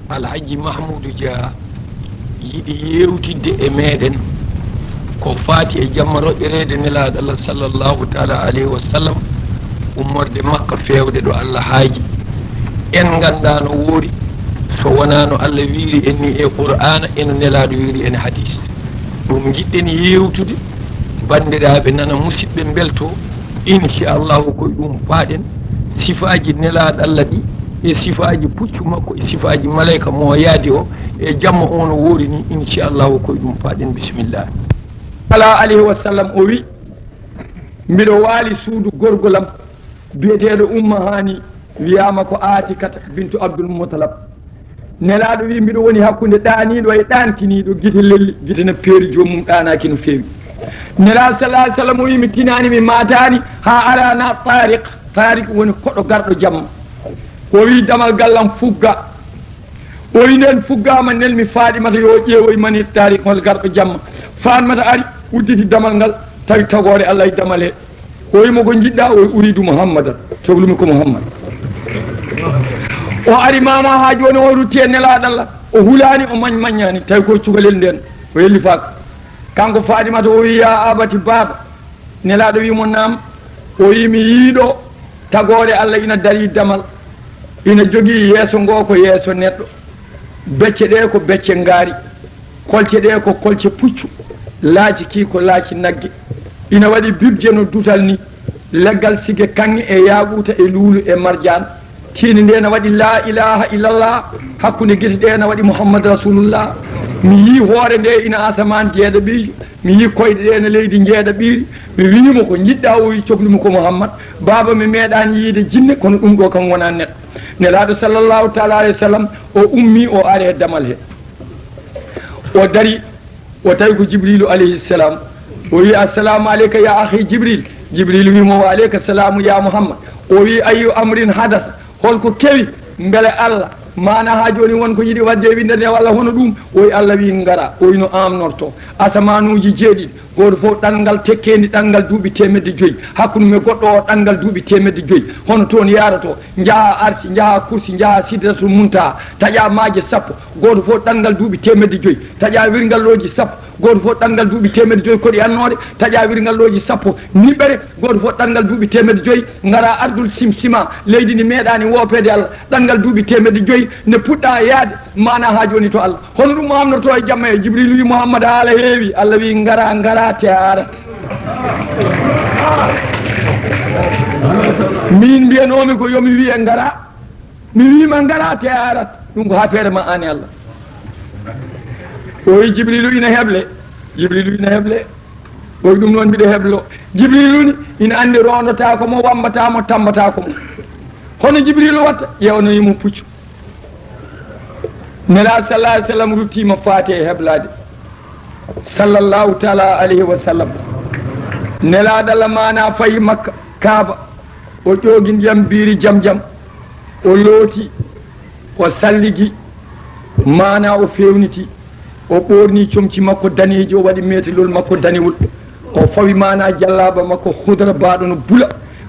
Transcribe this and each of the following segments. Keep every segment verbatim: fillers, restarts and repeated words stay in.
Alhaji Mahmuudu Dia yiɗi yeewtidde e meeɗen ko faati e jamma roƴƴereede Nelaaɗo Allah sallallahu taala alayhi wa sallam, ummorde Makka feewde ɗo Allah haaji. En nganndaa no woori, so wonaa no Allah wiiri en ni e Qur'aana, e no Nelaaɗo wiiri en hadiis. Ɗum njiɗɗen yeewtude, banndiraaɓe nana, musidɓe mbeltoo, inchallahu ko e ɗum paaɗen, sifaaji Nelaaɗo Allah ɗi, e sifaaji puccu makko, e sifaaji maleyka mo yaadi o, e jamma o no woori ni, inchallahu ko e ɗum paaɗen. Bisimilla. Sala alayhi wa sallam o wi, mbiɗo waali suudu gorgolam biyeteeɗo Umma Haani, wiyaama ko Aatikata bintu Abdul Mutalab. Nelaaɗo wi, mbiɗo woni hakkunde ɗaaniiɗo e ɗaankiniiɗo, gite lelli, gite na peeri, joomum ɗaanaaki no feewi. Nelaaɗo sallallahu alayhi wa sallam o wi, mi tinaani, mi maataani, haa arana Taariq. Taariq woni koɗo garɗo jamma. O wi, damal gallam fugga. O wi, nden fuggaama, nelmi Fatimata yo ƴeewoy mani Taariq hol garɗo jamma. Fatimata ari, udditi damal ngal, tawi tagoore Allah e damal he. O wi mo, ko njiɗɗa? O wi, uridu Muhammadan, cohlumi ko Muhammad. O ari, mama haa jooni o rutti e Nelaaɗo Allah, o hulaani, o mañ-, maññaani, tawi ko cukalel nden, o yellifaaka. Kanko Fatimata o wi, ya abati, baaba. Nelaaɗo wi mo, naam. O wi, mi yii ɗo tagoore Allah ina darii damal, ina jogii yeeso ngo ko yeeso neɗɗo, becce ɗe ko becce ngaari, kolce ɗe ko kolce puccu, laaci ki ko laaci nagge, ina waɗi bibje no dutal ni, leggal sige kaŋŋe e yaaquuta e luulu e marjaan. Tiinde nde na waɗi laa ilaaha illallah, hakkunde gite ɗe na waɗi Muhammad Rasulullah. Mi yii hoore nde ina asamaan jeeɗaɓiijo, mi yii koyɗe ɗe na leydi jeeɗaɓiiri. Mi wii mo, ko njiɗɗa? O wii, cohlumi ko Muhammad. Baaba, mi meeɗaani yiide jinne, kono ɗum ɗo kam wonaa neɗɗo. Nelaaɗo sallallahu taala alayhi wa sallam, o ummi, o ari e damal he. O dari, o tawi ko Jibriilu alayhi salam. O wii, assalamu aleyka ya akhi Jibril. Jibriilu wii mo, wa aleyka salamu ya Muhammad. O wii, ayyu amrin hadasa? Holko kewi? Mbele Allah, maana haa jooni won ko yiɗi waɗde e winndere nde walla hono ɗum? O wii, Allah wii, ngara. O wii, no amnorto? Asamaanuuji jeeɗiɗi, gooto fof ɗanngal tekkeendi ɗanngal duuɓi teemedde joyi. Hakkunde mum e goɗɗo o ɗanngal duuɓi teemedde joyi. Hono toon yaaroto, njaha arsi, njaha kursi, njaha sidratul muntaha, taƴa maaje sappo, gooto fof ɗanngal duuɓi teemedde joyi, taƴa wirngallooji sappo, gooto fof ɗanngal duuɓi teemedde joyi koɗi annoore, taƴa wirngallooji sappo niɓɓere, gooto fof ɗanngal duuɓi teemedde joyi, ngara ardul simsima, leydi ndi meeɗaani woopeede Allah, ɗanngal duuɓi teemedde joyi, nde puɗɗa yaade, maana haa jooni to Allah. Hono ɗum amnorto e jamma e Jibril wii, Muhammad, haala heewi. Allah wii, ngara, ngara, te a arat. Min mbiyanoomi ko yo mi wiye ngara. Mi wiima ngara, te a arat. Ɗum ko haa feere ma aan e Allah. O wii, Jibrilu ina heble. Jibrilu ina heble. O wii, ɗum noon mbiɗo heblo. Jibrilu ni, ina anndi roondotaako mo, wambataa mo, tambataa ko mo. Hono Jibrilu watta? Ƴeewanoyi mo puccu. Nelaaɗo sallallahu alayhi wa sallam ruttiima faati e heblaade. Sallallahu taala alayhi wa sallam. Nelaaɗo Allah maana fayi Makka, Kaaba. O ƴoogi ndiyam biiri Jamjam. O looti, o salligi, maana o feewniti. O ɓoorni comci makko daneeji, o waɗi meetelol makko danewol. O fawi maana jallaaba makko hudra baaɗo no bula.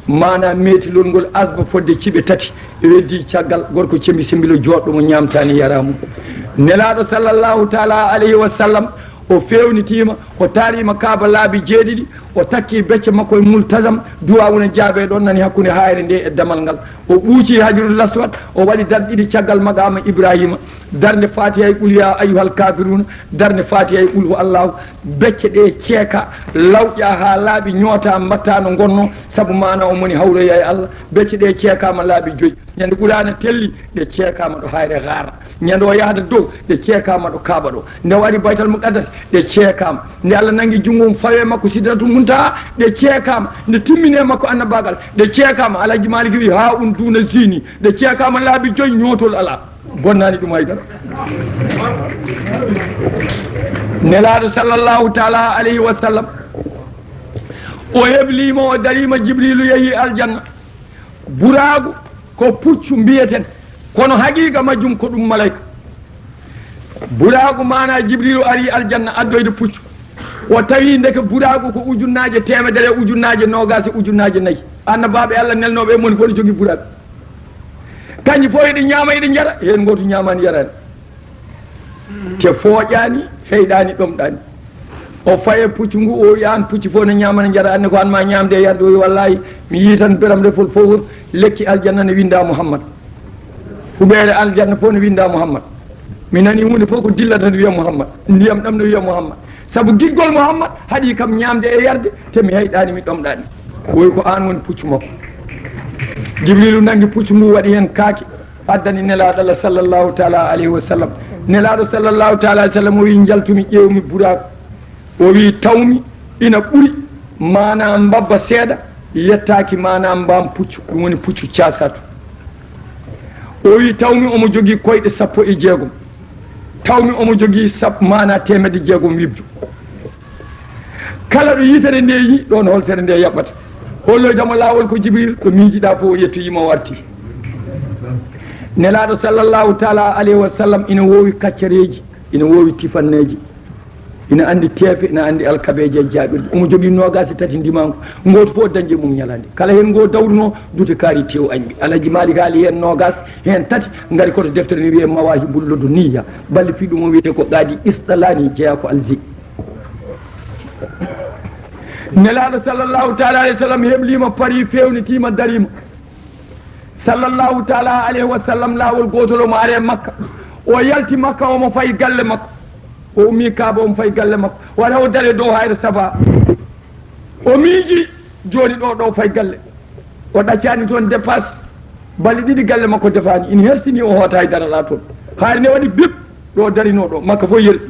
Maana meetelol ngol asba fodde ciɓe tati. Ɓe weddi caggal, gorko cembi sembilo jooɗɗo mo ñaamtaani yaraama. Nelaaɗo sallallahu taala alayhi wa sallam, o feewnitiima, o taariima Kaaba laabi jeeɗiɗi, o takki becce makko e multazam, duwaawu na jaabee ɗoon nani hakkunde haayre nde e damal ngal. O ɓuuci Hajarul Aswad, o waɗi darɗe ɗiɗi caggal maqaama Ibraahiima, darnde Faatiha e Qul yaa ayyuhal kaafiruuna, darnde Faatiha e Qul huwa Allaahu, becce ɗe ceeka, lawƴa haa laaɓi, ñoota, mbatta no ngonnoo, sabu maana o moni hawroya e Allah, becce ɗe ceekaama laabi joyi. Ñande Qur'aana telli, ɗe ceekaama ɗo haayre Gaara. Ñande o yahata dow, ɗe ceekaama ɗo Kaaba ɗo. Nde o ari Baytal Muqaddas, ɗe ceekaama. Nde Allah nangi junngo mum fawe makko Sidratul Muntaha, ɗe ceekaama. Nde timmine makko annabaagal, ɗe ceekaama. Alhaji Malik wi, haa un duuna zini, ɗe ceekaama laabi joyi, ñootol alaa. Bonnaani ɗum hay dara. Nelaaɗo sallallahu taala alayhi wa sallam, o hebliima, o dariima, Jibriilu yehi aljanna. Buraagu ko puccu mbiyeten, kono haqiiqa majjum ko ɗum malayka. Buraagu maana Jibriilu ari aljanna addoyde puccu. O tawi ndeke buraagu ko ujunnaaje teemedere, ujunnaaje noogaas e ujunnaaje nayi. Annabaaɓe Allah nelnooɓe e moni fof ne jogii buraagu. Kanji fof eɗi ñaama, eɗi njara, heen gooto ñaamaani yaraani. Te fooƴaani, heyɗaani, ɗomɗaani. O faye puccu ngu, o wi, "Aan pucci fof ne ñaama, ne njara, aan ne ko aan ma ñaamde e yarde." O wi, "Wallaahi, mi yii tan beram refol fof, lekki aljanna ne winnda Muhammad. Huɓeere aljanna fof ne winnda Muhammad. Mi nani huunde fof ko dilla tan wiya Muhammad. Ndiyam ɗam ne wiya Muhammad. Sabu giggol Muhammad haɗi kam ñaamde e yarde, te mi heyɗaani, mi ɗomɗaani." O wi, "Ko aan woni puccu makko." Jibriilu nanngi puccu ngu, waɗi heen kaake, addani Nelaaɗo Allah sallallahu taala alayhi wa sallam. Nelaaɗo sallallahu taala alayhi wa sallam o wi, "Njaltumi, ƴeewmi buraaku." O wi, "Tawmi ina ɓuri maanaa mbabba seeɗa, yettaaki maanaa mbaam puccu, ɗum woni puccu caasatu." O wi, "Tawmi omo jogii koyɗe sappo e jeegom. Tawmi omo jogii sab-, maanaa teemedde jeegom wibjo. Kala ɗo yitere nde yi, ɗoon holtere nde yaɓɓata. Holloyta mo laawol ko Jibril, ɗo miijiɗaa fof o yettoyii mo, o arti." Nelaaɗo sallallahu taala alayhi wa sallam ina woowi kaccareeji, ina woowi tifanneeji, ina anndi teefe, ina anndi alkabeeje e jaaɓirɗe. Omo jogii noogaas e tati ndimaangu, ngooto fof dañde mum ñalaande. Kala heen ngo dawrunoo, dute kaari tew añɓi. Alhaji Malik haali heen noogaas, heen tati ngari koto deftere ne wiyee Mawahibul Ladunniya. Balli fii ɗum o wiyetee ko Qaadi Isɗalaani, jeyaa ko Algérie. Nelaaɗo sallallahu taala alayhi wa sallam heblii mo, parii, feewnitiima, darii mo. Sallallahu taala alayhi wa sallam, laawol gootol omo aree Makka. O yalti Makka, omo fayi galle makko. O ummii Kaaba, omo fayi galle makko. O ara, o daree dow Hayra Safa. O miiji, "Jooni ɗo, ɗo fayi galle." O ɗaccaani toon dépasse. Balɗe ɗiɗi galle makko defaani. Ina hersini, o hootaani dara ɗaa toon. Hayre nde waɗi bip, ɗo darinoo ɗo. Makka fof yerɓi.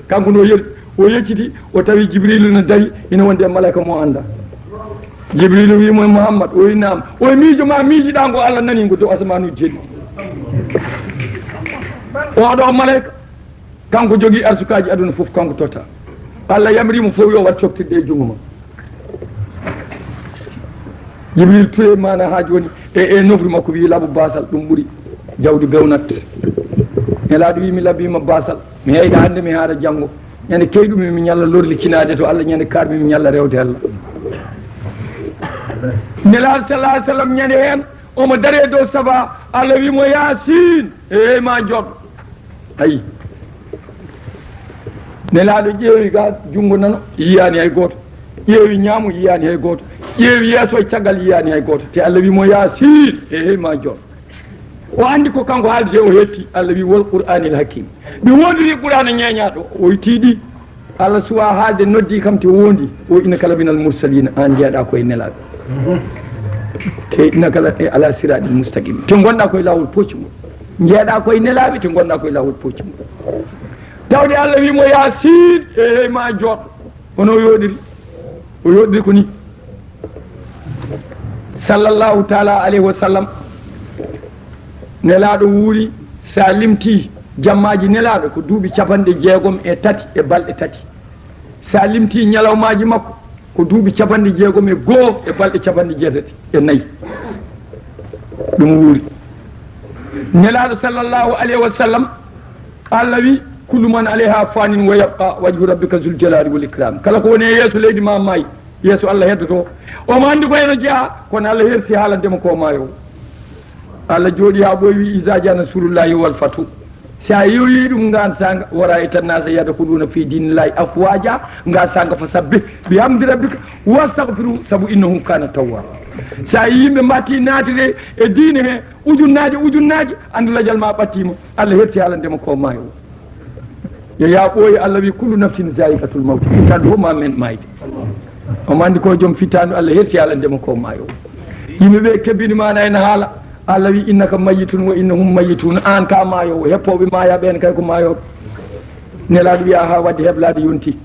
Kanko no yerɓi. O yecciti, o tawi Jibriilu no dari, ina wondi e malayka mo anndaa. Jibriilu wi mo, "Muhammad?" O wi, "Naam." O wi, "Miijo ma miijiɗaa ngo, Allah nanii ngo dow asamanuuji jeeɗiɗi. Oɗo malayka, kanko jogii arsukaaji aduna fof, kanko totta. Allah yamrii mo fof yo waɗ coktirɗe e junngo ma." Jibril Touré, maana haa jooni, e, e nofru makko, wiyi, "Laɓu baasal, ɗum ɓuri jawdi bewnat." Nelaaɗo wiyi, "Mi laɓiima baasal, mi heyɗa hannde, mi haara janngo. Ñande keyɗumi, mi ñalla lorlikinaade to Allah, ñande kaarmi, mi ñalla rewde Allah." Nelaaɗo sallallahu alayhi wa sallam, ñande heen, omo daree dow Safa, Allah wiyi mo, "Yaasin, eey ma jooɗo." Ayi. Nelaaɗo ƴeewi ga junngo nano, yiyaani hay gooto. Ƴeewi ñaamo, yiyaani hay gooto. Ƴeewi yeeso e caggal, yiyaani hay gooto. Te Allah wi mo, "Yaasin, e hey ma joom." O anndi ko kanko haalde, o hetti. Allah wi, "Wal Qur'aanil Hakiim." Mi woodori Qur'aana ñeeñaaɗo, o tiiɗi. Allah suwa haalde, noddi kam te woondi. O, "Innaka laminal mursaliina, aan njeeɗa koye nelaaɓe. Te innaka la, e ala siraaɗil mustaqiim. Te ngonɗa koye laawol poccu ngol. Njeeɗa koye nelaaɓe, te ngonɗa koye laawol poccu ngol." Tawde Allah wi mo, "Yaasin, e hey ma jooɗo." Hono o yooɗiri? O yooɗiri ko ni. Sallallahu taala alayhi wa sallam. Nelaaɗo wuuri, so a limti jammaaji Nelaaɗo, ko duuɓi capanɗe jeegom e tati e balɗe tati. So a limti ñalawmaaji makko, ko duuɓi capanɗe jeegom e goo e balɗe capanɗe jeetati e nayi. Ɗum wuuri. Nelaaɗo sallallahu alayhi wa sallam, Allah wi, "Kullu man alayha fanin wa yabqa wajhu rabbika zul jalali wal ikram." Kala ko woni e yeeso leydi ma maayi, yeeso Allah heddoto. Omo anndi ko heno jeyaa, kono Allah hersi haalande mo ko maayo. Allah jooɗi haa ɓooyi, wi, "Iza jaa nasrullahi wal fatu." Si a yewi ɗum, ngaan saanga, "Wa ra'aytan nasa yadkhuluna fi dinillahi afwaja." Ngaan saanga, "Fasabbih bihamdi rabbika wastaghfiru, sabu innahu kana tawwaba." Sa yimɓe mbatti naatire e diine he, ujunnaaje, ujunnaaje, anndu lajal ma ɓattiima. Allah herti haalande mo ko maayo. Yo yaa ɓooyi, Allah wi, "Kullu nafsin zaiqatul mawti." Fittaandu fof ma men maayde. Omo anndi ko joom fittaandu, Allah hersi haalande mo ko maayo. Yimɓe ɓe kebbini maana ena haala. Allah wi, "Innaka mayyitun wa innahum mayyitun." Aan ka maayo, heppooɓe maaya ɓeen kay ko maayooɓe. Nelaaɗo wiya, "Haa wadde heblaade yonti."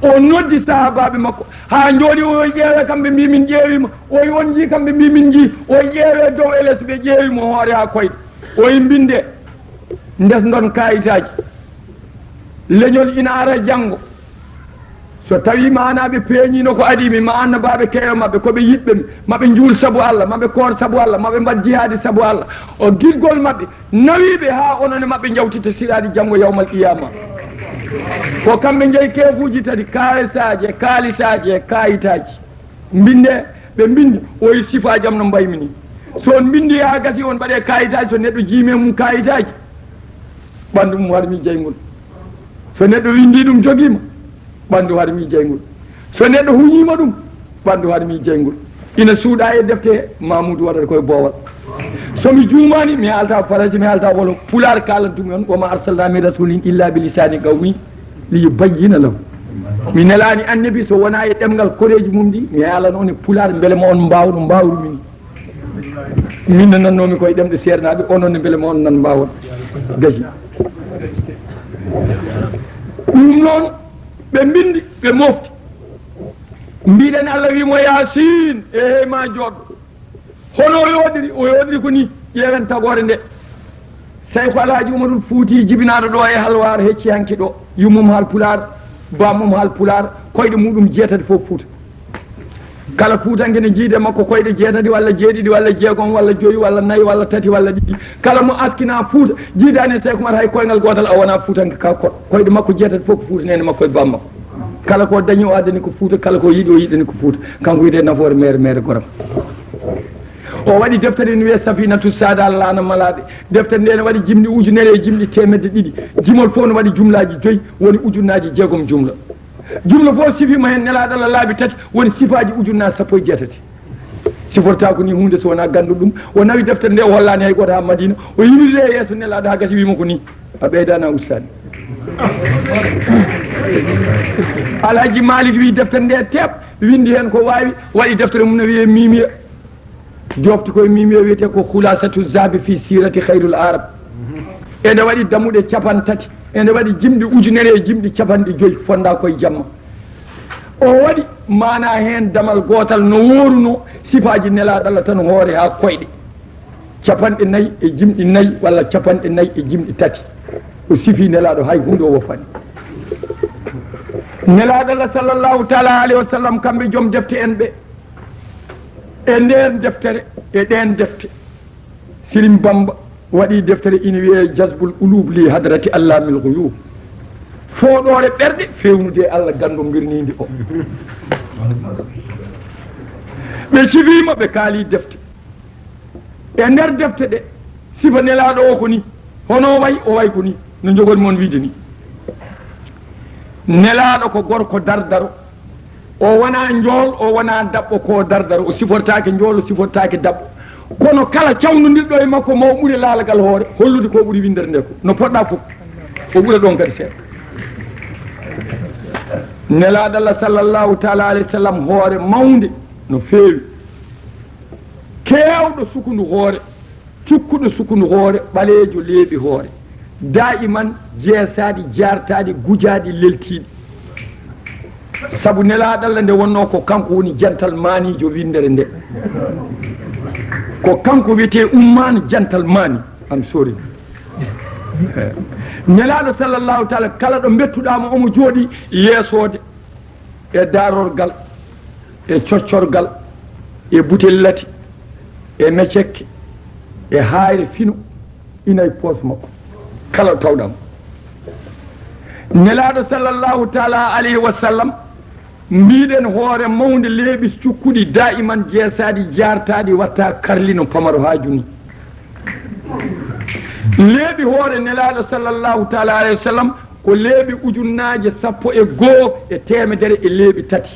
O noddi sahaabaaɓe makko. Haa njooɗi o ƴeewe kamɓe mbi, "Min ƴeewiima." O wi, "On njii?" Kamɓe mbi, "Min njii." O ƴeewe dow e les, ɓe ƴeewi mo hoore haa koyɗe. O wi, "Mbinde, ndesndon kaayitaaji. Leñol ina ara janngo. So tawii maanaa ɓe peeñiino ko adii mi, ma annabaaɓe keewe maɓɓe, ko ɓe yiɗɓe mi, ma ɓe njuul sabu Allah, ma ɓe koor sabu Allah, ma ɓe mbaɗ jihaadi sabu Allah." O giggol maɓɓe, nawiiɓe haa onon e maɓɓe njawtita siraaɗi janngo yawmal qiyaama. Ko kamɓe njeyi keefuuji tati, kaalisaaji e kaalisaaji e kaayitaaji. Mbinde, ɓe mbindi, o wi, "Sifaa jam no mbaymi ni." So on mbindi haa gasi, on mbaɗe kaayitaaji, so neɗɗo jiimi e mum kaayitaaji, ɓanndu mum harmi jeyngol. So neɗɗo winndii ɗum, jogiima, ɓanndu harmi jeyngol. So neɗɗo huñiima ɗum, ɓanndu harmi jeyngol. Ina suuɗaa e defte he, Mamuudu waɗata koye boowal. So mi juumaani, mi haalta faransi, mi haalta wolof. Pulaar kaalantumi on, "Wa ma arsalna min rasulin illa bi lisani qawmi li yubayyina lahu." Mi nelaani annabi so wonaa e ɗemngal koreeji mum ɗi, mi haalana on e pulaar mbele ma on mbaaw no mbaawrumi ni. Min no nannoomi koye ɗemɗe seernaaɓe, onon ne mbele ma on nan mbaawon. Gasi. Ɗum noon, ɓe mbinndi, ɓe mofti. Mbiɗen Allah wii mo, "Yaasin, e hey ma jooɗo." Hono o yooɗiri, o yooɗiri ko ni, ƴeewen tagoore nde. Seyku Alhaji Umarul Fuuti jibinaaɗo ɗo e Halwaar hecci hanki ɗo. Yummum haal Pulaar, bammum haal Pulaar, koyɗe muɗum jeetati fof Fuuta. Kala Fuutanke ne jiide makko koyɗe jeetati walla jeeɗiɗi walla jeegom walla joyi walla nayi walla tati walla ɗiɗi. Kala mo askina Fuuta, jiidaani e Seyku Umar hay koyngal gootal a wona Fuutanke ka ko-, koyɗe makko jeetati fof ko Fuuta nene makko e bammakko. Kala ko dañi o addani ko Fuuta, kala ko yiɗi o yiɗani ko Fuuta. Kanko wiyetee Nafoore Meere, Meere Goram. O waɗi deftere ene wiyee Safinatu Saada Laana Malaaɓe. Deftere nde ne waɗi jimɗi ujunere e jimɗi teemedde ɗiɗi. Jimol fof ne waɗi jumlaaji joyi, woni ujunnaaji jeegom jumla. Jumla fof sifiima heen Nelaaɗo Allah laabi tati, woni sifaaji ujunnaaji sappo e jeetati. Sifortaa ko ni huunde so wonaa ganndo ɗum. O nawi deftere nde, o hollaani hay gooto haa Madina. O yimiri e yeeso Nelaaɗo haa gasi wii mo ko ni. A ɓeydaani a ustaani. Alhaji Malik wii deftere nde teep, winndi heen ko waawi, waɗi deftere mum no wiyee Miimiya. Jofti koye Miimiya wiyetee ko Khulasatu Zahabi fi Sirati Khairul Arab. Ene waɗi dammuɗe capan tati, ene waɗi jimɗi ujunere e jimɗi capanɗe joyi, fonndaa koye jamma. O waɗi maanaa heen damal gootal no woorunoo, sifaaji Nelaaɗo Allah tan hoore haa koyɗe. Capanɗe nayi e jimɗi nayi walla capanɗe nayi e jimɗi tati. O sifii Nelaaɗo hay huunde o wofaani. Nelaaɗo Allah sallallahu taala alayhi wa sallam, kamɓe joom defte en ɓe, e ndeen deftere, e ɗeen defte, Sirim Bamba waɗi deftere ina wiyee Jazbul Ulub li Hadrati Allamil Ghuyub. Fooɗoore ɓerɗe fewnude e Allah ganndo mbirniindi o. Ɓe cifiima, ɓe kaali defte. E nder defte ɗe, sifa Nelaaɗo o ko ni, hono o wayi, o wayi ko ni, no njogori mon wiide ni. Nelaaɗo ko gorko dardaro, o wonaa njool, o wonaa daɓɓo, ko dardaro, o sifortaake njool, o sifortaake daɓɓo. Kono kala cawndodirɗo e makko, ma o ɓure laalagal hoore, hollude ko ɓuri winndere nde ko, no poɗɗa fof, o ɓura ɗon kadi seeɗa. Nelaaɗo Allah sallallahu taala alayhi wa sallam, hoore mawnde no feewi, keewɗo sukundu hoore, cukkuɗo sukundu hoore, ɓaleejo leeɓi hoore, daa'iman jeesaaɗi, jaartaaɗi, gujaaɗi, leltiiɗi. Sabu Nelaaɗo Allah nde wonnoo ko kanko woni jantal maaniijo winndere nde. Ko kanko wiyetee Ummaan jantal maani. Am sorry. Nelaaɗo sallallahu taala, kala ɗo mbettuɗaa mo, omo jooɗii yeesoode e daarorgal, e coccorgal, e butel lati, e mecekke, e haayre fino, ina e poos makko. Kala tawɗam. Nelaaɗo sallallahu taala alayhi wa sallam, mbiɗen hoore mawnde leeɓi cukkuɗi, daa'iman jeesaaɗi, jaartaaɗi, watta karli no pamaro haaju ni. Leeɓi hoore Nelaaɗo sallallahu taala alayhi wa sallam ko leeɓi ujunnaaje sappo e goo e teemedere e leeɓi tati.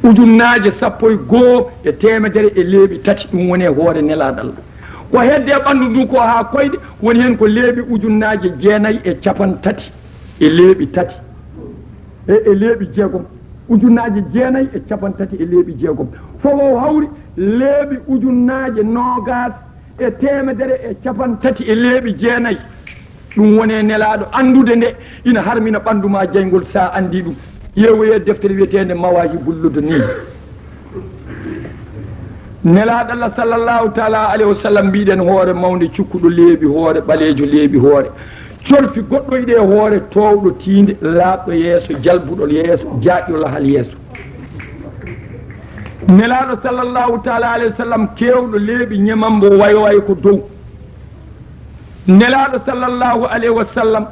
Ujunnaaje sappo e goo e teemedere e leeɓi tati, ɗum woni e hoore Nelaaɗo Allah. Ko hedde e ɓanndu ndu ko haa koyɗe, woni heen ko leeɓi ujunnaaje jeenayi e capan tati e leeɓi tati. E, e leeɓi jeegom. Ujunnaaje jeenayi e capan tati e leeɓi jeegom. Fof o hawri leeɓi ujunnaaje noogaas e teemedere e capan tati e leeɓi jeenayi. Ɗum woni e Nelaaɗo anndude nde ina harmina ɓanndu ma jeyngol, so a anndii ɗum. Ƴeewoyee deftere wiyeteende Mawaahibul Ladunni. Nelaaɗo Allah sallallahu taala alayhi wa sallam, mbiɗen hoore mawnde cukkuɗo leeɓi hoore, ɓaleejo leeɓi hoore. Corfi goɗɗoyɗo e hoore, toowɗo tiinde, laaɓɗo yeeso, jalbuɗo yeeso, jaaƴɗo lahal yeeso. Nelaaɗo sallallahu taala alayhi wa sallam, keewɗo leeɓi ñemambo wayo wayo ko dow. Nelaaɗo sallallahu alayhi wa sallam,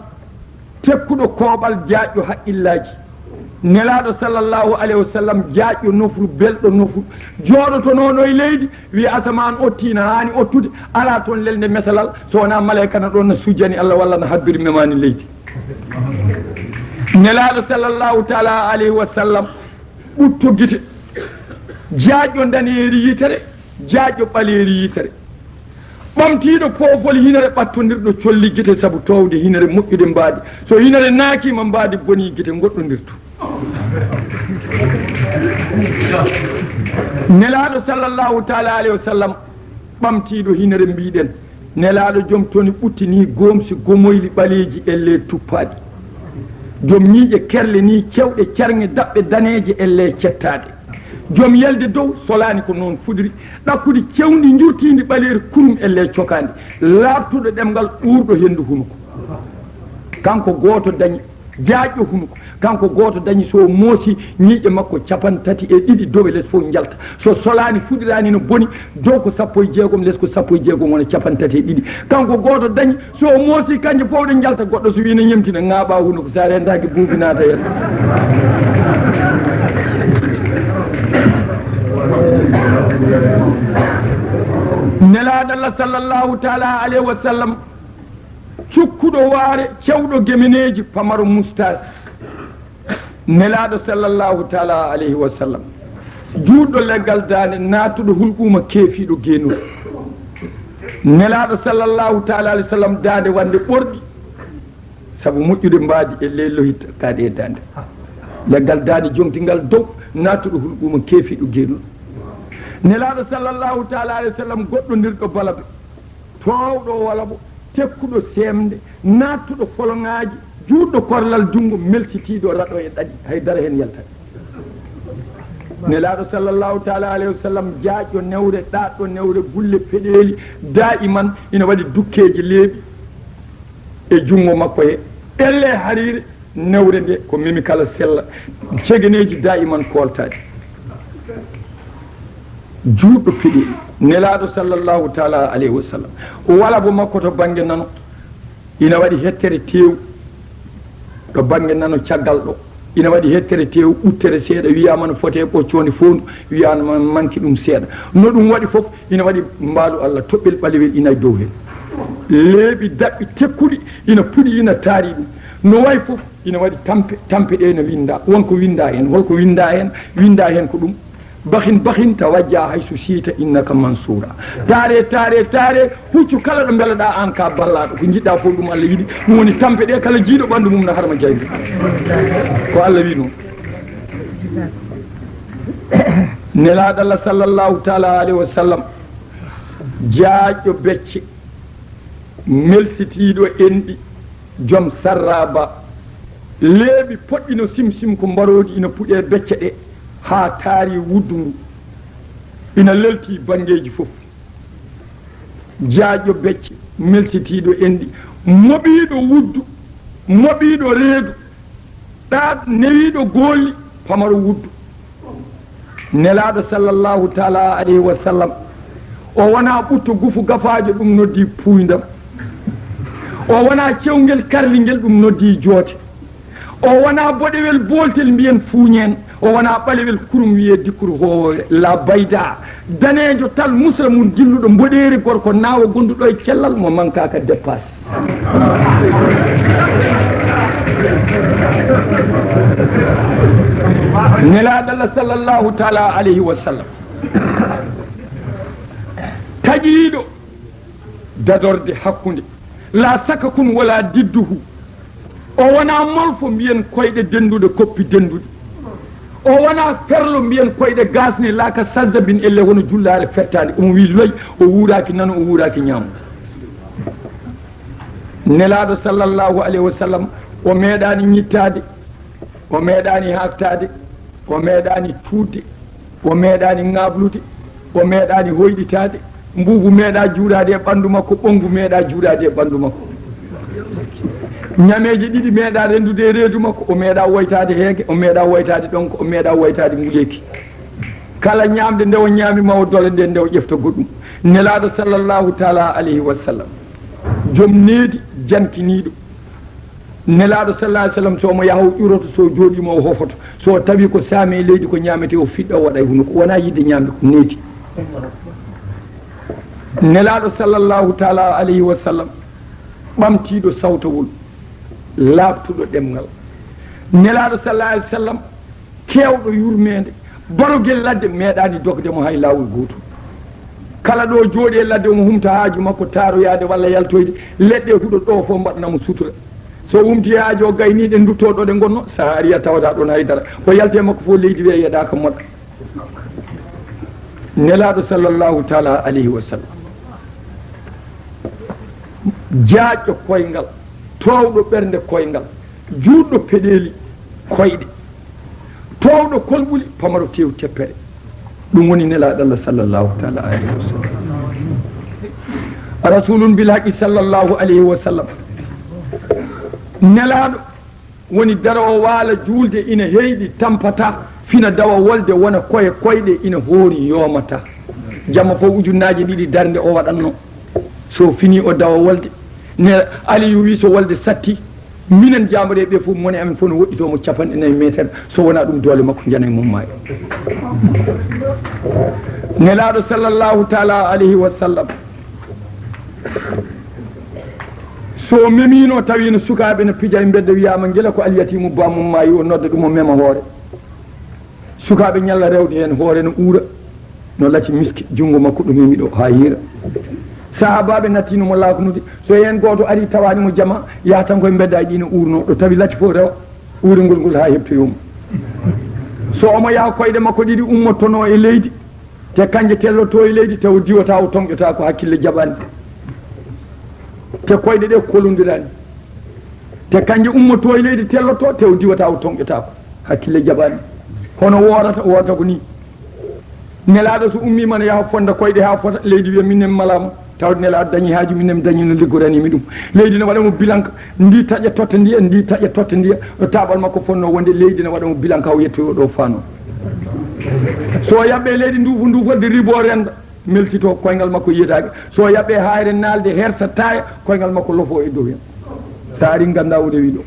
tekkuɗo kooɓal, jaaƴɗo haqqillaaji. Nelaaɗo sallallahu alayhi wa sallam, jaajɗo nofru, belɗo nofru, jooɗotonooɗo e leydi, wi asamaan otti, ina haani ottude, alaa toon lelnde mesalal, so wonaa malaykana ɗoon na sujjani Allah walla na habbiri memaani leydi. Nelaaɗo sallallahu taala alayhi wa sallam, ɓutto gite, jaajɗo daneeri yitere, jaajɗo ɓaleeri yitere. Ɓamtiiɗo poofol hinere ɓattondirɗo colli gite sabu toowde hinere moƴƴude mbaadi. So hinere naakiima mbaadi bonii gite ngoɗɗondirtu. Nelaaɗo sallallahu taala alayhi wa sallam ɓamtiiɗo hinere mbiɗen. Nelaaɗo joom toni ɓutti ni goomsi gomoyli ɓaleeji ellee tuppaaɗi. Joom ñiiƴe kerle ni cewɗe carŋe daɓɓe daneeje ellee cettaaɗe. Joom yelde dow solaani ko noon fudiri, ɗakkudi cewndi njurtiindi ɓaleeri kurum ellee cokaandi, laaɓtuɗo ɗemngal ɓuurɗo henndu hunuko. Kanko gooto dañi, jaajɗo hunuko, kanko gooto dañi so moosi ñiiƴe makko capan tati e ɗiɗi dow e les fof njalta. So solaani fuɗiraani no boni, dow ko sappo e jeegom, les ko sappo e jeegom wona capan tati e ɗiɗi. Kanko gooto dañi so o moosi kanje fof ɗe njalta, goɗɗo so wii no ñemtina ŋaaɓa huno ko sa rentaaki buubi naata yeeso. Nelaaɗo Allah sallallahu taala alayhi wa sallam, cukkuɗo waare, cewɗo gemeneeji, pamaro mustaas. Nelaaɗo sallallahu taala alayhi wa sallam, juutɗo leggal daande, naattuɗo hulɓuuma, keefiiɗo geenol. Nelaaɗo sallallahu taala alayhi wa sallam, daande wande ɓorɗi, sabu moƴƴude mbaadi e ley lohitta kaaɗe e daande. Leggal daande joŋtingal dow, naattuɗo hulɓuuma, keefiiɗo geenol. Nelaaɗo sallallahu taala alayhi wa sallam, goɗɗondirɗo balabe, toowɗo walabo, tekkuɗo seemnde, naattuɗo foloŋaaji, juutɗo korlal junngo, melsitiiɗo raɗo e ɗaɗi, hay dara heen yaltani. Nelaaɗo sallallahu taala alayhi wa sallam, jaajɗo newre, ɗaɗɗo newre, gulle peɗeeli, daa'iman ina waɗi dukkeeje leeɓi e junngo makko he. Ellee hariire, newre nde ko memi kala sella, cegeneeji daa'iman kooltaaɗi. Juutɗo piɗi, Nelaaɗo sallallahu taala alayhi wa sallam, o walabo makko to bannge nano, ina waɗi hettere teewu ɗo bannge nano caggal ɗo, ina waɗi hettere teewu ɓuttere seeɗa, wiyaama no fotee ɓoccoonde foondu, wiyaama manki ɗum seeɗa. No ɗum waɗi fof, ina waɗi mbaalu Allah, toɓɓel ɓalewel ina e dow heen. Leeɓi daɓɓi tekkuɗi ina puɗi, ina taari ɗum. No wayi fof, ina waɗi tampe, tampe ɗe ina winnda. Won ko winnda heen. Hol ko winnda heen? Winnda heen ko ɗum: "Bahin, bahin, tawajja haysu siita, innaka mansuura." Taare, taare, taare, huccu kala ɗo mbelaɗaa aan ka ballaaɗo. Ko njiɗɗaa fof ɗum Allah yiɗi. Ɗum woni tampe ɗe, kala jiiɗo ɓanndu mum na harma jayndi. Ko Allah wi noon. Nelaaɗo Allah sallallahu taala alayhi wa sallam, jaajɗo becce, melsitiiɗo enɗi, joom sarraba, leeɓi poɗɗi no simsim ko mbaroodi ina puɗe becce ɗe, haa taari wuddu ngu, ina lelti banngeeji fof. Jaajɗo becce, melsitiiɗo enɗi, moɓiiɗo wuddu, moɓiiɗo reedu, ɗa newiiɗo goolli, pamaro wuddu. Nelaaɗo sallallahu taala alayhi wa sallam, o wonaa ɓutto gufu gafaajo, ɗum noddi puuyndam. O wonaa cewngel karlingel, ɗum noddi joote. O wonaa boɗewel booltel, mbiyen fuuñeen. O wonaa ɓalewel kurum, wiyee dikkur hoowoore, la bayda. Daneejo tal, musra mum dilluɗo mboɗeeri, gorko naawa gonduɗo e cellal, mo mankaaka dépasse. Nelaaɗo Allah sallallahu taala alayhi wa sallam, taƴiiɗo dadorde hakkunde, la sakakun wala didduhu. O wonaa molfo, mbiyen koyɗe dennduɗe, koppi dennduɗi. O wonaa ferlo, mbiyen koyɗe gasne, la ka sazzabin, elle hono jullaare fertaande. Omo wi loy, o wuuraaki nano, o wuuraaki ñaamo. Nelaaɗo sallallahu alayhi wa sallam, o meeɗaani ñittaade, o meeɗaani haaktaade, o meeɗaani tuutde, o meeɗaani ŋaablude, o meeɗaani hoyɗitaade. Mbuubu meeɗaa juuraade e ɓanndu makko, ɓonngu meeɗaa juuraade e ɓanndu makko. Ñameeje ɗiɗi meeɗaa renndude e reedu makko, o meeɗaa woytaade heege, o meeɗaa woytaade ɗonko, o meeɗaa woytaade nguleeki. Kala ñaamde nde o ñaami ma o dola nde, nde o ƴefta goɗɗum. Nelaaɗo sallallahu taala alayhi wa sallam, joom needi jankiniiɗo, Nelaaɗo sallallahu alayhi wa sallam, so omo yaha, o ƴuroto, so o jooɗiima, o hofoto. So o tawi ko saami e leydi, ko ñaametee, o fiɗɗa, o waɗa e hunuko. Wonaa yiɗde ñaamde, ko neeti. Nelaaɗo sallallahu taala alayhi wa sallam, ɓamtiiɗo sawtawol, laaɓtuɗo ɗemngal. Nelaaɗo sallallahu alayhi wa sallam, keewɗo yurmeende, barogel ladde meeɗaani dogde mo hay laawol gootol. Kala ɗo jooɗi e ladde, omo humta haaju makko, taaroyaade walla yaltoyde, leɗɗe huɗo ɗo fof mbaɗana mo sutura. So humti haaju o, gayni ɗe ndutto ɗo ɗe ngonno, sahaa ari a tawata ɗon hay dara. Ko yalti e makko fof, leydi wiya yeɗaaka moɗa. Nelaaɗo sallallahu taala alayhi wa sallam, jaajɗo koyngal, toowɗo ɓernde koyngal, juutɗo peɗeeli koyɗe, toowɗo kolɓuli, pamaro tew teppere. Ɗum woni Nelaaɗo Allah sallallahu taala alayhi wa sallam. Rasulun bil haqqi sallallahu alayhi wa sallam. Nelaaɗo woni daroowo waala juulde ina heyɗi, tampata, fina dawa wolde, wona koye koyɗe, ina hoori, yoomata. Jamma fof ujunnaaje ɗiɗi darnde o waɗatno. So fini o dawa wolde. Ne Aliyu wi so wolde satti, minen jaambareeɓe ɓe fof, mone amen fof no woɗɗitoo mo capanɗe nayi meetere, so wonaa ɗum doole makko njana e mum maayo. Nelaaɗo sallallahu taala alayhi wa sallam, so memiino, tawi no sukaaɓe no pija e mbedda, wiyaama gila ko alyatiimu, baamum maayi, o nodda ɗum, o mema hoore. Sukaaɓe ñalla rewde heen, hoore no uura, no lati miski, junngo makko ɗum e miɗo haa hiira. Sahaabaaɓe nattiino mo laaknude, so heen gooto ari tawaani mo jama, yaha tan koye mbeddaaji ɗi no uurno, ɗo tawi lati fof rewa uurngol ngol haa heɓtoyoo mo. So omo yaha, koyɗe makko ɗiɗi ummottonoo e leydi, te kanje tellotoo e leydi, te o diwata, o toŋƴotaako, hakkille jaɓaani. Te koyɗe ɗe kolondiraani. Te kanje ummotoo e leydi, tellotoo, te o diwata, o toŋƴotaako. Hakkille jaɓaani. Hono woorata, woorata ko nii. Nelaaɗo so ummiima no yaha fonda koyɗe haa fota, leydi wiya minen malaama. Tawde Nelaaɗo dañi haaju, minen dañi no liggoraniimi ɗum. Leydi no waɗa mo bilanka, ndi taƴa totta ndiya, ndi taƴa totta ndiya. Ɗo taaɓal makko fotnoo wonde, leydi no waɗa mo bilanka, o yettoyoo ɗo faanoo. So o yaɓɓe leydi nduufu nduuforde, ribo renda, meltito, koyngal makko yiyetaake. So o yaɓɓe haayre naalde, hersa taaya, koyngal makko lofo e dow heen. So ari ngannda o rewi ɗo.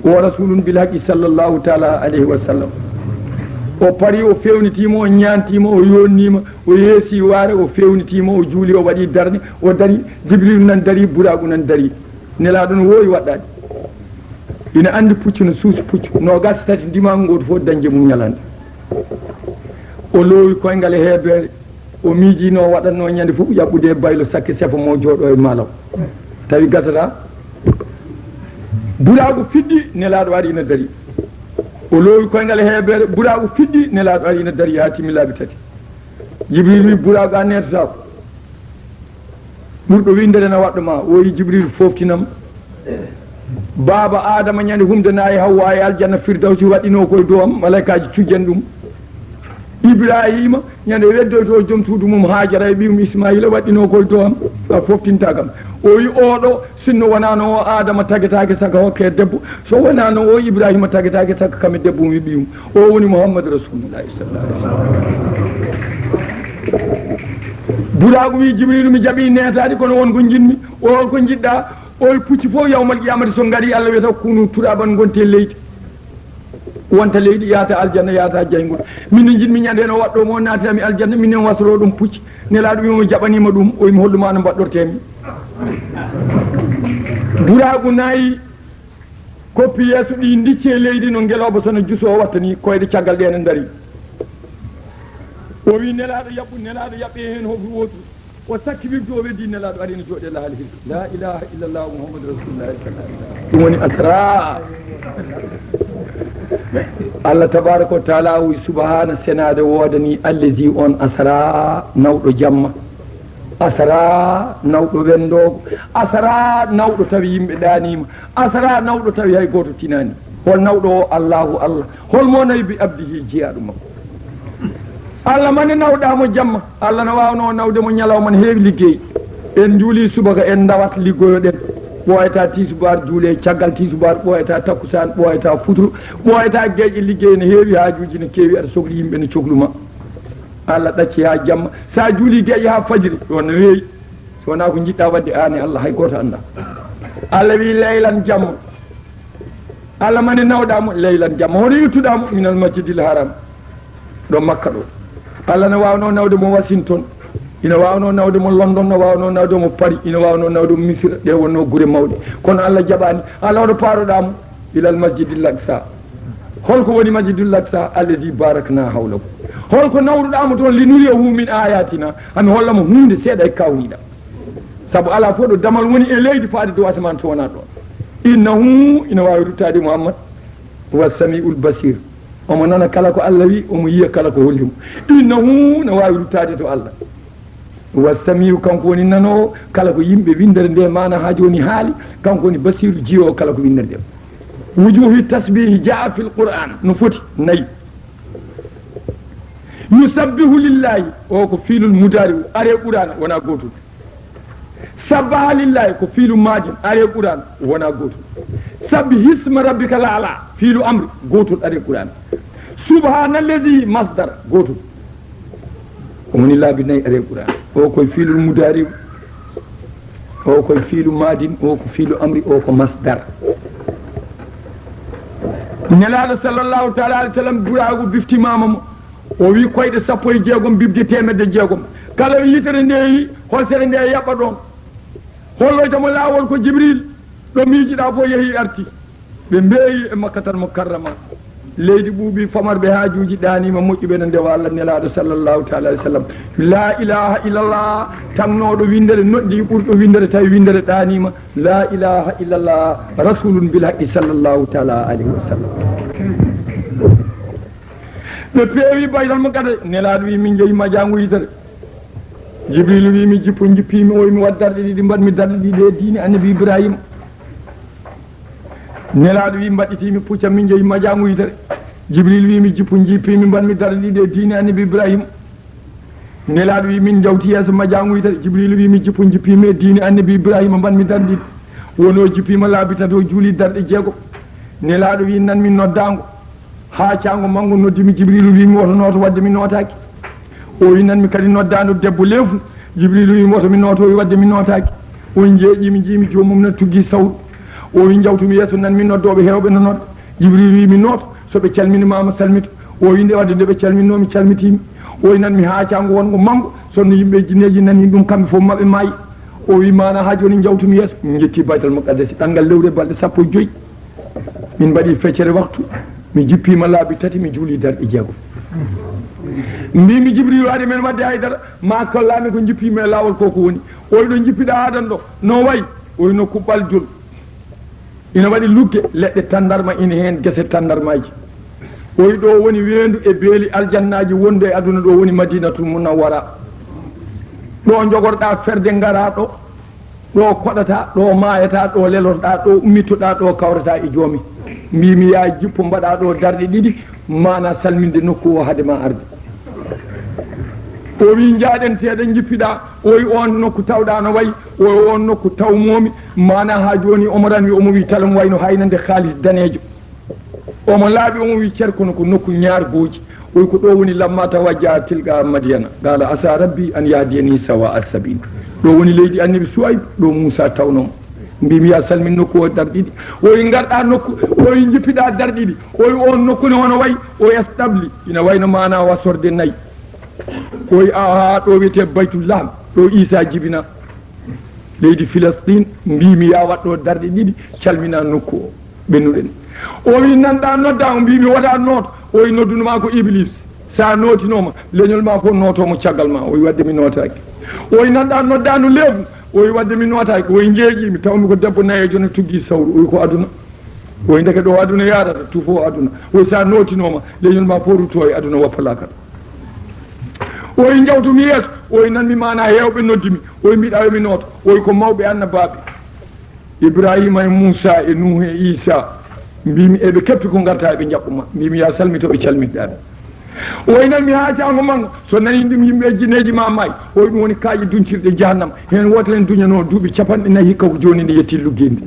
O rasulun bil haqqi sallallahu taala alayhi wa sallam. O pari, o fewnitiima, o ñaantiima, o yonniima, o yeesi waare, o fewnitiima, o juuli, o waɗi darne, o dari, Jibril nan dari, Buraaku nan dari. Nelaaɗo no woowi waɗɗaade. Ina anndi puccu no suusi puccu, noogaas e tati ndimaagu, gooto fof dañde mum ñalande. O loowi koyngal e heebeere, o miijii no o waɗatnoo ñande fof ƴaɓɓude e baylo sakke sefo mo jooɗo e maalaw. Tawi gasata. Buraagu fiɗɗi, Nelaaɗo ari ina darii. O loowi koyngal e heebeere, buraagu fiɗɗi, Nelaaɗo ari ina darii haa timmi laabi tati. Jibril wi, Buraagu, a neetataako. Ɓurɗo windere na waɗɗo ma, o wi Jibril, foftinam. Baaba Aadama ñande humde na e Hawwa e aljanna Firdawsi waɗɗinoo koye dow am, malaykaaji cujjan ɗum. Ibraahiima ñande weddoytoo joom suudu mum Haajara e ɓiyum Ismaayiila waɗɗinoo koye dow am, a foftinta kam. O wi, oɗo, sinno wonaano o Aadama tagetaake saka hokke debbo, so wonaano o Ibraahiima tagetaake saka kam e debbo mum e ɓiyum. O woni Muhammadu Rasulullahi sallallahu alaihi wasallam. Buraagu wi, Jibriilu, mi jaɓi neetaade, kono won ko njiɗmi. O, ko njiɗɗa? O, pucci fof yawmal qiyamati so ngari, Allah wiyata, kunu turaban, ngonte leydi. Wonta leydi, yaata aljanna, yaata jayngol. Min no njiɗmi ñande no waɗɗo mo, naatira mi aljanna, min en wasoro ɗum pucci. Nelaaɗo wi mo, jaɓanima ɗum, o wi mi, holluma no mbaɗɗorte mi. Buraagu nayi. Koppi yeeso ɗi, ndicci e leydi no ngelooba so no jusoo watta ni, koyɗe caggal ɗe ene ndarii. O wi, Nelaaɗo yaɓɓu, Nelaaɗo yaɓɓi heen hofru wooturu. O sakki wiɓde, o weddi, Nelaaɗo ari no jooɗi e lahal hirki. La ilaha illallah Muhammadu Rasulullah sallallahu alaihi wasallam. Ɗum woni Asra. Allah tabaraka wa taala wi, subhana senaade woodani allazi on Asra nawɗo jamma. Asra nawɗo wendoogo. Asra nawɗo tawi yimɓe ɗaaniima. Asra nawɗo tawi hay gooto tinaani. Hol nawɗo o? Allahu Allah. Hol mo nawi bi abdihi jiyaaɗo makko? Allah mane nawɗa mo jamma. Allah no waawnoo nawde mo ñalawma, no heewi liggey. En njuuli subaka, en ndawat liggoyoɗen. Ɓooyata tisubar, juule caggal tisubar, ɓooyata takkusaan, ɓooyata futuro, ɓooyata geeƴe, liggey no heewi, haajuuji no keewi, aɗa sokli yimɓe no cokluma. Allah ɗacci haa jamma. Sa juuli geeƴe haa fajiri, ɗon no weeyi. So wonaa ko njiɗɗa waɗde aan e Allah, hay gooto anndaa. Allah wi leylan jamma. Allah mani nawɗa mo leylan jamma. Hono ittuɗa mo minal masjidil haram. Ɗo Makka ɗo. Allah ne waawno nawde mo Washington. Ina waawno nawde mo London, no waawno nawde mo Paris, ina waawno nawde mo Misira. Ɗe wonno gure mawɗe. Kono Allah jaɓani. Allah hoɗo paaroɗa mo ilal masjidil aqsa. Holko woni masjidil aqsa? Allazi barakna hawlahu. Holko nawruɗa mo toon? Linuriyahu min ayatina. Hami holla mo huunde seeɗa e kawniɗa. Sabu alaa fof ɗo damal woni e leydi faade dow asamaan so wonaa ɗoon. Innahu, ina waawi ruttaade Muhammad, huwa samiul basir. Omo nana kala ko Allah wi, omo yiya kala ko holli mo. Innahu, ina waawi ruttaade to Allah. Huwa samiu, kanko woni nanoowo kala ko yimɓe winndere nde maana haa jooni haali, kanko woni basiru jiyo kala ko winndere nde. Wujuhi tasbihi jaa fil Qur'an, no foti nayi. Yusabbihu lillahi, o ko fiilul mudaari, are Qur'ana wona gootum. Sabbaha lillahi ko fiilu maadin, are Qur'an wona gootum. Sabbihisma rabbika la'ala, fiilu amri gootol, are Qur'an. Subhanallazi, masdar gootol. Woni laabi nayi, are Qur'an. O koye fiilul mudaari, o koye fiilu maadin, o ko fiilu amri, o ko masdar. Nelaaɗo sallallahu taala alayhi wa sallam, buraagu biftimaama mo. O wi koyɗe sappo e jeegom bibje teemedde jeegom. Kala yitere nde yi, holtere nde yaɓɓa ɗoon. Holloyta mo laawol ko Jibril, ɗo miijiɗa fof yehi arti. Ɓe mbeeyi e Makkatal Mukarrama. Leydi ɓuuɓi, famarɓe haajuuji ɗaaniima, moƴƴuɓe no ndewa Allah, Nelaaɗo sallallahu taala alayhi wa sallam. La ilaha illallah, taŋnooɗo winndere, noɗɗi ɓurɗo winndere, tawi winndere ɗaaniima. La ilaha illallah, rasulun bil haqqi sallallahu taala alayhi wa sallam. Ɓe peewi Baytal Muqaddas, Nelaaɗo wi min njehi majaangu yitere. Jibril wi mi jippo, jippimi, o wi mi waɗ darɗe ɗiɗi, mbaɗmi darɗe ɗiɗi e diine Annabi Ibrahima. Nelaaɗo wi mbaɗɗitimi pucca, min njehi majaangu yitere. Jibril wi mi jippo, jippimi, mbaɗmi darɗe ɗiɗi e diine Annabi Ibrahima. Nelaaɗo wi min jawti yeeso majaangu yitere. Jibril wi mi jippo, jippimi e diine Annabi Ibrahima, mbaɗmi darɗe ɗiɗi. Woni o jippima laabi tati, o juuli darɗe jeegom. Nelaaɗo wi nanmi noddaango. Haa caango manngo noddimi, Jibriilu wiimi woto nooto waɗde mi nootaaki. O wi nanmi kadi noddaandu debbo leefu. Jibriilu wiimi woto mi nooto, o wi waɗde mi nootaaki. O jeeƴiimi, njiimi joomum na tuggi sawru. O wi njawtumi yeeso, nanmi noddooɓe heewɓe no nodda. Jibriilu wiimi nooto, so ɓe calminimaama salmito. O wi nde waɗde nde ɓe calminnoo mi calmitiimi. O wi nanmi haa caango wonngo manngo, so no yimɓe e jinneeji nani ɗum, kamɓe fof maɓɓe maayi. O wi maana haa jooni njawtumi yeeso. Min njetti Baytal Muqaddasi ɗanngal lewru e balɗe sappo e joy. Min mbaɗi feccere waktu, mi jippiima laabi tati, mi juuli darɗe jeegom. Mbiimi Jibriilu, ari men waɗde haydara, ma kollaami ko jippiimi e laawol ko ko woni. O wi ɗo jippiɗaa adan ɗo, no wayi? O wi nokku ɓaldol. Ina waɗi lugge, leɗɗe tanndarma ina heen, gese tanndarmaaji. O wi ɗo woni weendu e beeli aljannaaji wondu e aduna, ɗo woni Madinatul Munawwara. Ɗo njogorɗaa ferde ngaraa ɗo. Ɗo koɗataa, ɗo maayataa, ɗo lelorɗaa, ɗo ummittoɗaa, ɗo kawrataa e joomi. Mbiimi yaa jippo mbaɗaa ɗo darɗe ɗiɗi, maana salminde nokku o hade ma arde. O wi njaaɗen seeɗa jippiɗaa, o wi on nokku tawɗaa no wayi, o wi on nokku tawmoomi, maana haa jooni omo ranwi, omo wi talam wayno haynande kaalis daneejo. Omo laaɓi, omo wi cer kono ko nokku ñaargooji. O wi ko ɗo woni lamma tawajjaha tilqa Madiyana. Qala asa rabbi an yahdiyani sawa as-sabil. Ɗo woni leydi annabi Suwayb, ɗo Muusa tawnomo. Mbiimi yaa salmin nokku o darɗe ɗiɗi. O wi ngarɗaa nokku, o wi jippiɗaa darɗe ɗiɗi. O wi on nokku ne hono wayi, o wi astabli. Ina wayno maana wasorde nayi. O wi aha ɗo wiyetee Baytul Laham, ɗo Iisa jibina. Leydi Filistin, mbiimi yaa waɗ ɗo darɗe ɗiɗi, calmina nokku o, ɓennuɗen. O wi nanɗaa noddaa, o mbiimi wota nooto. O wi noddunoma ko Iblis. Sa nootinooma, leñol ma fof nooto mo caggal ma. O wi waɗde mi nootaaki. O wi nanɗaa noddaandu leefu. O wi waɗde mi nootaaki. O wi njeeƴiimi, tawmi ko debbo nayeejo no tuggi sawru. O wi ko aduna. O wi ndeke ɗo aduna yaarata, tufo aduna. O wi sa nootinooma, leñol ma fof rutto e aduna woppa laakara. O wi njawtumi yeeso, o wi nanmi maana heewɓe noddimi, o wi mbiɗa yo mi nooto, o wi ko mawɓe annabaaɓe, Ibrahima e Muusa e Nuuhu e Iisa, mbiimi eɓe keppi ko ngarta eɓe njaɓɓu ma, mbiimi yaa salmito ɓe calmitɗaa ɓe. O wi nanmi haa caango manngo, so nani ɗum yimɓe e jinneeji ma maayi, o wi ɗum woni kaaƴe duncirɗe jahannama, heen wootere ne duñanoo duuɓi capanɗe nayi hikka ko jooni nde yetti luggeende.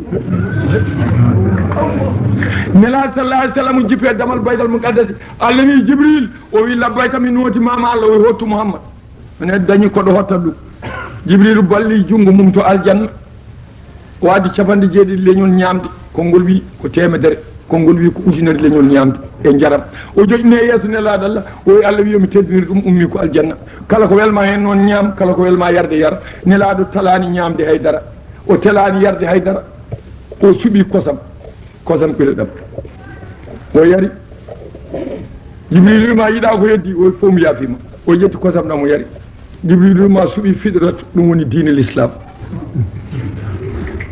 Nelaaɗo sallallahu alayhi wa sallam jippi e damal Baytal Muqaddasi, Allah wi Jibril, o wi labbayka mi nooti maama Allah, o wi hottu Muhammad. Ene dañi ko ɗo hotta ɗum. Jibriilu balli junngo mum to aljanna. O addi capanɗe jeeɗiɗi leñol ñaamde, konngol wi ko teemedere, konngol wi ko ujunere leñol ñaamde e njaram. O joƴƴini e yeeso Nelaaɗo Allah, o wi Allah wi yo mi teddinir ɗum, ummi ko aljanna. Kala ko welma heen noon ñaam, kala ko welma yarde yar. Nelaaɗo talaani ñaamde hay dara, o telaani yarde hay dara. O suɓi kosam, kosam ɓireɗam. O yari. Jibril wi ma yiɗa ko heddi, o fof mi yaafima. O ƴetti kosam ɗam o yari. Jibril wi ma suɓi fidrat, ɗum woni diine l'islam.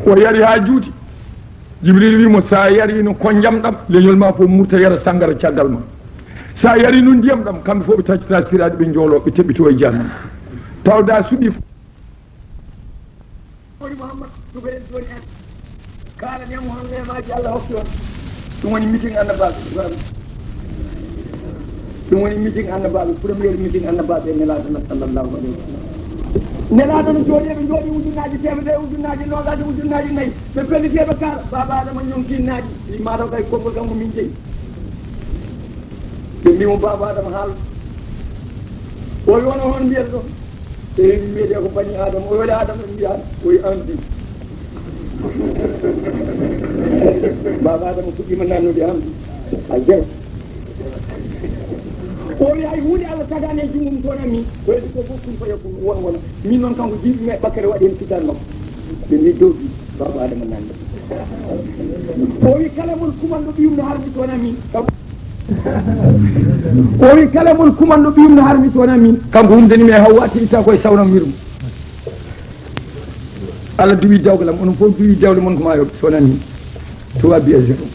O yari ha juuti. Jibril wi mo sa yari no konjam ɗam, leñol ma fof murta yara sangara caggal ma. Sa yari no ndiyam ɗam, kamɓe fof ɓe taccata siraɗi, ɓe njoolo, ɓe teɓɓito e jahannama. Tawda suɓi. Woni Muhammad, suɓe en joni en. Kala nemo hon nemaji Allah hokki on. Ɗum woni meeting annabaaɓe. Ɗum woni meeting annabaaɓe, premier meeting annabaaɓe e Nelaaɗo men sallallahu alayhi wa sallam. Nelaaɗo no jooɗi, ɓe jooɗi ujunnaaji teemedere, ujunnaaji noogaas, ujunnaaji nayi. Ɓe pelliti ɓe kaala, Baaba Adama ñonki naaji, wi mataw kay konngol kam ko min jeyi. Ɓe mbi mo, Baaba Adama, haal. O wi, onon hon mbiyata ɗon? E min mbiyete ko bani Adama. O wi, woni Adama en mbiya? O wi, an bi. Baaba Adama fuɗɗima nannude, an bi. A jere. O wi, hay huunde Allah tagaani e junngo mum, so wonaa min. O wi ko fof kun fayakun, won wona. Min noon kanko jiiɗumi e ɓakere waɗi heen fittaandu makko. Ɓe mbi, doggi, Baaba Adama nanni. O wi, kala mon kumanɗo ɓiyum no harmi, so wonaa min. O wi, kala mon kumanɗo ɓiyum no harmi, so wonaa min. Kanko humdani mi e Hawwa, tiɗɗita ko e sawnam mirum. Allah duwi dewgal am, onon fof duwi dewle mon ko maa yoɓ, so wonaa min. Tout va bien, c'est bon.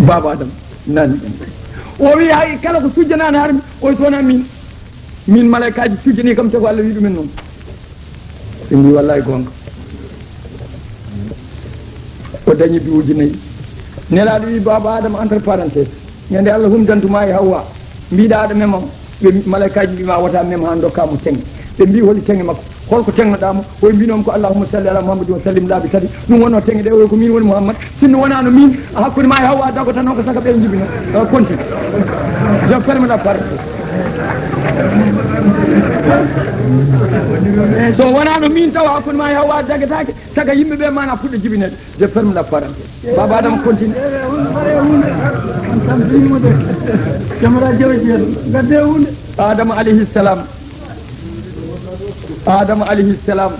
Baaba Adama nanni. O wi, hay kala ko sujjanaani harmi, o wi, so wonaa min. Min malaykaaji sujjanii kam, tawi ko Allah wi ɗumen noon. Ɓe mbi, wallahi goonga. O dañi duuji nayi. Nelaaɗo wi, Baaba Adama, entre parenthèse, ñande Allah humdantuma e Hawwa, mbiɗa aɗa mema, ɓe malaykaaji mbi ma wota mem haa dokka mo teŋe. Ɓe mbi, holi teŋe makko? Holko teŋnoɗa mo? O wi, mbinomi ko allahumma salli ala Muhammadin wa sallim laabi tati. Ɗum wonno teŋe ɗe, o wi, ko min woni Muhammad. Sinno wonano min, hakkunde ma e Hawwa dagotano ko saka ɓe jibino. Euh, continue. Je ferme la parenthèse. So wonano min tawa hakkunde ma e Hawwa dagetaake, saka yimɓe ɓe mana puɗɗo jibinede. Je ferme la parenthèse. Baaba Adama continue. Camara jawji en, gadde hunde. Adama alayhi salam. Adama alayhi salam.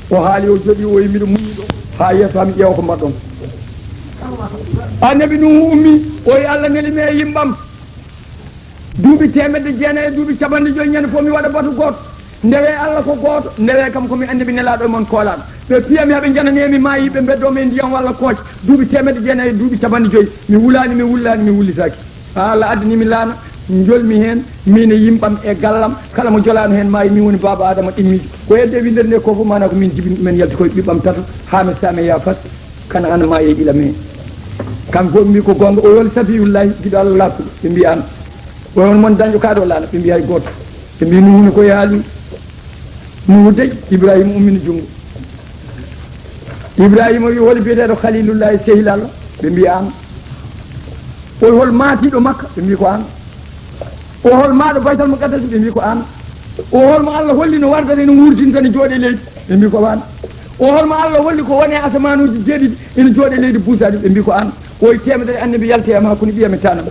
O haali, o jooɗi, o wi, miɗo muñi ɗo haa yeeso am, ƴeewa ko mbaɗɗon. Annabi Nuhu ummi, o wi, Allah neli mi e yimɓam. Duuɓi teemedde jeenayi e duuɓi capanɗe joyi, ñande fof mi waɗa batu gooto. Ndewe Allah ko gooto, ndewe kam ko mi annabi nelaaɗo e mon koolaaɗo. Ɓe piya mi, haa ɓe njanane mi maayi, ɓe mbeddo mi e ndiyam walla kooc. Duuɓi teemedde jeenayi e duuɓi capanɗe joyi, mi wulaani, mi wullaani, mi wullitaaki. Haa Allah addani mi laana, njolmi heen, min e yimɓam e gallam, kala mo jolaano heen maayi, min woni baaba Adama ɗimmiijo. Ko hedde winndere nde ko fof, maana ko min jibini ɗumen, yalti koye ɓiɓɓam tato, Haame, Saame, Yaafas, Kanaana, maayi e ila me. Kamɓe fof ɓe mbi ko goonga, o wi, hol Safiyullahi, giɗo Allah laaɓtuɗo? Ɓe mbi, an. O wi, hol mon dañɗo kaa ɗo laana? Ɓe mbi, hay gooto. Ɓe mbi, Nuuhu ne ko yaali? Nuuhu dey, Ibrahima ummini junngo. Ibrahima wi, holi biyeteeɗo Khalilullahi, sehil Allah? Ɓe mbi, an. O wi, hol maatiiɗo Makka? Ɓe mbi, ko an. O hol maaɗo Baytal Muqaddas? Ɓe mbi, ko an. O hol mo Allah holli no wardata, ene wurtinta, ne jooɗe leydi? Ɓe mbi, ko an. O hol mo Allah holli ko woni e asamaanuuji jeeɗiɗi, ene jooɗe leydi buusaɗi? Ɓe mbi, ko an. O wi, teemedere annabi yalti e am hakkunde ɓiyam e tanam.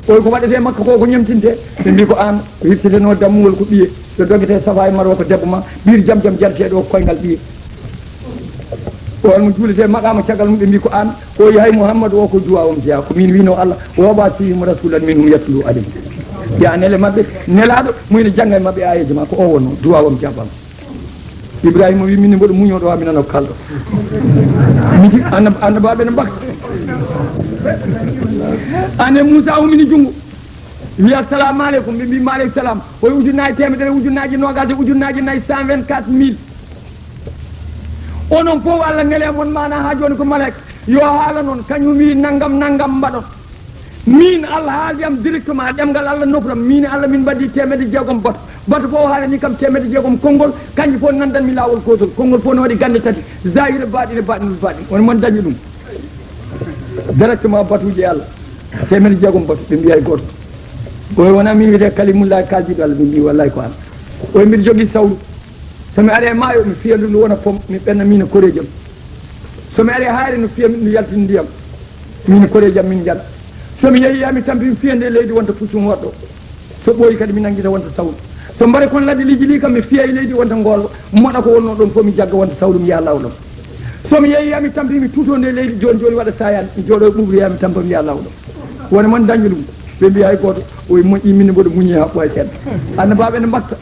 O wi, ko waɗetee Makka ko, ko ñemtintee? Ɓe mbi, ko an. Ko hirseteno dammuwol ko ɓiye, ɗo dogete Safa e Marwa ko debbo ma, ɓiir jam jam jarteɗo ko koyngal ɓiye. O wi, hol mo juulete maqaama caggal mum? Ɓe mbi, ko an. O wi, hay Muhammadu o ko duwawam jeya, ko min wino Allah, wa ba'ath fihim rasulan minhum yatlu alayhim. Ya nele maɓɓe nelaaɗo mo ina jannga e maɓɓe aayeeje ma, ko o wonno duwawam jaabama. Ibrahima wi, min mboɗo muñoɗo, ha mi nana ko kalɗo. Miti annab-, annabaaɓe ne mbaka. Ane Muusa ummini junngo, wi, assalamu aleykum. Ɓe mbi, maaleykum salam. O wi, ujunnaaji teemedere, ujunnaaji noogaas e ujunnaaji nayi, cent vingt-quatre mille. Onon fof Allah neli mon maana haa jooni ko malaika. Yo haala noon, kañum wi nanngam, nanngam mbaɗon. Min Allah haaldi am directement, ɗemngal Allah nofram. Min Allah min mbaɗi teemedde jeegom bato. Bato fof haalani kam teemedde jeegom konngol, kanƴe fof nandan mi laawol gootol. Konngol fof ne waɗi gannde tati. Zahir, baɗin, baɗin, baɗin. On mon dañi ɗum. Directement batuuji e Allah. Teemedde jeegom bato, ɓe mbiya hay gooto. O wi, wona min wiyete Kalimullahi, kaaldiiɗo Allah? Ɓe mbi, wallahi ko an. O wi, mbiɗo jogii sawru. So mi ari e maayo, mi fiya ndu, ndu wona pom, mi ɓenna, min e koreeji am. So mi ari e haayre, no fiya mi, ndu yaltina ndiyam, min e koreeji am, min njara. So mi yehi, yaa mi tampi, mi fiya nde leydi, wonta puccum woɗɗo. So ɓooyi kadi, mi nanngita, wonta sawru. So mbare kon ladde liiji ɗi kam, mi fiya e leydi, wonta ngoolo, moɗa ko wonnoo ɗoon fof, mi jagga, wonta sawru, mi yaha laawol am. So mi yehi, yaa mi tampi, mi tuto nde leydi, jooni jooni waɗa saayaani, mi jooɗo e ɓuuɓri, yaa mi tampa, mi yaha laawol am. Woni mon dañde ɗum? Ɓe mbiya hay gooto. O moƴƴi, min mboɗo muñi haa ɓooya seeɗa. Annabaaɓe ne mbaɗta.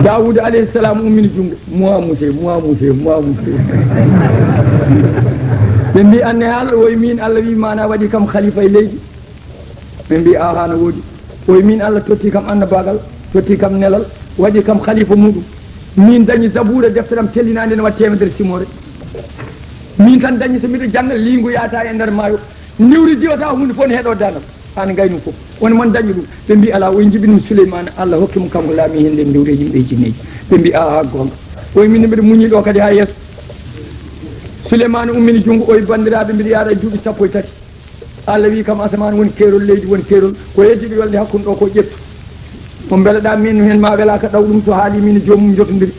Daawuda alayhi salam ummini junngo. Moi, monsieur, moi, monsieur, moi, monsieur. Ɓe mbi, "Anne haal?" O wi, "Min, Allah wi maana waɗi kam khalifa e leydi." Ɓe mbi, "Aha, no woodi." O wi, "Min, Allah totti kam annabaagal, totti kam nelal, waɗi kam khalifa muɗum. Min dañi Zabuura, deftere am tellinaande, ne waɗi teemedere simoore. Min tan dañi, so miɗo jannga, liingu yahata e nder maayo, niwri diwata, huunde fof ne heɗo danam." An gaynu fof. Woni mon dañi ɗum? Ɓe mbi, "Alaa, o jibini ɗum Suleymaana, Allah hokki mo kanko laami heen nden ndiwri e yimɓe e jinneeji." Ɓe mbi, "Aha, goonga." O wi, "Min mbiɗo muñi ɗo kadi haa yeeso." Suleymaana ummini junngo, o wi, "Banndiraaɓe, mbiɗo yaara e duuɓi sappo e tati. Allah wi kam asamaan woni keerol, leydi woni keerol, ko heddi ɗo yolde hakkunde ɗo ko ƴettu. Mo mbeleɗaa min heen ma welaaka ɗaw ɗum, so haali min e joomum njotondiri."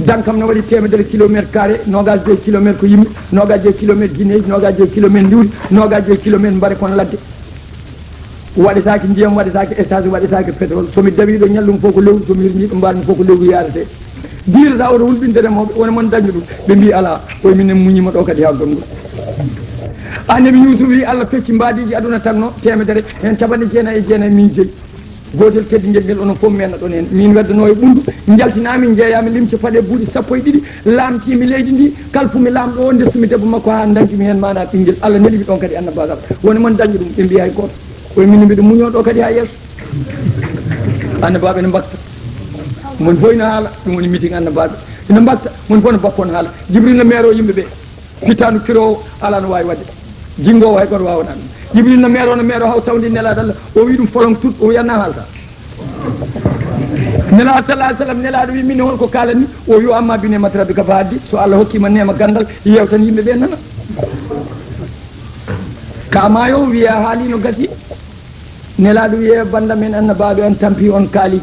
Dan kam no waɗi teemedere kilomètre carré, noogaas joyi kilomètre ko yimɓe, noogaas joyi kilomètre jinneeji, noogaas joyi kilomètre ndiwri, noogaas joyi kilomètre mbare kon ladde. Waɗetaake ndiyam, waɗetaake essence, waɗetaake pétrole. So mi dawii ɗo ñallum fof ko lewru, so mi hirnii ɗo mbaarmi fof ko lewru yaarete. Diirata oto hulɓinde remooɓe, woni mon dañde ɗum? Ɓe mbi, "Alaa." O wi, "Minen muñiima ɗo kadi haa gonɗo." Annabi Yuusuf wi, "Allah tocci mbaadiiji aduna tagno teemedere, heen capanɗe jeenayi e jeenayi min jeyi." Gootel keddingel ngel, onon fof meenna ɗon heen. Min weddanoo e ɓunndu, njaltinaa min, njeeyaa mi limce paɗe buuɗi sappo e ɗiɗi, laamtii mi leydi ndi, kalfu mi laamɗo o, ndestu mi debbo makko haa ndañcu mi heen maanaa ɓinngel. Allah neli mi ɗon kadi annabaagal. Woni mon dañde ɗum? Ɓe mbi hay gooto. O wi, "Min mbiɗo muñoo ɗo kadi haa yeeso." Annabaaɓe ne mbakta. Mon fof ina haala, ɗum woni meeting annabaaɓe. Ina mbakta, mon fof no bakkoon haala. Jibril no meeroo yimɓe ɓe. Fittaandu kiroowo alaa no waawi waɗde. Jinngoowo hay gooto waawanaa ɗum. Jibril no meeroo, no meeroo, haw sawndi nelaaɗo Allah. O wi ɗum folon tut, o wi, "Anna haalta." Nelaaɗo sallallahu alaihi wasallam, nelaaɗo wi, "Min hol ko kaalanmi?" O wi, "Amma bi ni'mati rabbika fa haddis." So Allah hokkiima neema ganndal, yeewtan yimɓe ɓe nana. Ka maayo wiya haali no gasi. Nelaaɗo wiya, "Bannda men annabaaɓe on tampi, on kaali.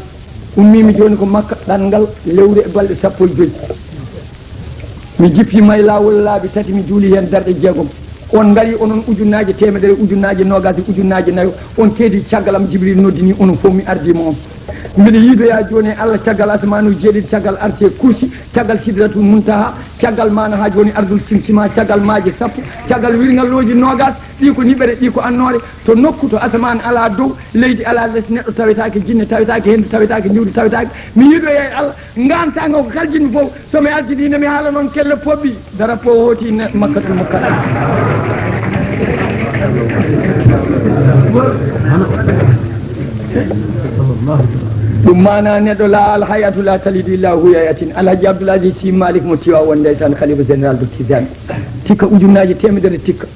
Ummiimi jooni ko Makka, ɗanngal lewru e balɗe sappo e joy. Mi jippiima e laawol laabi tati, mi juuli heen darɗe jeegom. On ngari onon ujunnaaje teemedere, ujunnaaje noogaas, ujunnaaje nayo. On keedi caggal am, Jibril noddini onon fof, mi ardiima on. Mbiɗo yiidoyaa jooni e Allah caggal asamaanu jeeɗiɗi, caggal arsi e kursi, caggal sidratul muntaha, caggal maana haa jooni ardul simsima, caggal maaje sappo, caggal wirngalooji noogaas, ɗi ko niɓere, ɗi ko annoore, to nokku, to asamaan alaa dow, leydi alaa les, neɗɗo tawetaake, jinne tawetaake, henndu tawetaake, ndiwdi tawetaake. Mi yiidoyaa e Allah, ngaamtaango ko kala jinmi fof, so mi artidii, ne mi haala noon kelle poɓɓi, darapo hooti ne Makkatul Mukarrama. Ɗum maana neɗɗo la al hayatu la talidu illa huyayatin. Alhaji Abdoul Aziz Sy Malick mo Tiwaawan, ndeysaan, khalifa général de Tijani. Tikka ujunnaaji teemedere tikka.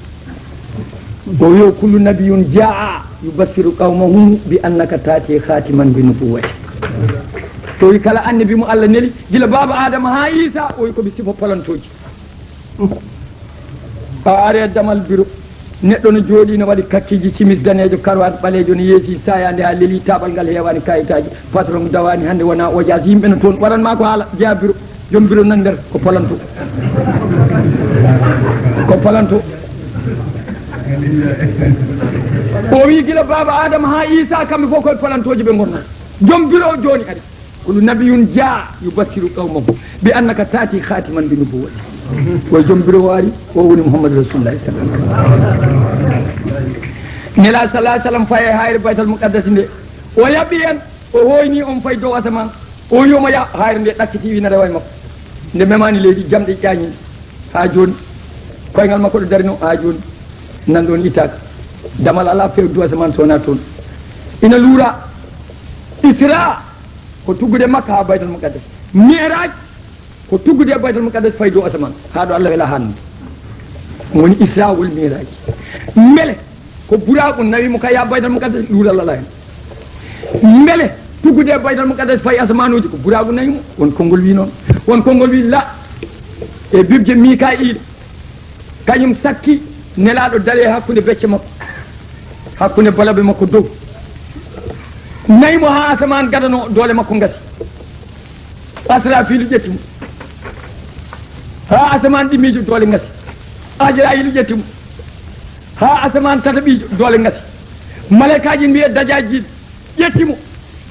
O wiyo, "Kullu nabiyun jaa yubassiru qawmahu bi annaka taati khatiman bi nubuwwati." O wi, "Kala annabi mo Allah neli, gila baaba Adama haa Isa, o wi ko mi sifa palantooji." A ari e damal biro, neɗɗo no jooɗii, no waɗi kakkiiji, simis daneejo, karwaat ɓaleejo, no yeesi saayaande haa lelii, taaɓal ngal heewaani kaayitaaji, patron dawaani hannde, wonaa ojaas, yimɓe no toon, waɗan maa ko haala, jeyaa biro, joom biro nan nder, ko palanto. Ko palanto. O wi gila baaba Adama haa Isa, kamɓe fof koye palantooji ɓe ngonnoo. Joom biro o jooni ari. Kullu nabiyun jaa yubassiru qawmahu bi annaka taati khatiman bi nubuwwati. Ko joom biro o ari, o woni Muhammadu Rasulullahi sallallahu alaihi wasallam. Nela sallallahu alaihi wasallam faye hayre Baytal Muqaddas nde. O yaɓi en, o hoyni on fay dow asamaan. O wi omo yaha, hayre nde ɗakkiti, wi nana way makko. Nde memani leydi, jamɗe ƴañi. Haa jooni, koyngal makko ɗo darino, haa jooni, nan ɗon ittaaka. Damal alaa fewdu asamaan so wonaa toon. Ina luura. Isra ko tuggude Makka haa Baytal Muqaddas. Mi'raj ko tuggude e Baytal Muqaddas fay dow asamaan, haa ɗo Allah wela hannde. Ɗum woni Isra wal Mi'raj. Mbele ko buraaku nawi mo ka yaa Baytal Muqaddas, luural alaa hen. Mbele tuggude e Baytal Muqaddas fay asamaanuuji ko buraaku nawi mo? Won konngol wi noon. Won konngol wi la. E bibje Mika'iila, kañum sakki Nelaaɗo dali e hakkunde becce makko, hakkunde balabe makko dow. Nayi mo haa asamaan gadano, doole makko ngasi. Asrafiilu ƴetti mo haa asamaan ɗimmiijo, doole ngasi. Ajra'iilu ƴetti mo haa asamaan tataɓiijo, doole ngasi. Malaykaaji mbiye dajaajiilu ƴetti mo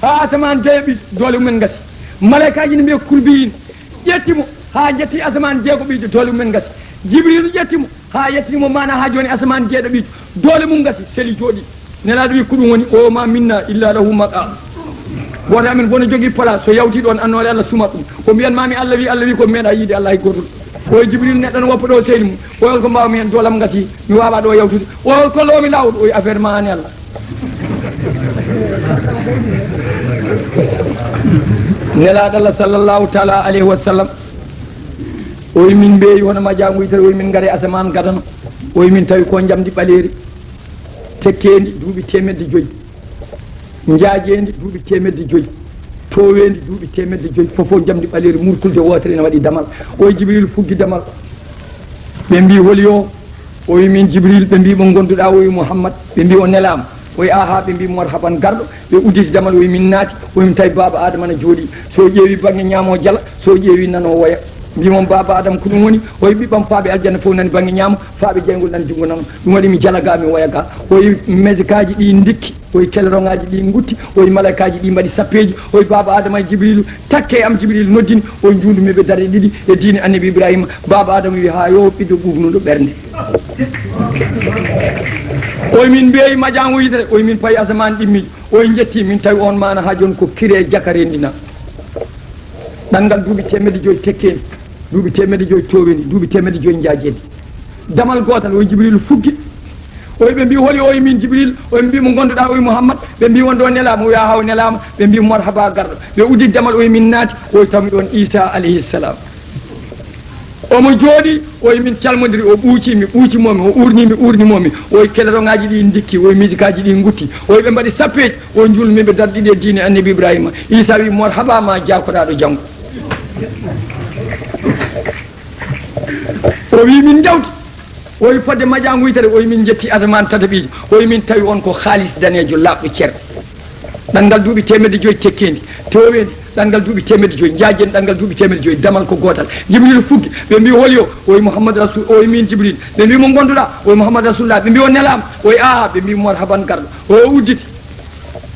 haa asamaan joyaɓiijo, doole mumen ngasi. Malaykaaji mbiye kulbiyiin ƴetti mo haa jetti asamaan jeegoɓiijo, doole mumen ngasi. Jibriilu ƴetti mo haa yettini mo maana haa jooni asamaan jeeɗaɓiijo, doole mum ngasi, seli jooɗi. Nelaaɗo wi ko ɗum woni, o ma minna illa lahu maqam. Gooto amen fof no jogii place, so yawti ɗoon annoore Allah sumat ɗum. Ko mbiyan mami Allah wi, Allah wi ko meeɗa yiide Allah hay gooto. O e Jibril neɗɗo no woppa ɗo sehli mum. O ko mbawmi heen, doolam ngasi, mi wawa ɗo yawtude. O ko loomi laawol, o e affaire ma an e Allah. Nelaaɗo Allah sallallahu taala alayhi wa sallam. O wi min mbeeyi hono majangu yitere, o wi min ngari asamaan gadano. O wi min tawi ko njamdi ɓaleeri, tekkeendi duuɓi teemedde joyi, njaajeendi duuɓi teemedde joyi, tooweendi duuɓi teemedde joyi, fof fof njamdi ɓaleeri murtulde wootere ene waɗi damal. O wi Jibril fuggi damal. Ɓe mbi holi o? O wi min Jibril. Ɓe mbi mo gonduɗa? O wi Muhammad. Ɓe mbi o nelaama. O wi aha. Ɓe mbi marhaban garɗo. Ɓe udditi damal, o wi min naati. O wi min tawi baaba Adama na jooɗi. So ƴeewi bannge ñaamo jala, so ƴeewi nano woya. Mbi mon baaba Adama ko ɗum woni? O wi ɓiɓɓam faaɓe aljanna fof nani bannge ñaamo, faaɓe jeyngol nani junngo nano. Ɗum waɗi mi jala ga, mi woya ga. O wi mesikaji ɗi ndikki, o wi keleroŋaji ɗi ngutti, o wi malaykaaji ɗi mbaɗi sappeeji. O wi baaba Adama e Jibrilu, takke am. Jibrilu noddini, o wi njuundumi ɓe darɗe ɗiɗi e diine annabi Ibrahima. Baaba Adama wi ha yo ɓiɗɗo ɓuuɓnuɗo ɓernde. O wi min mbeeyi majangu yitere, o wi min payi asamaan ɗimmiijo. O wi njetti, min tawi on maana ha jooni ko kire jakare ndina. Ɗanngal duuɓi teemedde joyi tekkeendi, duuɓi teemedde joyi tooweendi, duuɓi teemedde joyi njaajeendi. Damal gootal, o wi Jibril fuggi. O wi ɓe mbi holi? O wi min Jibril. O wi mbi mo gonduɗa? O wi Muhammad. Ɓe mbi won ɗo nelaama? O wi aha, o nelaama. Ɓe mbi marhaba garɗo. Ɓe uddi damal, o wi min naati. O wi tawmi ɗon Isa alayhi salam. Omo jooɗi, o wi min calmodiri, o ɓuuci mi ɓuuci momi, o urni mi urni momi. O wi keleroŋaji ɗi ndikki, o wi misikaji ɗi ngutti, o wi ɓe mbaɗi sappeeji, o wi njuulmi ɓe darɗe ɗiɗi e diine annabi Ibrahima. Isa wi marhaba ma jaakoraɗo janngo. O wi min jawti. O wi fodde majangu yitere, o wi min jetti asamaan tataɓiijo, o wi min tawi on ko haalis daneejo laaɓɗo cer. Ɗanngal duuɓi teemedde joyi tekkeendi, tooweendi, ɗanngal duuɓi teemedde joyi, njaajeendi ɗanngal duuɓi teemedde joyi, damal ko gootal. Jibril fuggi, ɓe mbi holi o? O wi Muhammad Rasul. O wi min Jibril. Ɓe mbi mo gonduɗa? O wi Muhammad Rasulullah. Ɓe mbi o nelaama? O wi aha. Ɓe mbi marhaban garɗo. O udditi.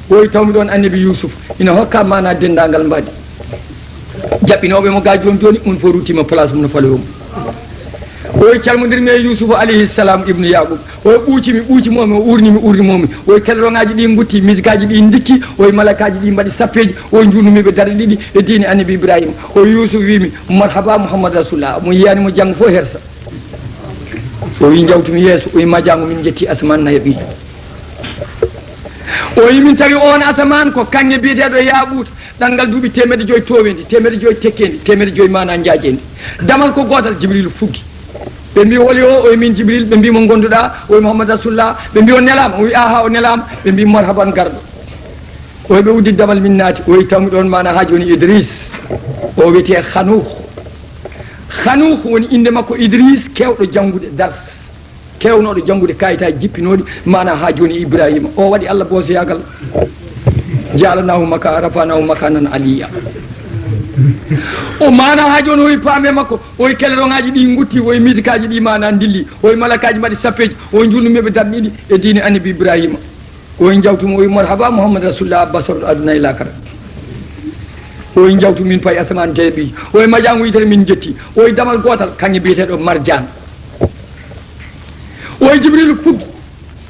O wi tawmi ɗon annabi Yusuf, ina hokka maana denndaangal mbaadi. Jaɓɓinooɓe mo ga jooni jooni, un fof ruttima place mum no faloyo mum. O wi calmodirmi e Yusufu alayhi salam ibnu Yaqub. O wi ɓuuci mi ɓuuci momi, o urni mi urni momi. O wi keleroŋaji ɗi ngutti, misikaji ɗi ndikki, o wi malakaji ɗi mbaɗi sappeeji, o wi njuulnumi ɓe darɗe ɗiɗi e diine annabi Ibrahima. O wi Yusuf wimi marhaba Muhammad Rasulullah, mo yiyani mo janngo fof hersa. O wi njawtumi yeeso, o wi majango min jetti asamaan nayaɓiijo. O wi min tawi on asamaan ko kaŋŋe biyeteeɗo Yaaquuta, ɗanngal duuɓi teemedde joyi tooweendi, teemedde joyi tekkeendi, teemedde joyi maana njaajeendi. Damal ko gootal, Jibrilu fuggi. Ɓe mbi holi o? O wi min Jibril. Ɓe mbi mo gonduɗa? O wi Muhammad Rasulullah. Ɓe mbi o nelaama? O wi aha, o nelaama. Ɓe mbi marhaban garɗo. O wi ɓe uddi damal min naati. O wi tawmi ɗon maana ha jooni Idris. O wiyete Hanuh. Hanuh woni innde makko Idris, kewɗo janngude dars. Kewnooɗo janngude kayitaaji jippinooɗi maana ha jooni Ibrahima. O waɗi Allah boosoyaagal. Jaalanahu maka, rafanahu makanan aliyya. O maana ha jooni o wi paame makko, o wi keleroŋaji ɗi ngutti, o wi misikaji ɗi maana ndilli, o wi malakaji mbaɗi sappeeji, o wi njuulnumi ɓe darɗe ɗiɗi e diine annabi Ibrahima. O wi njawtumi, o wi marhaba Muhammad Rasulullah, basorɗo aduna e lakara. O wi njawtumi min payi asamaan jeeɗaɓiijo. O wi majangu yitere min jetti. O wi damal gootal, kaŋŋe biyeteeɗo Marjaan. O wi Jibrilu fuggi,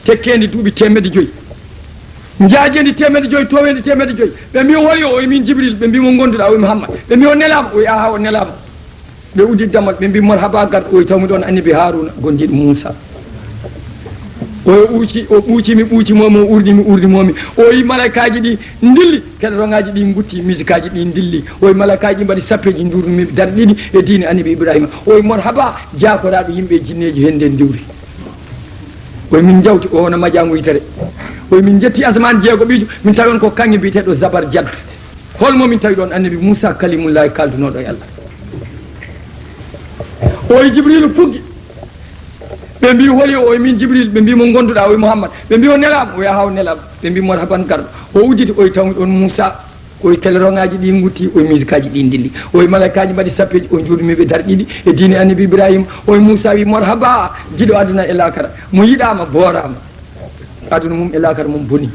tekkeendi duuɓi teemedde joyi, njaajeendi teemedde joyi, tooweendi teemedde joyi. Ɓe mbi o holi o? O wi min Jibril. Ɓe mbi mo gonduɗa? O wi Muhammad. Ɓe mbi o nelaama? O wi aha, o nelaama. Ɓe uddi damal, ɓe mbi marhaba garɗo. O wi tawmi ɗon annabi Haruna, gondiiɗo Muusa. O wi ɓuuci, o ɓuuci mi ɓuuci momi, o urni mi urni momi. O wi malakaji ɗi ndilli, keleroŋaji ɗi ngutti, misikaji ɗi ndilli. O wi malakaji ɗi mbaɗi sappeeji, njuulnumi ɓe darɗe ɗiɗi e diine annabi Ibrahima. O wi marhaba jaakoraɗo yimɓe e jinneeji, hende ndiwri. O wi min njawti, o wona majangu yitere. O wi min jetti asamaan jeegoɓiijo, min tawi on ko kaŋŋe biyeteeɗo Zabarjad. Holmo min tawi ɗon? Annabi Muusa Kalimullahi, kaldunoɗo e Allah. O wi Jibrilu fuggi, Ɓe mbi, "Holi o?" O wi, "Min Jibril." Ɓe mbi, "Mo ngonduɗaa?" O wi, "Muhammad." Ɓe mbi, "O nelaama?" O wi, "Ahaa, o nelaama." Ɓe mbi, "Marhaban garɗo." O udditi, o wi, tawi ɗon Muusa. O wi, "Kelerogaaji ɗi ngutti." O wi, "Misikaji ɗi ndilli." O wi, "Malaikaaji mbaɗi sappeji." O juurmi ɓe darɗiɗi e diine Annabi Ibrahima. O wi, Muusa wi, "Marhaba, giɗo aduna e laakara. Mo yiɗaama, booraama. Aduna mum e laakara mum boni."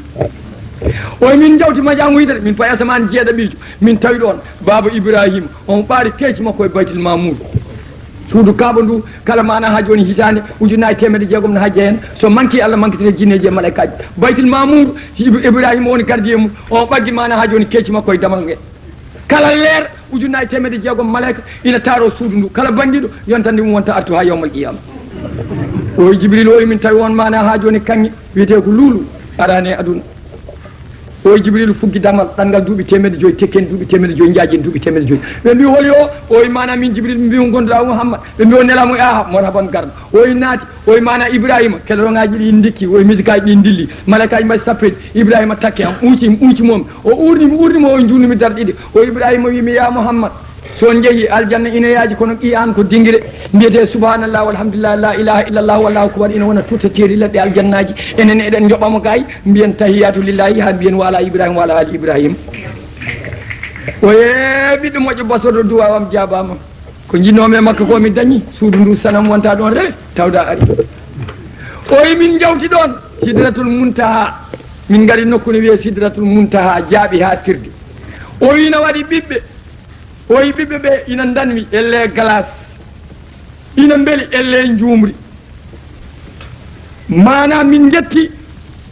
O wi, "Min jawti majangu yitere, min payi asamaan jeeɗaɓiijo, min tawi ɗon Baaba Ibrahima, on ɓaari keeci makko e Baytul Maamur." Suudu Kaaba ndu, kala maana haa jooni hitaande, ujunnaji teemedde jeegom na hajja heen, so manki Allah mankitine jinneeji e malaikaaji. Baytul Maamur, Ib-, Ibrahima woni gardien mum, o ɓaggi maana haa jooni keeci makko e damal nge. Kala leer, ujunnaji teemedde jeegom malaika ina taaro suudu ndu. Kala bandiɗo, yontande mum wonta artu haa yawmal qiyama. O wi, "Jibril, o wi, min tawi on maana haa jooni kaŋŋe, wiyetee ko luulu, araani e aduna." O wi, Jibril fuggi damal, ɗanngal duuɓi teemedde joyi, tekken duuɓi teemedde joyi, njaajin duuɓi teemedde joyi. Ɓe mbi, "Holi o?" O wi, "Maana min Jibril." Ɓe mbi, "On ngonduɗaa Muhammad?" Ɓe mbi, "O nelaama." O wi, "Aha, marhaban garɗo." O wi, naati. O wi, "Maana Ibrahima, kelerogaaji ɗi ndikki." O wi, "Misikaji ɗi ndilli. Malaikaaji mbaɗi sappeji." Ibrahima takke am, ɓuuci, ɓuuci mum. O uurni mi, uurni mo, o juurni mi darɗe ɗiɗi. O Ibrahima wiimi, "Ya Muhammad, so on njehi aljanna ina yaaji, kono ɓii aan ko dingire. Mbiyetee subhanallah, walhamdulillah, la ilaha illallah, wallahu akbar, ina wona tuutateeri leɗɗe aljannaaji. Enen eɗen njoɓa mo gaay, mbiyen tahiyatu lillahi, haa mbiyen wa ala Ibrahima, wa ala ali Ibrahima." O yee, ɓiɗɗo moƴƴo basorɗo, duwaaw am jaabaama. Ko njinnoomi e makka ko mi dañi, suudu ndu sanam wonta ɗon rewe, tawda ari. O wi, "Min njawti ɗon Sidratul Muntaha. Min ngari nokku ne wiyee Sidratul Muntaha, jaaɓi haa tirde." O wi, "Na waɗi ɓiɓɓe." O wi, "Ɓiɓɓe ɓe ina ndanwi elle glace, ina mbeli elle njuumri. Maana min njetti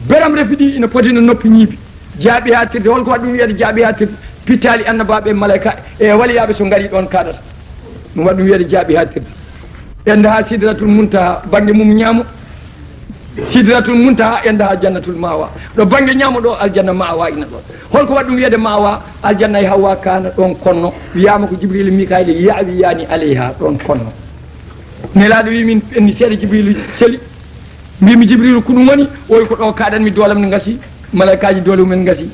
beram refi ɗi ina poti no noppi ñiibi. Jaaɓi haa tirde." Holko waɗi ɗum wiyede jaaɓi haa tirde? Pittaali annabaaɓe e malaika e waliyaaɓe so ngari ɗon kaɗata. Ɗum waɗi ɗum wiyede jaaɓi haa tirde. Enda haa Sidratul Muntaha, bannge mum ñaamo. Sidratul Muntaha enda haa Jannatul Ma'wa. Ɗo bannge ñaamo ɗo, aljanna Ma'wa ina ɗon. Holko waɗi ɗum wiyede Ma'wa? Aljanna e Hawwa kaana ɗon konno. Wiyaama ko Jibril Mikail yaawi yaani alayha ɗon konno. Nelaaɗo wi, "Min ɓenni seeɗa." Jibrilu seli. Mbimi, "Jibrilu, ko ɗum woni?" O wi, "Ko ɗo kaɗanmi doolam ne ngasi, malaikaaji doole mumen ngasi."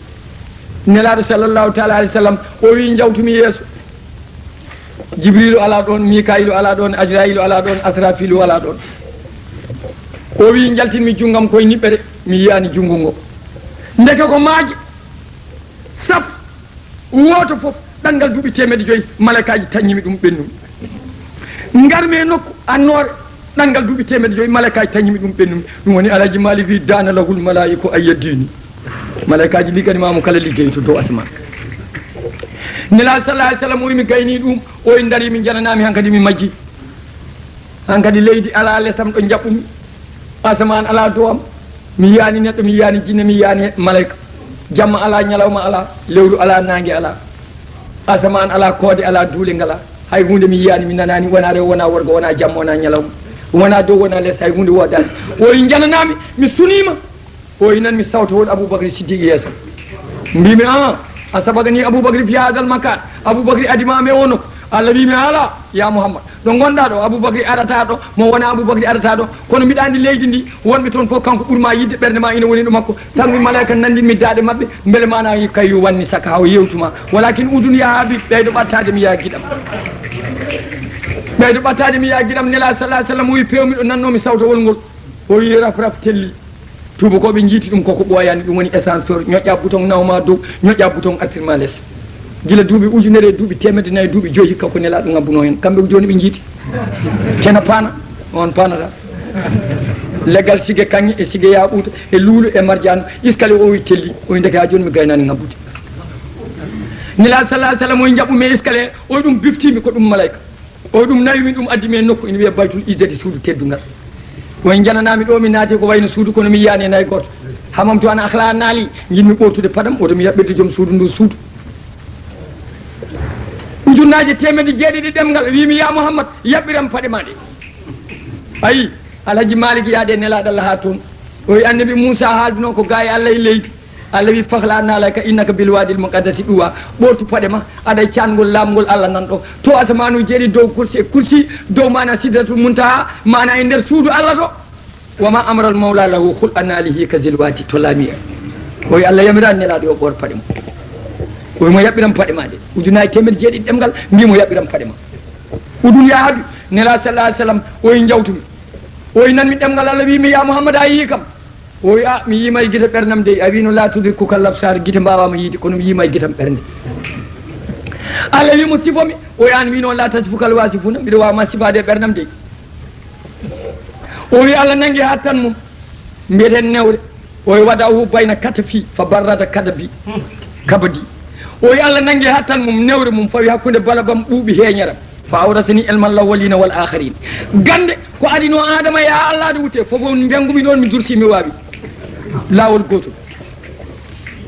Nelaaɗo sallallahu taala alayhi wa sallam o wi, "Njawtumi yeeso." Jibrilu ala ɗon, Mikailu ala ɗon, Ajrailu ala ɗon, Asrafilu ala ɗon. O wi, "Njaltinmi junngam koye niɓɓere, mi yiyani junngo ngo." Ndeke ko maaje sappo, wooto fof, ɗanngal duuɓi teemedde joyi, malaikaaji taññimi ɗum ɓennumi. Ngarmi e nokku annoore, ɗanngal duuɓi teemedde joyi, malaikaaji taññimi ɗum ɓennumi. Ɗum woni Alhaji Malik wi, "Dana lahul malaiku ayyadini." Malaikaaji ligganima mo kala liggey to dow asamaan. Nelaaɗo sallallahu alaihi wasallam o wi, "Mi gayni ɗum." O wi, "Dari, mi jananami, hankadi mi majji." Hankadi leydi ala lesam ɗo jaɓɓumi, asamaan ala dowam. Mi yiyani neɗɗo, mi yiyani jinne, mi yiyani malaika. Jamma ala, ñalawma ala, lewru ala, nange ala. Asamaan ala, koode ala, duule ngala. Hay hunde mi yiyani, mi nanani, wona rewo, wona worgo, wona jamma, wona ñalawma, wona dow, wona les, hay hunde wodani. O wi, "Jananami, mi sunima." O wi, "Nan mi sawta won Aboubacry Siddiq yeeso." Mbimi, "Ah, a sabagani Aboubacry fi hadal makan. Aboubacry adima me wono." Allah wi mi, "Ala, ya Muhammad. Ɗo ngonɗa ɗo, Aboubacry arata ɗo, mo wona Aboubacry arata ɗo. Kono mbiɗa andi leydi ndi, wonɓe toon fof kanko ɓurma yidde, ɓernde ma ina woni ɗo makko. Tan mi malaika nandinmi daaɗe maɓɓe, mbele mana kay yo wanni saka haw yewtuma. Walakin udun ya Habib, ɓeydo ɓattade mi ya giɗam." Ɓeydo ɓattade mi ya giɗam, Nela sallallahu alaihi wasallam o wi, "Pewmi ɗo nannomi sawtawol ngol." O wi, "Raf raf telli." Tuubakooɓe njiiti ɗum koko ɓooyaani, ɗum woni essence to, ñoƴƴa bouton nawma dow, ñoƴƴa bouton artirma les. Gila duuɓi ujunere e duuɓi teemedde nayi, duuɓi joyi hikka ko Nelaaɗo ŋabbuno heen. Kamɓe ko jooni ɓe njiiti. Cena paana, on paanata. Leggal sige kaŋŋe e sige yaaɓuuta e luulu e marjaanu, iskale o wi telli, o wi ndeke haa jooni mi gaynaani ŋabbude. Nelaaɗo sallallahu alaihi wasallam o wi njaɓɓu me iskale, o wi ɗum biftimi ko ɗum malaika. O ɗum nawi min, ɗum addi mi e nokku ina wiyee Baytul Izzati, suudu teddungal. O wi jananami ɗo mi naati ko wayno suudu, kono mi yiyani e nayi gooto. Hamamtu an akhla nali, jinmi ɓortude paɗam, oto mi yaɓɓirde joom suudu ndu suudu. Ujunnaaje teemedde jeeɗiɗi ɗemngal, wimi, "Ya Muhammad, yaɓɓiram paɗe ma ɗe." Ayi, Alhaji Malik yaade Nelaaɗo Allah haa toon. O wi Annabi Muusa haalduno ko gaa e Allah e leydi. Allah wi, "Fakhla' na'layka innaka bil wadil muqaddasi duwa." Ɓortu paɗe ma, aɗa e caangol laamngol Allah nan ɗo. To asamaanu jeeɗi, dow kursi e kursi, dow maana Sidratul Muntaha, maana e nder suudu Allah to. "Wa ma amral mawla lahu khul'a nalihi ka zil wadi to lamiya." O wi Allah yamiraani Nelaaɗo yo ɓoor paɗe ma. O wi mo yaɓɓiram paɗe ma ɗe. Ujunnaaje teemedde jeeɗiɗi ɗemngal, mbi mo yaɓɓiram paɗe ma. Udun ya Habib, Nelaaɗo sallallahu alaihi wasallam, o wi njawtumi. O wi, nan mi ɗemngal Allah, wi mi, "Ya Muhammad, a yii kam?" O wi, "A, mi yiima e gite ɓernam dey." A wi no, "La tudrikuka labsar, gite mbaawama yiide, kono mi yiima e gitam ɓernde." Allah wi mo, "Sifo mi." O wi, "An wi no, la tasifukal wasifuna, mbiɗo waawa ma sifaade e ɓernam dey." O wi, Allah nangi haa tan mum, mbiyeten newre. O wi, "Wada'uhu bayna katafi, fa barrada kadabi, kabadi." O wi, Allah nangi haa tan mum, newre mum fawi hakkunde balabam ɓuuɓi heeñeram. "Fa awrasani ilmal awwalina wal akhirin." Gande ko adino Adama e Allah de wutte, fof on njangumi ɗon, mi dursi, mi waawi. Laawol gootol.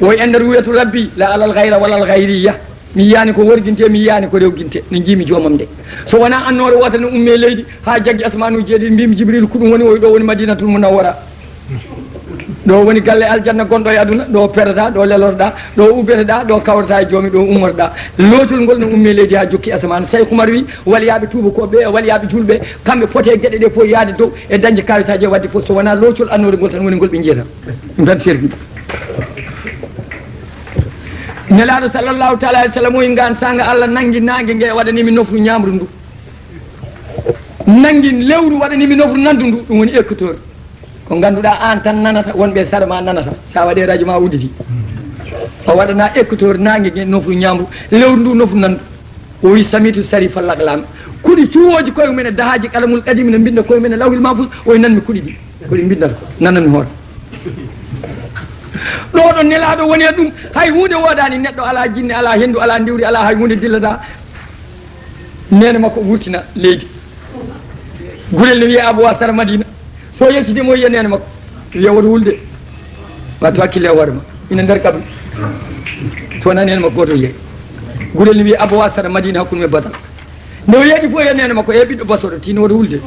O wi, "E nder wiyatu Rabbi, la alal ghayra walal ghayriya." Mi yiyaani ko worginte, mi yiyaani ko rewginte, no njiimi joomam de. So wonaa annoore wootere no ummee leydi haa jaggi asmaanuuji jeeɗiɗi, mbiimi, "Jibril, ko ɗum woni?" O wi, "Ɗo woni Madinatul Munawwara. Ɗo woni galle aljanna gonɗo e aduna, ɗo perata, ɗo lelorɗa, ɗo ubbeteɗa, ɗo kawrata e joomi, ɗo ummorɗa." Lootol ngol no ummee leydi haa jokki asamaan. Sey Umar wi, "Waliyaaɓe tuubakooɓe ɓe, e waliyaaɓe juulɓe, kamɓe poti e geɗe ɗe fof yaade dow e dañde kawisaaji e waɗde fof, so wonaa lootol annoore ngol tan woni ngol ɓe njiyata." Ɗum tan servi. Nelaaɗo sallallahu taala alayhi wa sallam o wi, ngaan saanga Allah nangi naange nge, waɗani mi nofru ñaamru ndu. Nangi lewru, waɗani mi nofru nandu ndu, ɗum woni écouteur. Ko ngannduɗaa aan tan nanata, wonɓe sara ma nanata. Sa waɗe radio ma udditi. O waɗana écouteur naange nge nofru ñaamru, lewru ndu nofru nandu. O wi, "Samitu sarifa laklam." Kuɗi cuwooji koye mum e dahaaji kalamul qadim ne mbinnda koye mum e lawhil mahfuz, o wi, "Nanmi kuɗi ɗi. Ko ɗi mbinndata ko, nananmi hoore." Ɗo ɗo Nelaaɗo woni e ɗum, hay huunde woodaani, neɗɗo alaa, jinne alaa, henndu alaa, ndiwri alaa, hay huunde dillata. Neene makko wurtina leydi. Gurel ne wiye Abu Asar Madina. So yettitii mo, yiya neene makko, wiya, "Woto wulde. Wattu hakkille e hoore ma. Ina nder kabri." So wonaa neene makko gooto, yiya. Gurel ne wiye Abu Asar Madina, hakkunde me Badar. Nde o yeeƴi fof, yiya neene makko, "E ɓiɗɗo Basoro, tino woto wulde."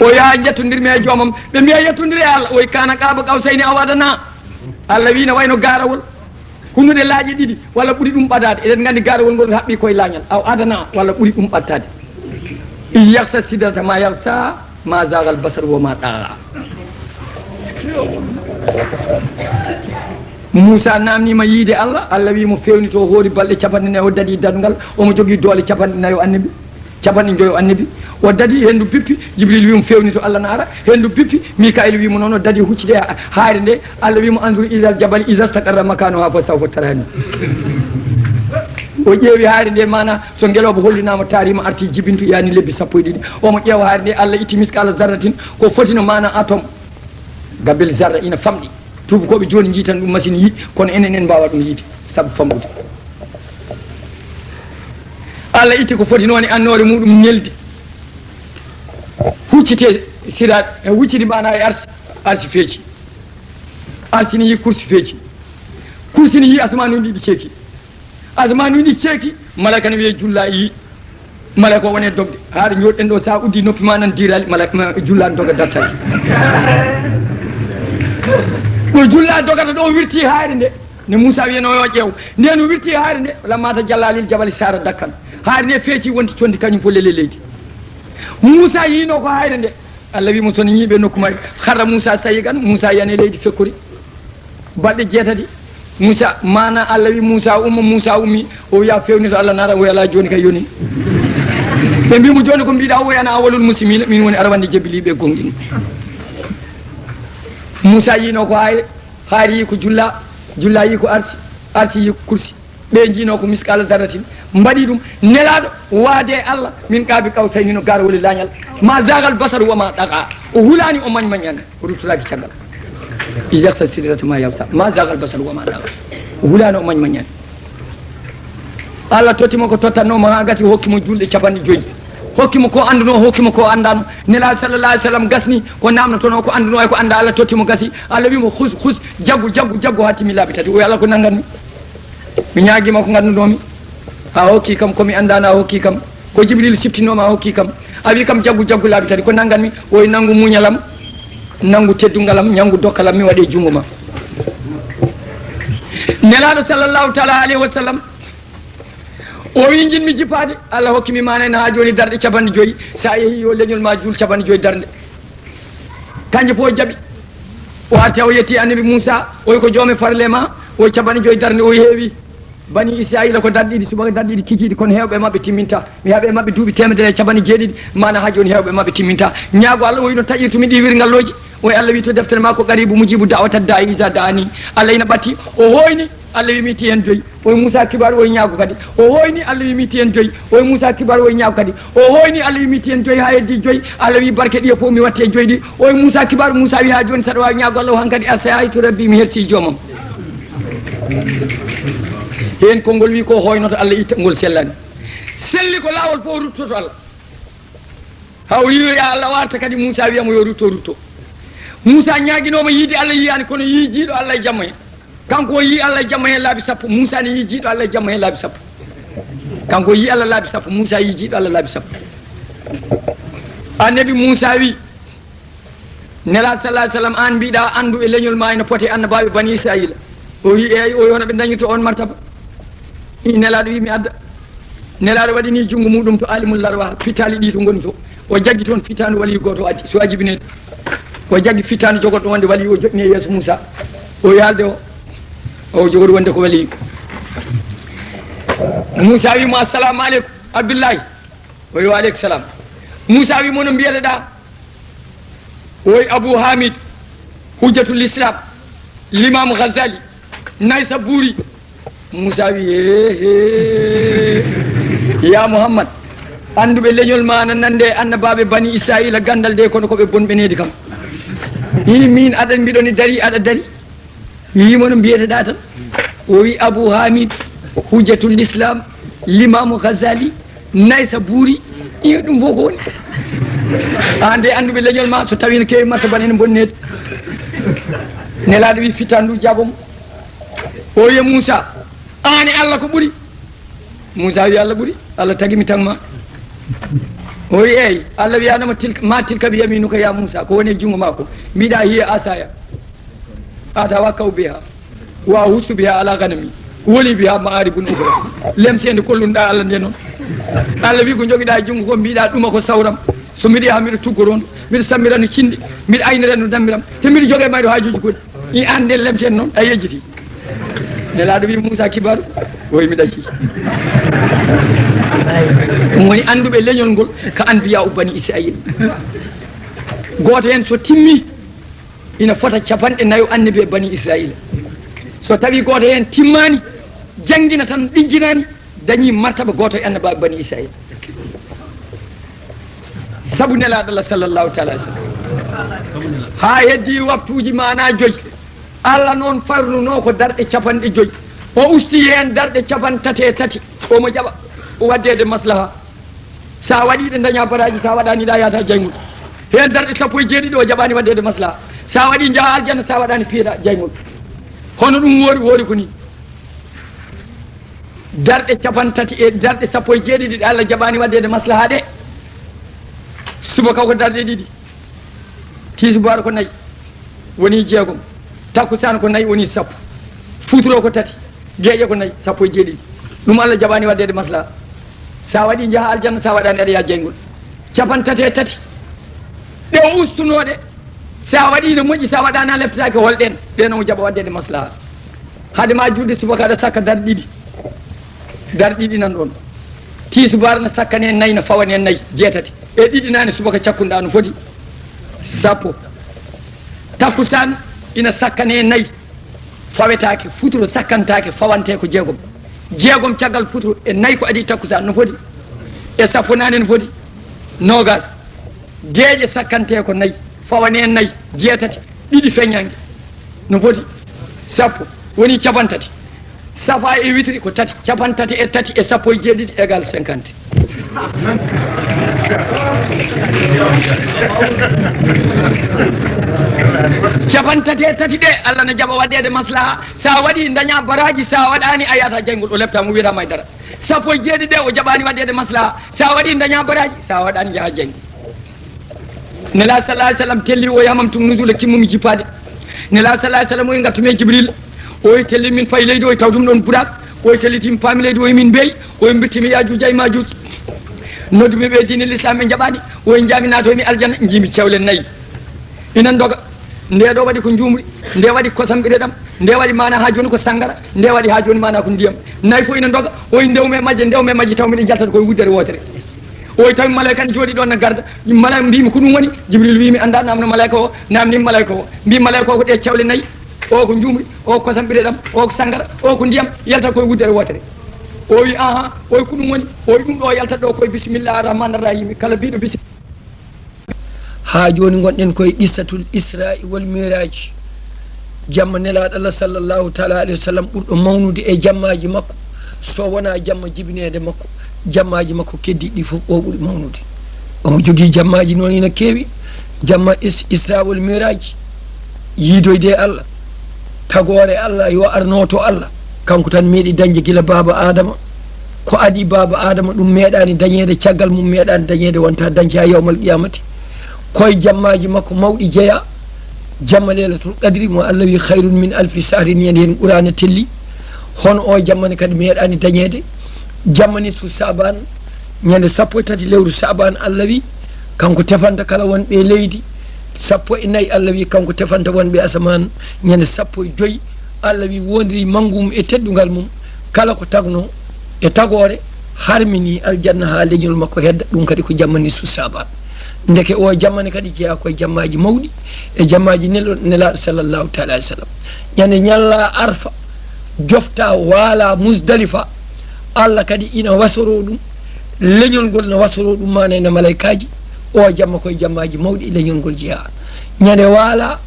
O yaha, "Njettondir mi e joomam." Ɓe mbiya, "Yettondir e Allah." O wi, "Kana qaaba qawsayni aw adana." Allah wi, "No wayno gaarawol, hunnuɗe laaƴe ɗiɗi, walla ɓuri ɗum ɓadaade." Eɗen nganndi gaarawol ngol haɓɓi koye laañal, aw adana, walla ɓuri ɗum ɓattaade. "Iz yaghsha sidrata ma yaghsha, ma zaaghal basar wa ma ɗagha." Muusa naamniima yiide Allah, Allah wi mo, "Feewnito." O hoori balɗe capanɗe nayi, o daɗi daɗungal, omo jogii doole capanɗe nayi o annabi, capanɗe joyi o annabi. O daɗi, henndu bippi, Jibril wi mo, "Feewnito, Allah na ara." Henndu bippi, Mikail wi mo noon, o daɗi, hucciti e ha-, haayre nde, Allah wi mo, "Anzur ilal jabali iza staqarra makanahu fa sawfa tarani." O ƴeewi haayre nde, maana, so ngelooba hollinaama, taariima, arti, jibintu, yaani lebbi sappo e ɗiɗi. Omo ƴeewa haayre nde, Allah itti miskala zarratin, ko foti no maana atom, gabel zarra, ina famɗi. Tuubakooɓe jooni njiytan ɗum machine, yi, kono enen en mbaawa ɗum yiide, sabu famɗude. Allah itti ko foti noon e annoore muɗum, neldi. Huccite siraat, e hucciti maana e arsi, arsi feeci. Arsi ne yi kursi feeci. Kursi ne yi asamaanu ɗiɗi ceeki. Asamaanu ɗiɗi ceeki, malaaka ne wiye, "Julla," yi. Malaaka o wone dogde. Haa ɗo njooɗɗen ɗo, sa uddi noppi ma nan diirali, malaaka ma julla doga dartali. Ɗo julla dogata ɗo wirti haayre nde. Nde Muusa wiyano yo ƴeew. Nde no wirti haayre nde, lamma tajalla lil jabali saara dakkan. Haayre nde feeci wonti condi kañum fof lele leydi. Muusa yiino ko haayre nde. Allah wi mo, "So ne ñiiɓe nokku may." Harra Muusa sayigan, Muusa yani leydi fekkori. Balɗe jeetati. Muusa, maana Allah wi Muusa, "Umma." Muusa ummi, o wiya, "Feewnito Allah na ara." O wiya, "Alaa, jooni kay yoni." Ɓe mbi mo, "Jooni ko mbiɗa?" O wiya, "Ana awwalul muslimina, min woni arwande jebbiliiɓe gonɗini." Muusa yiino ko haayre, haayre yi ko julla, julla yi ko arsi, arsi yi ko kursi. Ɓe njiino ko misqala zarratin, mbaɗi ɗum. Nelaaɗo waade e Allah, min qaabi qawsayni no gaara woni laañal. Ma zaagal basar wa ma ɗaga. O hulaani, o mañ mañani, o ruttulaaki caggal. Iz yaghsha sidrata ma yaghsha. Ma zaagal basar wa ma ɗaga. O hulaani, o mañ mañani. Allah totti mo ko tottanno mo haa gasi, o hokki mo juulɗe capanɗe joyi. Hokki mo ko annduno, hokki mo ko anndaano. Nelaaɗo sallallahu alaihi wasallam gasni ko namnotono, ko annduno e ko annda, Allah totti mo gasi. Allah wi mo, "Khuz, khuz, jaggu, jaggu, jaggu haa timmi laabi tati." O wi, "Allah, ko nannganmi? Mi ñaagima ko nganndunomi. A hokki kam ko mi anndaano, a hokki kam. Ko Jibril siftinoma, a hokki kam. A wi kam jaggu, jaggu laabi tati. Ko nannganmi?" O wi, "Nanngu muñalam, nanngu teddungalam, nanngu dokkalam, mi waɗe junngo ma." Nelaaɗo sallallahu taala alayhi wa sallam, o wi, "Njiɗmi jippaade." Allah hokki mi maana en haa jooni darɗe capanɗe joyi. Sa yehi yo leñol ma juul capanɗe joyi darnde. Kanje fof o jaɓi. O arti, o yetti Annabi Muusa, o wi, "Ko joome farle ma?" O wi, "Capanɗe joyi darnde." O wi, "Heewi." Bani Israila ko darɗe ɗiɗi, subaka darɗe ɗiɗi kikiiɗe, kono heewɓe maɓɓe timminta. Mi heɓe maɓɓe duuɓi teemedere e capanɗe jeeɗiɗi, mana haa jooni heewɓe maɓɓe timminta. Ñaago Allah, o wino taƴirtumi ɗi wirngal looji. O Allah wi to deftere ma ko qaribu mujibu da'wata da'i iza da'ani. Allah ina ɓatti, o hooyni, Allah wi mi ti heen joyi. O wi Muusa kibaru, o wi ñaago kadi. O hooyni, Allah wi mi ti heen joyi. O wi Muusa kibaru, o wi ñaago kadi. O hooyni, Allah wi mi ti heen joyi, haa heddi joyi. Allah wi barke ɗi e fof mi watti e joyi ɗi. O wi Muusa kibaru, Muusa wi haa jooni saɗa waawi ñaago Allah o hankadi, asaytu Rabbi, mi hersi joomam. Heen konngol wi ko hooynoto Allah itta ngol sellani. Selli ko laawol fof ruttoto Allah. Haw yiyoya Allah warta kadi Muusa wiyamo yo rutto, rutto. Muusa ñaaginoma yiide Allah, yiyani, kono yii jiiɗo Allah e jamma heen. Kanko o yii Allah e jamma heen laabi sappo, Muusa ne yii jiiɗo Allah e jamma heen laabi sappo. Kanko o yii Allah laabi sappo, Muusa yii jiiɗo Allah laabi sappo. Annabi Muusa wi, Nela sallallahu alaihi wasallam, an mbiɗa anndu e leñol ma ina pote annabaaɓe Bani Israila. O wi, eeyi, o wi, hono ɓe dañirta on martaba? I Nelaaɗo wi, mi adda. Nelaaɗo waɗini junngo muɗum to alimul larwa, fitaali ɗi to ngoni to. O jaggi toon fitaandu waliyu gooto addi, so a jibinii. O jaggi fitaandu jogorɗo wonde waliyu, o joɗɗini e yeeso Muusa. O yaalde o, o jogori wonde ko waliyu. Muusa wi mo, "Assalamu aleykum, Abdullahi." O wi, "Wa aleykum salam." Muusa wi mo, "No mbiyeteɗa?" O wi, "Abu Hamid, Hujjatul Islam, Limam Ghazali, Naysaburi." Muusa wi, "He, he, ya Muhammad, annduɓe leñol ma na nande e annabaaɓe Bani Israila ganndal de, kono ko ɓe bonɓe needi kam. Hi, min aɗa, mbiɗo ni dari, aɗa dari." Wiimo no mbiyeteɗa tan. O wi, "Abu Hamid, Hujjatul Islam, Limamu Ghazali, Naysaburi." Iyo, ɗum fof ko woni. An de annduɓe leñol ma, so tawi no keewi martaba ene bonneede. Nelaaɗo wi, "Fittandu jaabo mo." O wi, "Muusa, an e Allah ko ɓuri?" Muusa wi, "Allah ɓuri, Allah tagi mi tan ma." O wi, "Eeyi, Allah wiyanoma, tilka, ma tilka bi yaminuka ya Muusa, ko woni e junngo ma ko?" Mbiɗa, "Hiya asaya. Atawakkau biha, wa ahussu biha ala ganami, wali biha ma'aribun ukhra." Lemsende kollunoɗa Allah nde noon. Allah wi, "Ko jogiɗa e junngo ko, mbiɗa ɗuma ko sawram. So mbiɗo yaha, mbiɗo tuggoro no, mbiɗo sammira no cinndi, mbiɗo aynira no dammiram, te mbiɗo joga e mayre haajuuji goɗɗi. I an nden lemsende noon, a yejjiti." Nelaaɗo wi, "Muusa kibaru, o wi mi ɗacci." Ɗum woni annduɓe leñol ngol ka anbiya u Bani Israila. Gooto heen so timmi, ina fota capanɗe nayo annabi e Bani Israila. So tawi gooto heen timmaani, janngina tan, ɗigginaani, dañi martaba gooto e annabaaɓe Bani Israila. Sabu Nelaaɗo Allah sallallahu taala alaihi wasallam. Haa heddi waktuuji maana joyi. Allah noon farnuno ko darɗe capanɗe joyi. O usti heen darɗe capanɗe tati e tati. Omo jaɓa waddeede maslaha. Sa waɗi ɗe, daña baraji, sa waɗani ɗa, yata jayngol. Heen darɗe sappo e jeeɗiɗi o jaɓani waddeede maslaha. Sa waɗi, njaha aljanna, sa waɗani, piyeɗa jayngol. Hono ɗum woori, woori ko ni. Darɗe capanɗe tati e darɗe sappo e jeeɗiɗi ɗe Allah jaɓani waddeede maslaha ɗe, subaka ko darɗe ɗiɗi, tisubaar ko nayi, woni jeegom, takkusaan ko nayi, woni sappo, futuro ko tati, geeƴe ko nayi, sappo e jeeɗiɗi. Ɗum Allah jaɓani waddeede maslaha. Sa waɗi, njaha aljanna, sa waɗani, aɗa yaha jayngol. Capanɗe tati e tati ɗe o ustunoo ɗe, sa waɗi ne moƴƴi, sa waɗani, a leftataake, hol ɗen? Ɗen o jaɓa waddeede maslaha. Hade ma juulde subaka, aɗa sakka darɗe ɗiɗi. Darɗe ɗiɗi nan ɗon. Tisubaar na sakkane nayi, na fawane nayi, jeetati. E ɗiɗi nane subaka cakkunɗa, no foti? Sappo. Takkusaan ina sakkane nayi, fawetaake, futuro sakkantaake, fawante ko jeegom. Jeegom caggal futuro, e nayi ko adii takkusaan, no foti? E sappo nane, no foti? Noogas. Geeƴe sakkante ko nayi, fawane nayi, jeetati, ɗiɗi feññange, no foti? Sappo. Woni capanɗe tati. Safa e witri ko tati, capanɗe tati e tati e sappo e jeeɗiɗi égal cinquante. Capanɗe tati e tati ɗe, Allah no jaɓa waɗeede maslaha. Sa waɗi, daña baraji, sa waɗani, a yahata jayngol, o lepta mo, wiyata ma e dara. Sappo e jeeɗiɗi ɗe, o jaɓani waɗeede maslaha. Sa waɗi, daña baraji, sa waɗani, jaha jayngol. Nela sallallahu alaihi wasallam telli, o yamam tum nuzula, kimmumi jippaade. Nela sallallahu alaihi wasallam, o yi ngattu men Jibril, o yi telli min fayi leydi, o yi taw tum ɗon buraak, o yi telli tim paami leydi, o yi min beyi, o yi mbirti mi Yaajuuj e Maajuuj. Noddu mi ɓe diine l'islam, ɓe njaɓani, o yi njaami naatoy mi aljanna, njiimi cewle nayi. Ina ndoga, nde ɗo waɗi ko njuumri, nde waɗi kosam ɓiɗe ɗam, Nde waɗi maana haa jooni ko sangara, nde waɗi haa jooni maana ko ndiyam. Nayi fof ina ndoga, o wi ndewmi e majje, ndewmi e majje, taw miɗo jaltat koye wuddere wootere. O wi tawi malaika ne jooɗi ɗon na garda. Mala mbimi ko ɗum woni? Jibril wi mi annda, namno malaika o, namni malaika o. Mbi malaika o ko ɗe cewle nayi, o ko njuumri, o ko kosam ɓiɗe ɗam, o ko sangara, o ko ndiyam, yalta koye wuddere wootere. O wi aha, o wi ko ɗum woni? O wi ɗum ɗo yalta ɗo koye bismillah arrahman arrahimi, kala biɗo bisimilla. Haa jooni ngonɗen koye qissatul Isra'i wal Miraji. Jamma Nelaaɗo Allah sallallahu taala alayhi wa sallam ɓurɗo mawnude e jammaaji makko, so wonaa jamma jibineede makko, jammaaji makko keddiiɗi ɗi fof o ɓuri mawnude. Omo jogii jammaaji noon ina keewi, jamma Is-, Isra wal Miraji, yiidoyde e Allah, tagoore Allah, yo arno to Allah. Kanko tan meeɗi dañde gila baaba Aadama. Ko adii baaba Aadama, ɗum meeɗaani dañeede, caggal mum meeɗaani dañeede, wonta dañca yawmal qiyamati. Koye jammaaji makko mawɗi jeyaa, jamma Leylatul Qadri mo Allah wi, "Khayrun min alfi shahrin", ñande heen Qur'aana telli. Hono o jamma ne kadi meeɗaani dañeede, jamma nisfu Saaban, ñande sappo e tati lewru Saaban, Allah wi, kanko tefanta kala wonɓe e leydi, sappo e nayi, Allah wi, kanko tefanta wonɓe asamaan, ñande sappo e joyi, Allah wi, wondiri manngu mum e teddungal mum, kala ko tagno e tagoore, harmini aljanna haa leñol makko hedda, ɗum kadi ko jamma nisfu Saaban. Ndeke o jamma ne kadi jeyaa koye jammaaji mawɗi, e jammaaji nelo-, Nelaaɗo sallallahu taala alayhi wa sallam. Ñande ñalla Arfa, jofta waala Musdalifa, Allah kadi ina wasoro ɗum, leñol ngol na wasoro ɗum, maana ina malaykaaji, o jamma koye jammaaji mawɗi leñol ngol jeyaa. Ñande waala,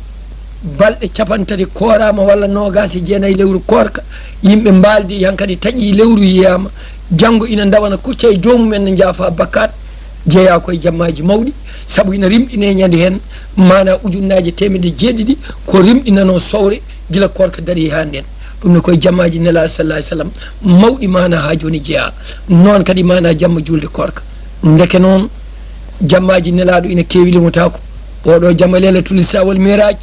balɗe cappanɗe tati kooraama walla noogaas e jeenayi lewru koorka, yimɓe mbaaldi hankadi taƴi lewru yiyaama, janngo ina ndawana kucca e joomum en, ne njaafa bakkaat, jeyaa koye jammaaji mawɗi, sabu ina rimɗinee ñande heen, maana ujunnaaje teemedde jeeɗiɗi ko rimɗinanoo sowre gila koorka darii haa ndeen. Ɗum ne koye jammaaji Nelaaɗo sallallahu alayhi wa sallam mawɗi maana haa jooni jeyaa. Noon kadi maana jamma juulde koorka. Ndeke noon, jammaaji Nelaaɗo ina keewi, limotaako. Oɗo jamma Leylatul Isra wal Miraaj,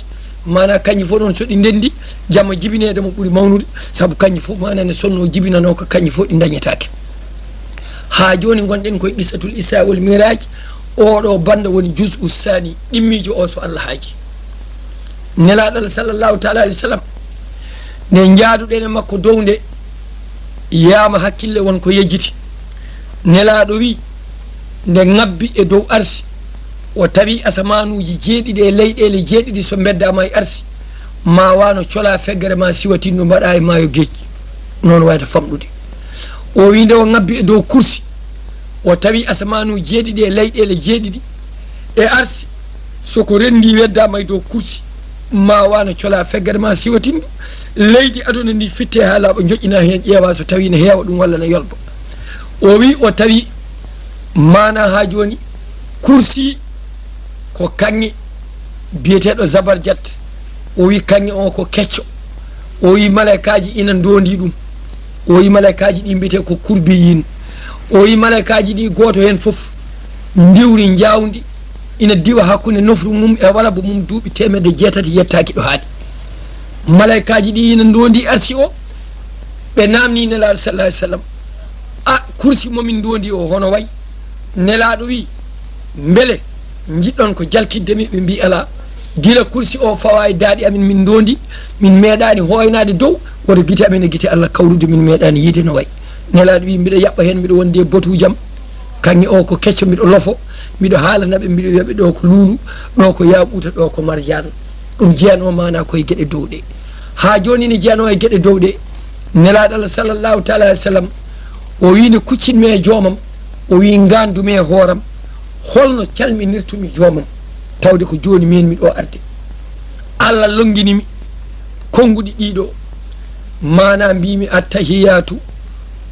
maana kañƴi fof noon so ɗi ndenndi, jamma jibineede mo ɓuri mawnude, sabu kañƴi fof maana ne sonnoo jibinanoo ko kañƴi fof ɗi ndañetaake. Haa jooni ngonɗen koye qissatul Isra wal Miraaj, oɗo bannda woni juz'u saani, ɗimmiijo o so Allah haaji. Nelaaɗo Allah sallallahu taala alayhi wa sallam, nde njaaduɗen e makko dow nde, yiyama hakkille won ko yejjiti. Nelaaɗo wi, nde ngabbi e dow arsi, o tawi asamanuuji jeeɗiɗi e leyɗeele jeeɗiɗi so mbeddama e arsi, ma wano cola feggere ma siwatindu mbaɗa e maayo geej, noon wayata famɗude. O wi nde o ngabbi e dow kursi, o tawi asamanuuji jeeɗiɗi e leyɗeele jeeɗiɗi e arsi, so ko renndi weddama e dow kursi, ma wano cola feggere ma siwatindu, leydi aduna ndi fitte haa laaɓa, joƴƴina heen, ƴeewa so tawi ne heewa ɗum walla ne yolba. O wi o tawi maana haa jooni kursi ko kaŋŋe biyeteeɗo Zabarjat. O wi kaŋŋe o ko kecco. O wi malaykaaji ina ndoondi ɗum. O wi malaykaaji ɗi mbiyetee ko kurbiyin. O wi malaykaaji ɗi gooto heen fof ndiwri njawdi ina diwa hakkunde nofru mum e walaba mum duuɓi teemedde jeetati yettaaki ɗo haaɗi. Malaykaaji ɗi ina ndoondi arsi o, ɓe naamni Nelaaɗo sallallahu alayhi wa sallam, "A, kursi mo min ndoondi o hono wayi?" Nelaaɗo wi, "Mbele njiɗɗon ko jalkitde mi?" Ɓe mbi, "Alaa. Gila kursi o fawa e daaɗi amin min ndoondi, min meeɗaani hooynaade dow, woto gite amin e gite Allah kawrude, min meeɗaani yiide no wayi." Nelaaɗo wi, "Mbiɗa yaɓɓa heen, mbiɗo wondi e botuujam. Kaŋŋe o ko kecco, mbiɗo lofo, mbiɗo haalana ɓe, mbiɗo wiya ɓe ɗo ko luulu, ɗo ko yaaquuta, ɗo ko marjaan." Ɗum jeyanoo maana koye geɗe dow ɗe. Haa jooni ne jeyanoo e geɗe dow ɗe. Nelaaɗo Allah sallallahu taala alayhi wa sallam, o wi nde kuccinmi e joomam, o wi ngaandumi e hooram, holno calminirtumi joomam, tawde ko jooni miin miɗo arde. Allah lonnginimi konnguɗi ɗiɗo, maana mbimi attahiyatu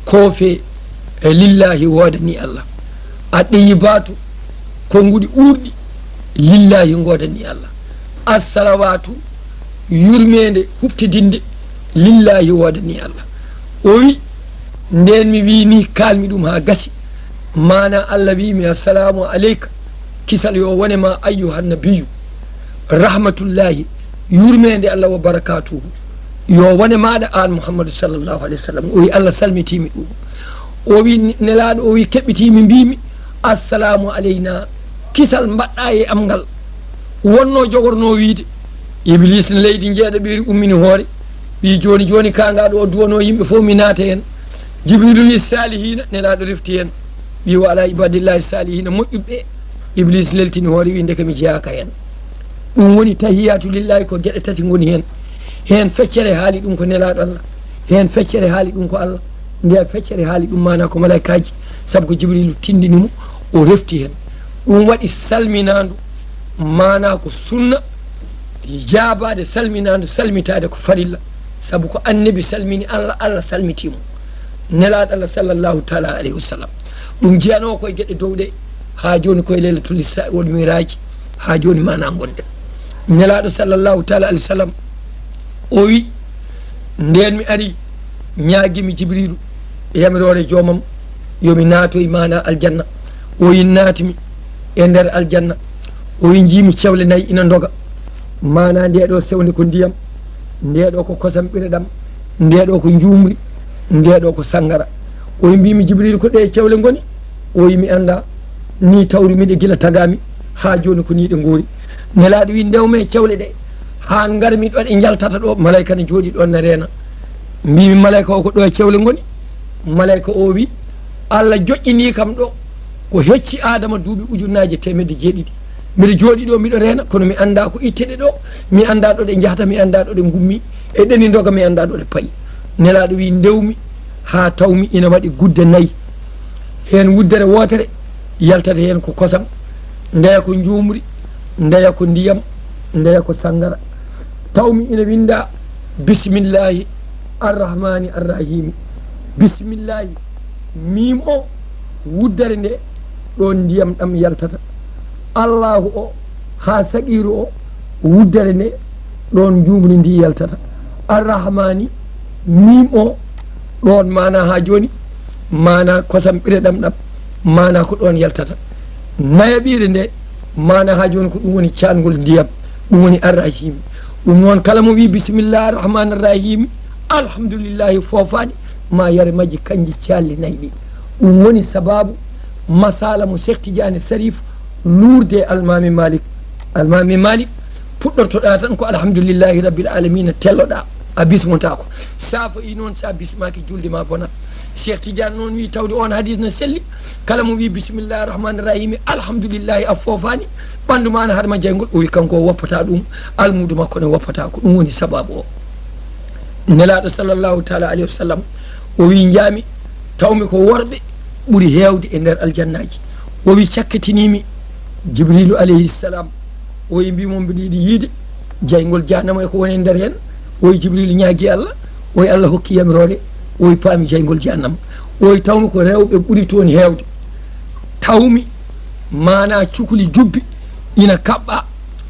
koofe e lillahi woodani Allah. Aɗɗeyibaatu, konnguɗi uurɗi, lillahi ngoodani Allah. Assalawatu, yurmeende huɓtidinde, lillahi woodani Allah. O wi, ndeen mi wi ni, kaalmi ɗum haa gasi. Maana Allah wi mi, "Assalamu aleyka, kisal yo wone ma, ayyuhan nabiyyu. Rahmatullahi, yurmeende Allah wa barakatuhu, yo wone maaɗa aan Muhammadu sallallahu alayhi wa sallam." O wi, "Allah salmitimi ɗum." O wi, Nelaaɗo o wi, keɓɓitimi, mbimi, "Assalamu alayna, kisal mbaɗɗa e am ngal." Wonno jogorno wiide, Iblis ne leydi njeeɗaɓeeri ummini hoore, Wi jooni jooni, ka nga ɗo duwano yimɓe fof, mi naata heen. Jibriilu wi: "Saalihiina." Nelaaɗo refti heen, wi: "Wa alaa ibaadillaahi saalihiina, moƴƴuɓe ɓe." Ibliis leltini hoore, wi: "Ndeke mi jeyaaka heen." Ɗum woni tahiyaatu lillaahi, ko geɗe tati ngoni heen. Heen feccere haali ɗum ko Nelaaɗo Allah, heen feccere haali ɗum ko Allah, nde feccere haali ɗum maanaa ko malaykaaji, sabu ko Jibriilu tindini mo, o refti heen. Ɗum waɗi salminaandu, maanaa ko sunna, jaabaade salminaandu, salmitaade ko farilla, sabu ko Annabi salmini Allah, Allah salmiti mo. Nelaaɗo Allah sallallahu taala alayhi wa sallam. Ɗum jeyanoo koye geɗe dow ɗe, haa jooni koye Laylatul Israa wal Mi'raaj, haa jooni maanaa ngonɗen. Nelaaɗo sallallahu taala alayhi wa sallam, o wi: "Ndeen mi ari, ñaagimi Jibriilu e yamiroore joomam, yo mi naatoy maanaa aljanna." O wi: "Naatmi e nder aljanna." O wi: "Njiimi cewle nayi ina ndoga. Maanaa ndee ɗo sewnde ko ndiyam, ndee ɗo ko kosam ɓireɗam, ndee ɗo ko njuumri, ndee ɗo ko sanngara." O wi: "Mbiimi Jibriilu, ko ɗe cewle ngoni?" O wi: "Mi anndaa, ni tawri miɗe gila tagaami, haa jooni ko ni ɗe ngoori." Nelaaɗo wi: "Ndewmi e cewle ɗe, haa ngarmi ɗo ɗe njaltata ɗo." Malayka ne jooɗi ɗoon na reena. Mbiimi: "Malayka o, ko ɗo e cewle ngoni?" Malayka o wi: "Allah joƴƴini kam ɗo ko hecci Aadama duuɓi ujunnaaje teemedde jeeɗiɗi. Mbiɗa jooɗi ɗo, mbiɗo reena, kono mi anndaa ko itte ɗe ɗo, mi anndaa ɗo ɗe njahata, mi anndaa ɗo ɗe ngummi, e ɗe ni ndoga, mi anndaa ɗo ɗe payi." Nelaaɗo wi: "Ndewmi haa tawmi ina waɗi gudde nayi. Heen wuddere wootere yaltata heen ko kosam, ndeya ko njuumri, ndeya ko ndiyam, ndeya ko sanngara. Tawmi ina winndaa Bismillaahi Arrahmaani Arrahiimi. Bismillaahi, miim o, wuddere nde, ɗoon ndiyam ɗam yaltata. Allaahu o, haa saqiiru o, wuddere nde, ɗoon njuumri ndi yaltata. Arrahmaani, miim o, ɗoon maanaa haa jooni, maanaa kosam ɓireɗam ɗam, maanaa ko ɗoon yaltata. Nayaɓiire nde, maanaa haa jooni ko ɗum woni caangol ndiyam, ɗum woni Arrahiimi. Ɗum noon, kala mo wi: Bismillaahi Arrahmaani Arrahiimi, Alhamdulillaahi foofaani, ma yare majji kanji calli nayi ɗi. Ɗum woni sabaabu masala mo Cheikh Tidiane Sarif luurde e Almaami Malik. Almaami Malik, puɗɗortoɗaa tan ko Alhamdulillaahi Rabbil Aalamiina, telloɗaa, a bismotaako. Sa fayi noon, sa bismaaki, julde ma bonat. Cheikh Tidiane noon wi, tawde oon hadis na selli, kala mo wi: Bismillaahi Arrahmaani Arrahiimi, Alhamdulillaahi, a foofaani, ɓanndu ma na haɗ ma jeyngol. O wi, kanko o woppataa ɗum, almuudo makko ne woppataa. Ko ɗum woni sabaabu o. Nelaaɗo sallallahu taala alayhi wa sallam, o wi: Njaami, tawmi ko worɓe ɓuri heewde e nder aljannaaji. O wi: Cakkitiniimi Jibriilu alayhi salam. O wi: Mbiimi mbiɗa yiɗi yiide jeyngol jahannama e ko woni e nder heen. O wi: Jibriilu ñaagi Allah. O wi: Allah hokki yamiroore. O wi: Paami jeyngol jahannama. O wi: Tawmi ko rewɓe ɓuri toon heewde. Tawmi maanaa cukli jubbi ina kaɓɓa,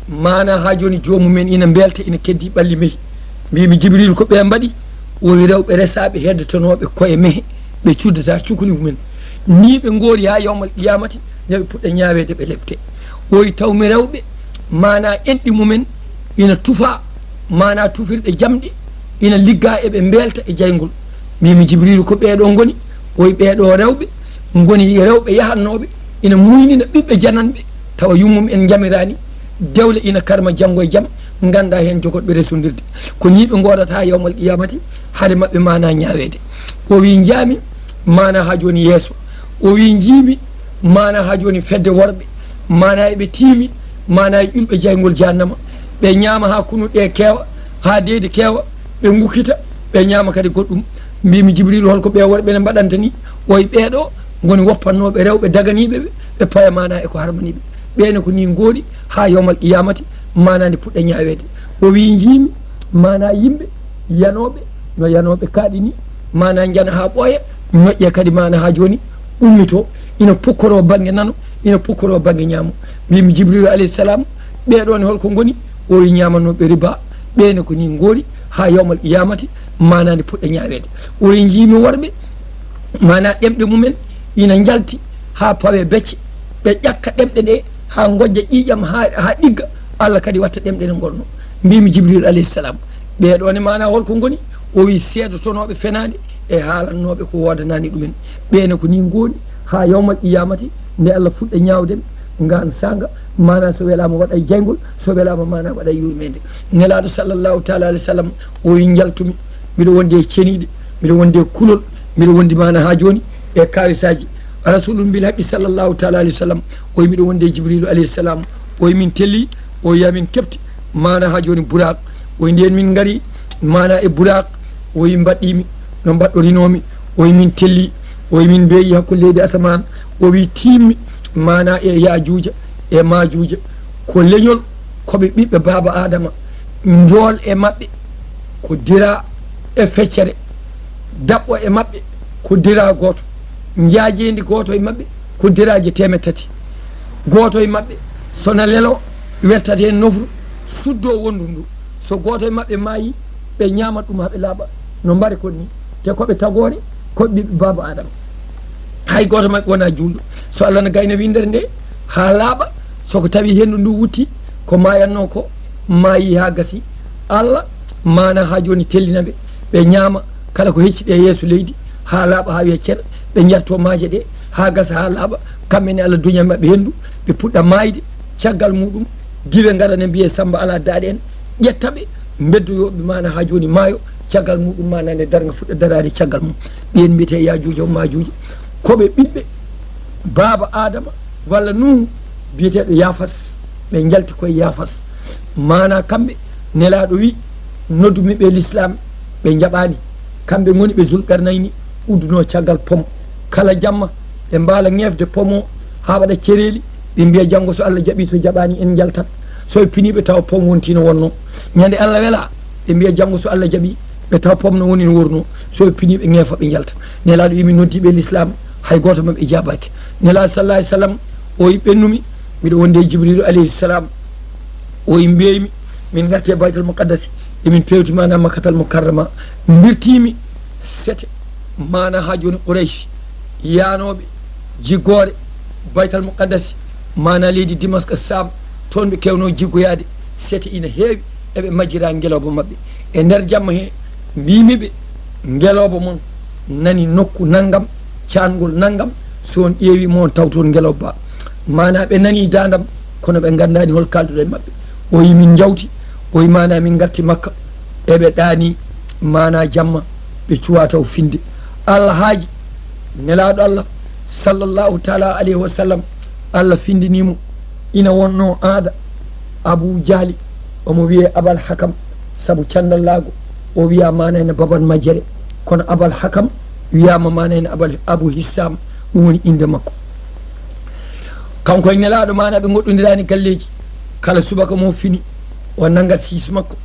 maanaa haa jooni joomum en ina mbelta, ina keddi ɓalli mehi. Mbiimi: Jibriilu, ko ɓe mbaɗi? O wi: Rewɓe resaaɓe heddotonooɓe koye mehe, ɓe cuddata cukli mumen. Nii ɓe ngoori haa yawmal qiyamati, nde ɓe puɗɗa ñaaweede, ɓe lepte. O wi: Tawmi rewɓe, maanaa enɗi mumen ina tufa, maanaa tufirɗe jamɗe, ina ligga, eɓe mbelta e jeyngol. Mbiimi: Jibriilu, ko ɓee ɗoo ngoni? O wi: Ɓee ɗoo rewɓe ngoni rewɓe yahannooɓe ina muynina ɓiɓɓe jananɓe, tawa yummum en njamiraani, dewle ina karma janngo e jam, ngannda heen jogotɓe resondirde. Ko nii ɓe ngoodata haa yawmal qiyamati, hade maɓɓe maanaa ñaaweede. O wi: Njaami maanaa haa jooni yeeso. O wi: Njiimi maanaa haa jooni fedde worɓe, maanaa eɓe tiimi, maanaa e ƴulɓe jeyngol jahannama. Ɓe ñaama haa kunu ɗe keewa, haa deedi keewa, ɓe ngukkita, ɓe ñaama kadi goɗɗum. Mbiimi: Jibriilu, holko ɓee worɓe ne mbaɗanta nii? O wi: Ɓee ɗoo ngoni woppannooɓe rewɓe daganiiɓe ɓe, ɓe paya maanaa e ko harmani ɓe. Ɓee ne ko nii ngoori haa yawmal qiyamati, maanaa nde puɗɗa ñaaweede. O wi: Njiimi maanaa yimɓe yanooɓe no yanooɓe kaaɗi nii, maanaa njana haa ɓooya, ñoƴƴa kadi maanaa haa jooni, ummitoo, ina pukkoroo bannge nano, ina pukkoroo bannge ñaamo. Mbiimi: Jibriilu alayhi salam, ɓee ɗoo ne holko ngoni? O wi: Ñaamanooɓe riba. Ɓee ne ko nii ngoori haa yawmal qiyamati, maanaa nde puɗɗa ñaaweede. O wi: Njiimi worɓe, maanaa ɗemɗe mumen ina njalti haa pawe becce, ɓe ƴakka ɗemɗe ɗe haa ngojja ƴiiƴam, haa, haa ɗigga, Allah kadi watta ɗemɗe ɗe ngolno. Mbiimi: Jibriilu alayhi salam, ɓee ɗoo ne maanaa holko ngoni? O wi: Seedotonooɓe fenaande e haalannooɓe ko woodanaani ɗumen. Ɓee ne ko nii ngoori haa yawmal qiyamati, nde Allah fuɗɗa ñaawde ɓe, Ngaan saanga, maanaa so welaama waɗa e jayngol, so welaama maanaa waɗa e yurmeende. Nelaaɗo sallallahu taala alayhi wa sallam, o wi: "Njaltumi, miɗo wonde e ceniiɗe, miɗo wonde e kulol, miɗo wonde maanaa haa jooni e kaawisaaji." Rasulun bil haqqi sallallahu taala alayhi wa sallam, o wi: "Miɗo wonde e Jibrilu alayhi salam." O wi: "Min telli?" O wi: "Amin kepti." Maanaa haa jooni buraaq. O wi: "Ndeen min ngari maanaa e buraaq." O wi: "Mbaɗɗiimi no mbaɗɗorinoomi." O wi: "Min telli." O wi: "Min mbeeyi hakkunde leydi asamaan." O wi: "Tiimmi maanaa e Yaajuuja e Maajuuja. Ko leñol, ko ɓe ɓiɓɓe baaba Aadama. Njool e maɓɓe ko dira e feccere. Daɓɓo e maɓɓe ko dira gooto. Njaajeendi gooto e maɓɓe ko diraaje teemeɗɗe tati. Gooto e maɓɓe, so na lelo, wertat heen nofru, suddoo wondu ndu. So gooto e maɓɓe maayi, ɓe ñaamat ɗum haa ɓe laaɓa, no mbare kon ni. Te ko ɓe tagoore, ko ɓe ɓiɓɓe baaba Aadama. Hay gooto maɓɓe wonaa juulɗo. So Allah na gayna winndere nde haa laaɓa, so ko tawi henndu ndu wutti, ko maayatnoo ko, maayi haa gasi. Allah, maanaa haa jooni tellina ɓe, ɓe ñaama kala ko hecci ɓe yeeso leydi, haa laaɓa, haa wiya cer, ɓe njarto maaje ɗe, haa gasa, haa laaɓa, kamɓe ne Allah duña maɓɓe henndu, ɓe puɗɗa maayde, caggal muɗum, diwe ngara ne mbiyee Sammba alaa daaɗe en, ƴetta ɓe, mbeddoyoo ɓe maanaa haa jooni maayo, caggal muɗum maanaa ne darnga fuɗɗa daraade caggal mum. Ɓeen mbiyetee Yaajuuja o Maajuuja, ko ɓe ɓiɓɓe baaba Aadama walla Nuuhu biyeteeɗo Yaafas, ɓe njalti koye Yaafas. Maanaa kamɓe, Nelaaɗo wi: "Noddumi ɓe lislaam, ɓe njaɓaani." Kamɓe ngoni ɓe Zulqarnayni uddunoo caggal pom. Kala jamma, ɓe mbaala ŋeefde pom o haa waɗa cereeli, ɓe mbiya: "Janngo so Allah jaɓii, so jaɓaani, en njaltat." So ɓe pinii ɓe tawa pom wontii no wonnoo. Ñande Allah welaa, ɓe mbiya: "Janngo so Allah jaɓii," ɓe tawa pom no woni no wornoo. So ɓe pinii ɓe ŋeefa, ɓe njalta. Nelaaɗo wi: "Mi noddii ɓe lislaam, hay gooto maɓɓe jaabaaki." Nelaaɗo sallallahu alayhi wa sallam, o wi: "Ɓennumi, miɗo wonde e Jibriilu alayhi salaam." O wi: "Mbeeymi min ngarti e Baytal Muqaddasi, emin peewti maanaa Makkatal Mukarrama, mbirtiimi sete maanaa haa jooni Quraysh yaanooɓe jiggoore Baytal Muqaddasi, maanaa leydi Dimaska Saam, toon ɓe keewnoo jiggoyaade, sete ina heewi, eɓe majjira ngelooba maɓɓe. E nder jamma hee, mbiimi ɓe, ngelooba mon nani nokku nanngam, caangol nanngam, so on ƴeewii mo on tawtoon ngelooba ba." Maanaa ɓe nanii daandam, kono ɓe nganndaani hol kaalduɗo e maɓɓe. O wi: "Min njawti." O wi: "Maanaa min ngarti Makka." Eɓe ɗaanii, maanaa jamma, ɓe cuwaa taw finde. Allah haaji, Nelaaɗo Allah, sallallahu taala alayhi wa sallam, Allah findinii mo. Ina wonnoo aada Abu Jahli, omo wiyee Abal Hakam, sabu canndallaagu, o wiyaa maanaa ene baban majjere. Kono Abal Hakam wiyaama maanaa ene Abal, Abu Hissam, ɗum woni innde makko. Kanko e Nelaaɗo maanaa ɓe ngoɗɗondiraani galleeji. Kala subaka mo fini, o nanngat siis makko,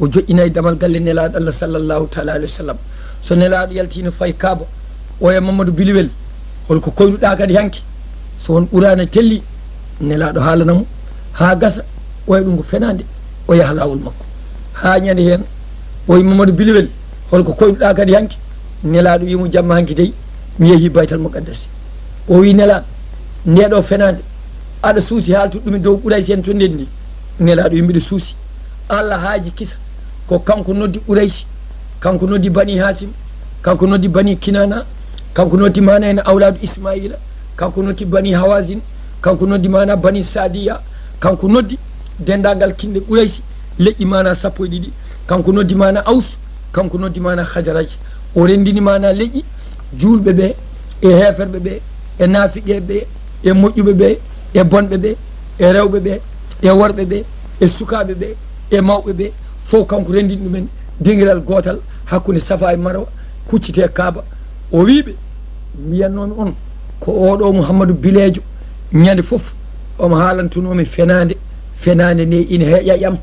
o joƴƴina e damal galle Nelaaɗo Allah sallallahu taala alayhi wa sallam. So Nelaaɗo yaltii no fayi Kaaba, o e Mamadou Biliwel, "Hol ko koyɗuɗaa kadi hanki?" So won Quraana telli, Nelaaɗo haalana mo, haa gasa, o e ɗum ko fenaande, o yaha laawol makko. Haa ñande heen, o wi: "Mamadou Biliwel, hol ko koyɗuɗaa kadi hanki?" Nelaaɗo wi mo: "Jamma hanki dey, mi yehii Baytal Muqaddasi." O wi Nelaaɗo: "Ndee ɗoo fenaande, aɗa suusi haaltude ɗum e dow Quraysi en to ndenndi?" Nelaaɗo wi: "Mbiɗa suusi." Allah haaji kisa, ko kanko noddi Quraysi, kanko noddi Bani Haasim, kanko noddi Bani Kinaana, kanko noddi maanaa ene awlaadu Ismaila, kanko noddi Bani Hawazin, kanko noddi maanaa Bani Saadiya, kanko noddi denndaangal kinɗe Quraysi, leƴƴi maanaa sappo e ɗiɗi, kanko noddi maanaa Aws, kanko noddi maanaa Hajaraj. O renndini maanaa leƴƴi juulɓe ɓe e heeferɓe ɓe e naafiqeeɓe ɓe e moƴƴuɓe ɓe e bonɓe ɓe e rewɓe ɓe e worɓe ɓe e sukaaɓe ɓe e mawɓe ɓe, fof kanko renndini ɗumen dingiral gootal hakkunde Safa e Marwa, huccitee Kaaba. O wii ɓe: "Mbiyatnoomi on ko oo ɗoo Muhammadu bileejo, ñande fof omo haalantunoo mi fenaande, fenaande nde ina heƴa ƴam,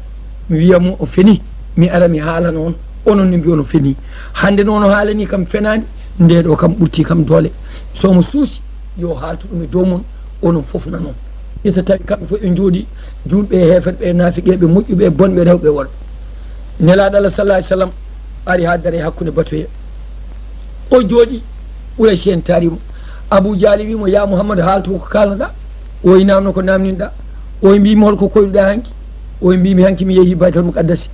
mi wiya mo o fenii, mi ara mi haalana on, onon ne mbiyon o fenii. Hannde noon o haalanii kam fenaande, ndee ɗoo kam ɓurtii kam doole. So omo suusi, yo haaltu ɗum e dow mon, onon fof nanon." Ɓe so tawi kamɓe fof ɓe njooɗii, juulɓe e heeferɓe e naafiqeeɓe, moƴƴuɓe e bonɓe, rewɓe e worɓe. Nelaaɗo Allah sallallahu alayhi wa sallam ari haa dara e hakkunde batoye. O jooɗii, Qurayshi en taari mo. Abu Jahli wii mo: "Ya Muhammad, haaltu ko kaalnoɗaa." O wi: "Naamno ko naamninɗaa." O wi: "Mbiimi hol ko koyɗuɗaa hanki?" O wi: "Mbiimi hanki mi yehii Baytal Muqaddasi."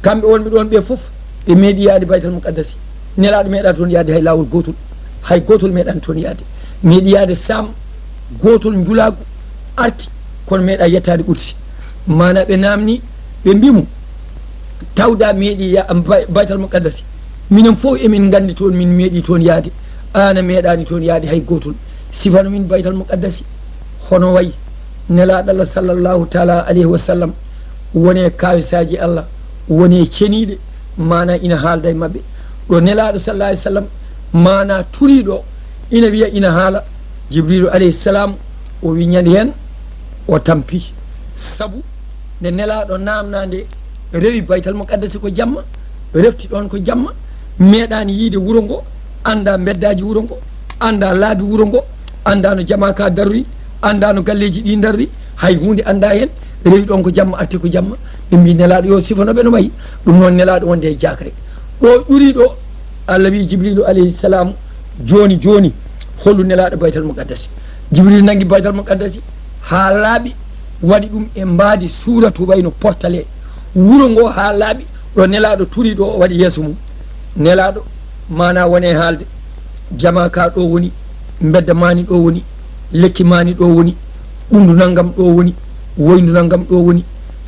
Kamɓe wonɓe ɗoon ɓe fof, ɓe meeɗi yaade Baytal Muqaddasi. Nelaaɗo meeɗaa toon yaade hay laawol gootol. Hay gootol meeɗaani toon yaade. Meeɗi yaade Saam gootol njulaagu. arti, kono meeɗa yettaade Qudsi. Maana ɓe naamni, ɓe mbii mo, tawda meeɗi ya-, Bay-, Baytal Muqaddasi. Minen fof emin nganndi toon, min meeɗi toon yaade. Aan a meeɗaani toon yaade hay gootol. Sifano min Baytal Muqaddasi. Hono wayi Nelaaɗo Allah sallallahu taala alayhi wa sallam woni e kawisaaji Allah, woni e ceniiɗe, maana ina haalda e maɓɓe. Ɗo Nelaaɗo sallallahu alayhi wa sallam, maana turiiɗo, ina wiya, ina haala, Jibriilu alayhi salam, o wi ñande heen, o tampi. Sabu nde Nelaaɗo naamnaa nde, rewi Baytal Muqaddasi ko jamma, refti ɗoon ko jamma, meeɗaani yiyde wuro ngo, anndaa mbeddaaji wuro ngo, anndaa laabi wuro ngo, anndaa no jamaa ka darori, anndaa no galleeji ɗi darori, hay huunde anndaa heen, rewi ɗoon ko jamma, arti ko jamma. Ɓe mbii Nelaaɗo yo sifano ɓe no wayi, ɗum noon Nelaaɗo wonde e jaakre. Ɗo ƴuri ɗo, Allah wii Jibriilu alayhi salam, jooni jooni, hollu Nelaaɗo Baytal Muqaddasi. Jibriilu nanngi Baytal Muqaddasi, haa laaɓi, waɗi ɗum e mbaadi suuratu wayno portale. Wuro ngo haa laaɓi, ɗo Nelaaɗo turi ɗo, o waɗi yeeso mum. Nelaaɗo, maana woni e haalde, jamaa ka ɗo woni, mbedda maani ɗo woni, lekki maani ɗo woni, ɓunndu nanngam ɗo woni, woyndu nanngam ɗo woni,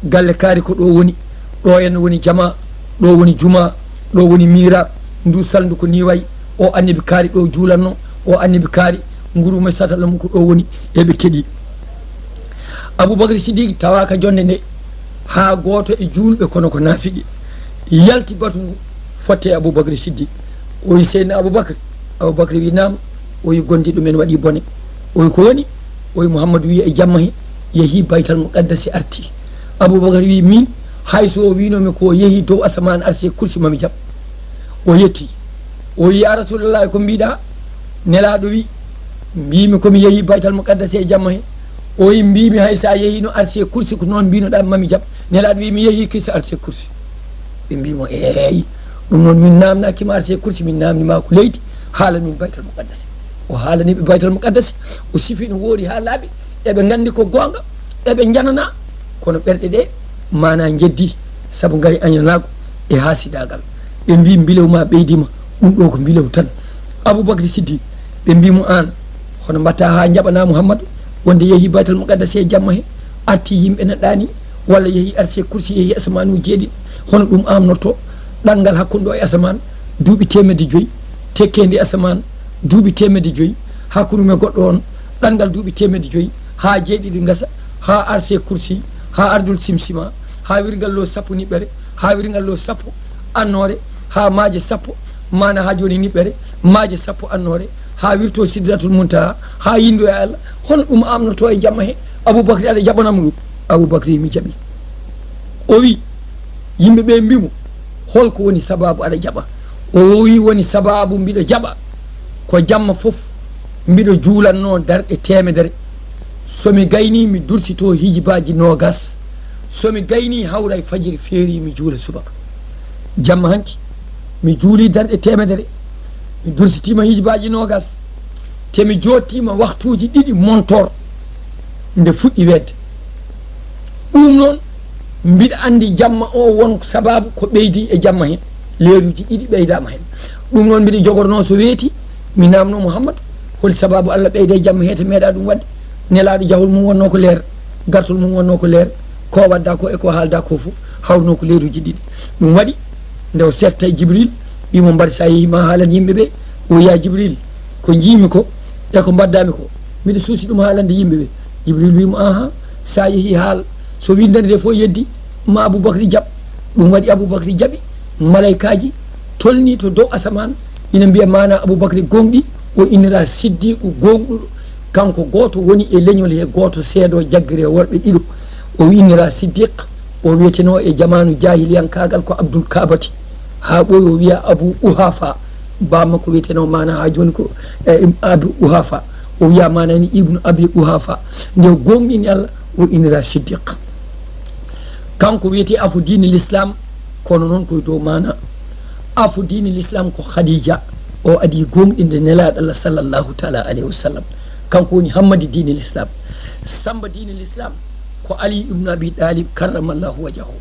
galle kaari ko ɗo woni, ɗo en woni jamaa, ɗo woni jumaa, ɗo woni miiraab, ndu salndu ko nii wayi, o annabi kaari ɗo juulatnoo, o annabi kaari, nguru mo satala mum ko ɗo woni, eɓe keɗii. Abubakri Siddiq tawaaka jonnde nde, haa gooto e juulɓe kono ko naafiqi, yalti batu ngu, fotte e Abubakri Siddiq. O wi, Seydina Abubakri. Abubakri wi, Naam. O wi, Gondiiɗo men waɗi bone. O wi, Ko woni? O wi, Muhammadu wi e jamma he, yehii Baytal Muqaddasi arti. Abubakri wi, Min, hay so o wiinoo mi ko o yehii dow asamaan arsi e kursi, ma mi jaɓ. O yetti. O wi, Ya Rasuulallahi, ko mbiiɗaa? Nelaaɗo wi, Mbiimi ko mi yehii Baytal Muqaddasi e jamma he. O wi, Mbiimi hay so a yehiino arsi e kursi ko noon mbiinoɗaa, ma mi jaɓ. Nelaaɗo wi, Mi yehii kisa arsi e kursi. Ɓe mbii mo, Eey, ɗum noon min naamnaaki ma arsi e kursi, min naamni ma ko leydi, haalan min Baytal Muqaddasi. O haalani ɓe Baytal Muqaddasi, o sifii no woori haa laaɓi, eɓe nganndi ko goonga, eɓe njananaa, kono ɓerɗe ɗe maana njeddi, sabu ngaynanaagu e haasidaagal. Ɓe mbii, Mbilew ma ɓeydiima, ɗum ɗo ko mbilew tan. Abubakri Siddiq, ɓe mbii mo, Aan, hono mbaɗtaa haa njaɓanaa Muhammadu wonde yehii Baytal Muqaddasi e jamma he, arti yimɓe neɗɗaani, walla yehii arsi e kursi, yehii asamaanu jeeɗiɗi, hono ɗum aamnortoo? Ɗanngal hakkunde ɗo e asamaan, duuɓi teemedde joyi, tekkeendi asamaan, duuɓi teemedde joyi, hakkunde mum e goɗɗo on, ɗanngal duuɓi teemedde joyi, haa jeeɗiɗi ngasa, haa arsi e kursi, haa ardul simsima, haa wirngal lo sappo niɓɓere, haa wirngal lo sappo annoore, haa maaje sappo, maana haa jooni niɓɓere, maaje sappo annoore, haa wirtoo Sidratul Muntaha, haa yinndoo e Allah, hono ɗum aamnortoo e jamma he? Abubakri, aɗa jaɓanam ɗum? Abubakri, Mi jaɓi. O wi, yimɓe ɓe mbii mo, Hol ko woni sabaabu aɗa jaɓa? O wi, Woni sabaabu mbiɗo jaɓa, ko jamma fof mbiɗo juulannoo darɗe teemedere. So mi gaynii, mi dursitoo hijibaaji noogas. So mi gaynii, hawra e fajiri feeri, mi juula subaka. Jamma hanki, mi juulii darɗe teemedere, mi dursitiima hijibaaji noogas, te mi jooɗtiima waktuuji ɗiɗi montor nde fuɗɗi weetde. Ɗum noon, mbiɗa anndi jamma o won sabaabu ko ɓeydi e jamma heen, leeruuji ɗiɗi ɓeydaama heen. Ɗum noon, mbiɗa jogornoo so weeti, mi naamnoo Muhammadu, holi sabaabu Allah ɓeyda e jamma hee te meeɗaa ɗum waɗde? Nelaaɗo jahol mum wonnoo ko leer, gartol mum wonnoo ko leer, ko waddaa ko e ko haaldaa ko fof hawnoo ko leeruuji ɗiɗi. Ɗum waɗi, nde o seetta e Jibril, wi mo, Mbar, so a yehii ma haalan yimɓe ɓe. O wi, Ya Jibril, ko njiimi ko e ko mbaɗdaa mi ko, mbiɗa suusi ɗum haalande yimɓe ɓe. Jibril wi mo, Ahan, so a yehii haal, so winndannde nde fof yeddi, ma Abubakri jaɓ. Ɗum waɗi Abubakri jaɓi. Malaykaaji tolnii to dow asamaan, ina mbiya, Maana Abubakri gooŋɗi, o inniraa Siddiqu gooŋɗuɗo. Kanko gooto woni e leñol he, gooto seedoo jaggiree worɓe ɗiɗo. O inniraa Siddiq, o wiyetenoo e jamaanu jaahiliyankaagal ko Abdul Kaabati. Haa ɓooyi o wiya Abu Uhafa. Baa makko wiyetenoo maana haa jooni ko, eh, Abu Uhafa. O wiya maana ni Ibnu Abi Uhafa. Nde o gooŋɗini Allah, o inniraa Siddiq. Kanko wiyetee afo diine Lislaam, kono noon ko e dow maana. Afo diine Lislaam ko Khadija. O adii gooŋɗinde Nelaaɗo Allah sallallahu taala alayhi wa sallam. Kanko woni hammadi diine Lislaam. Samba diine Lislaam ko Ali ibnu Abi Ɗaalib karramallahu wajahu.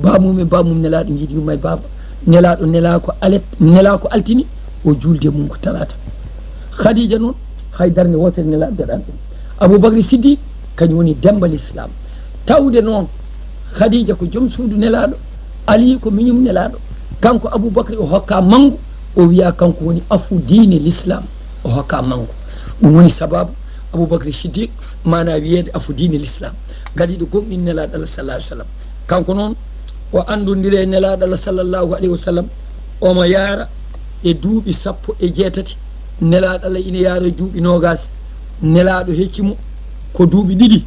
Baamum e baamum Nelaaɗo njiidi yumma e baaba. Nelaaɗo nelaa ko alet, nelaa ko altini, o juulde mum ko talaata. Khadija noon, hay darnde wootere Nelaaɗo daɗaani ɗum. Abubakri Siddiq, Kañum woni demmba lislaam. Tawde noon, Khadija ko joom suudu Nelaaɗo, Ali ko miñum Nelaaɗo. Kanko Abubakri o hokka manngu, o wiya kanko woni afu diine lislaam, o hokka manngu. Ɗum woni sababu Abubakri Siddiq, maana wiyeede afu diine lislaam, gadiiɗo gomɗin Nelaaɗo Allah sallallahu alaihi wasallam. Kanko noon, o anndondire e Nelaaɗo Allah sallallahu alaihi wasallam, omo yaara e duuɓi sappo e jeetati. Nelaaɗo Allah ina yaara e duuɓi noogaas. Nelaaɗo hecci mo ko duuɓi ɗiɗi.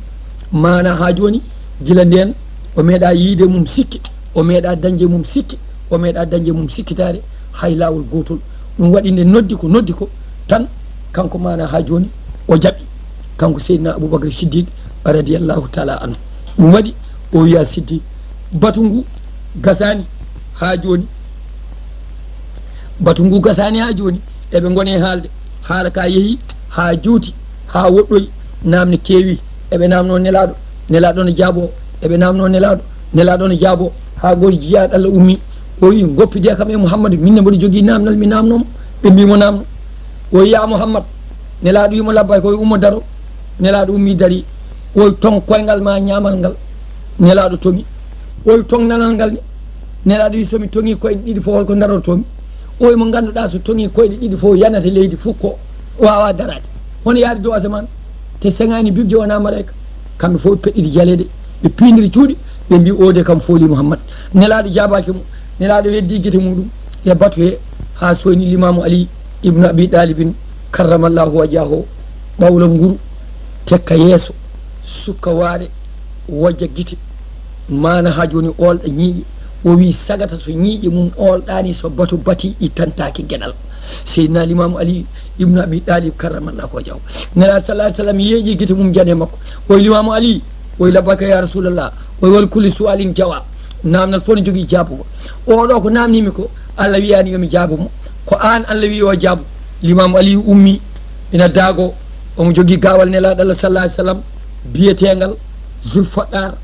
Maana haa jooni, gila ndeen, o meeɗa yiide mum sikke, o meeɗa dañde mum sikke, o meeɗa dañde mum sikkitaare, hay laawol gootol. Ɗum waɗi nde noddi ko, noddi ko tan, kanko maana haa jooni o jaɓi, kanko Seydina Abubakar Siddiq radiyallahu taala anhu. Ɗum waɗi o wiya Siddiq, batu ngu gasaani haa jooni. Batu ngu gasaani haa jooni, eɓe ngoni e haalde. Haala ka yehi haa juuti, haa woɗɗoyi, naamne keewi. Eɓe naamno Nelaaɗo, Nelaaɗo no jaabo. Eɓe naamno Nelaaɗo, Nelaaɗo no jaabo. Haa gooto jiyaaɗo Allah ummi, o wi, "Ngoppidee kam e Muhammad, min ne mboɗo jogii naamnal, mi naamno mo." Ɓe mbi mo, "Naamno." O wi, "Ya Muhammad." Nelaaɗo wi mo, "Labbayka." O wi, "Ummo daro." Nelaaɗo ummi dari. O wi, "Toŋ koyngal ma ñaamal ngal." Nelaaɗo toŋi. O wi, "Toŋ nanal ngal ne." Nelaaɗo wi, "So mi toŋi koyɗe ɗiɗi fof, holko darortoomi?" O wi, "Mo ngannduɗaa so toŋi koyɗe ɗiɗi fof, yanata leydi fof ko waawa daraade. Hono yaade dow asamaan?" Te seŋaani bibje, wonaa maleyka. Kamɓe fof ɓe peɗɗiti jaleeɗe, ɓe piindiri cuuɗi, ɓe mbi, "Oo de kam fooli Muhammad." Nelaaɗo jaabaaki mo. Nelaaɗo weddi gite muɗum e batu he haa soyni Limaamu Ali ibnu Abi Ɗaalibin karramallahu wajhahu, ɓawla nguru, tekka yeeso, sukka waare, wojja gite. Maana haa jooni oolɗa ñiiƴe. O wi, "Sagata so ñiiƴe mum oolɗaani, so batu batii, ittantaake geɗal." Seydina Limaamu Ali ibnu Abi Ɗaalib karramallahu wajhahu. Nelaaɗo sallallahu alaihi wasallam yeeƴi gite mum jane makko. O wi, "Limaamu Ali." O wi, "Labbayka ya Rasulallah." O wi, "Wal kulli su'alin jawab." Naamnal fof no jogii jaabugol. Oɗo ko naamnimi ko, Allah wiyaani yo mi jaabu mo. Ko aan Allah wi o jaabu. Limaamu Ali ummi, ina daago. Omo jogii gaawal Nelaaɗo Allah sallallahu alaihi wasallam, biyeteengal Zulfaqar.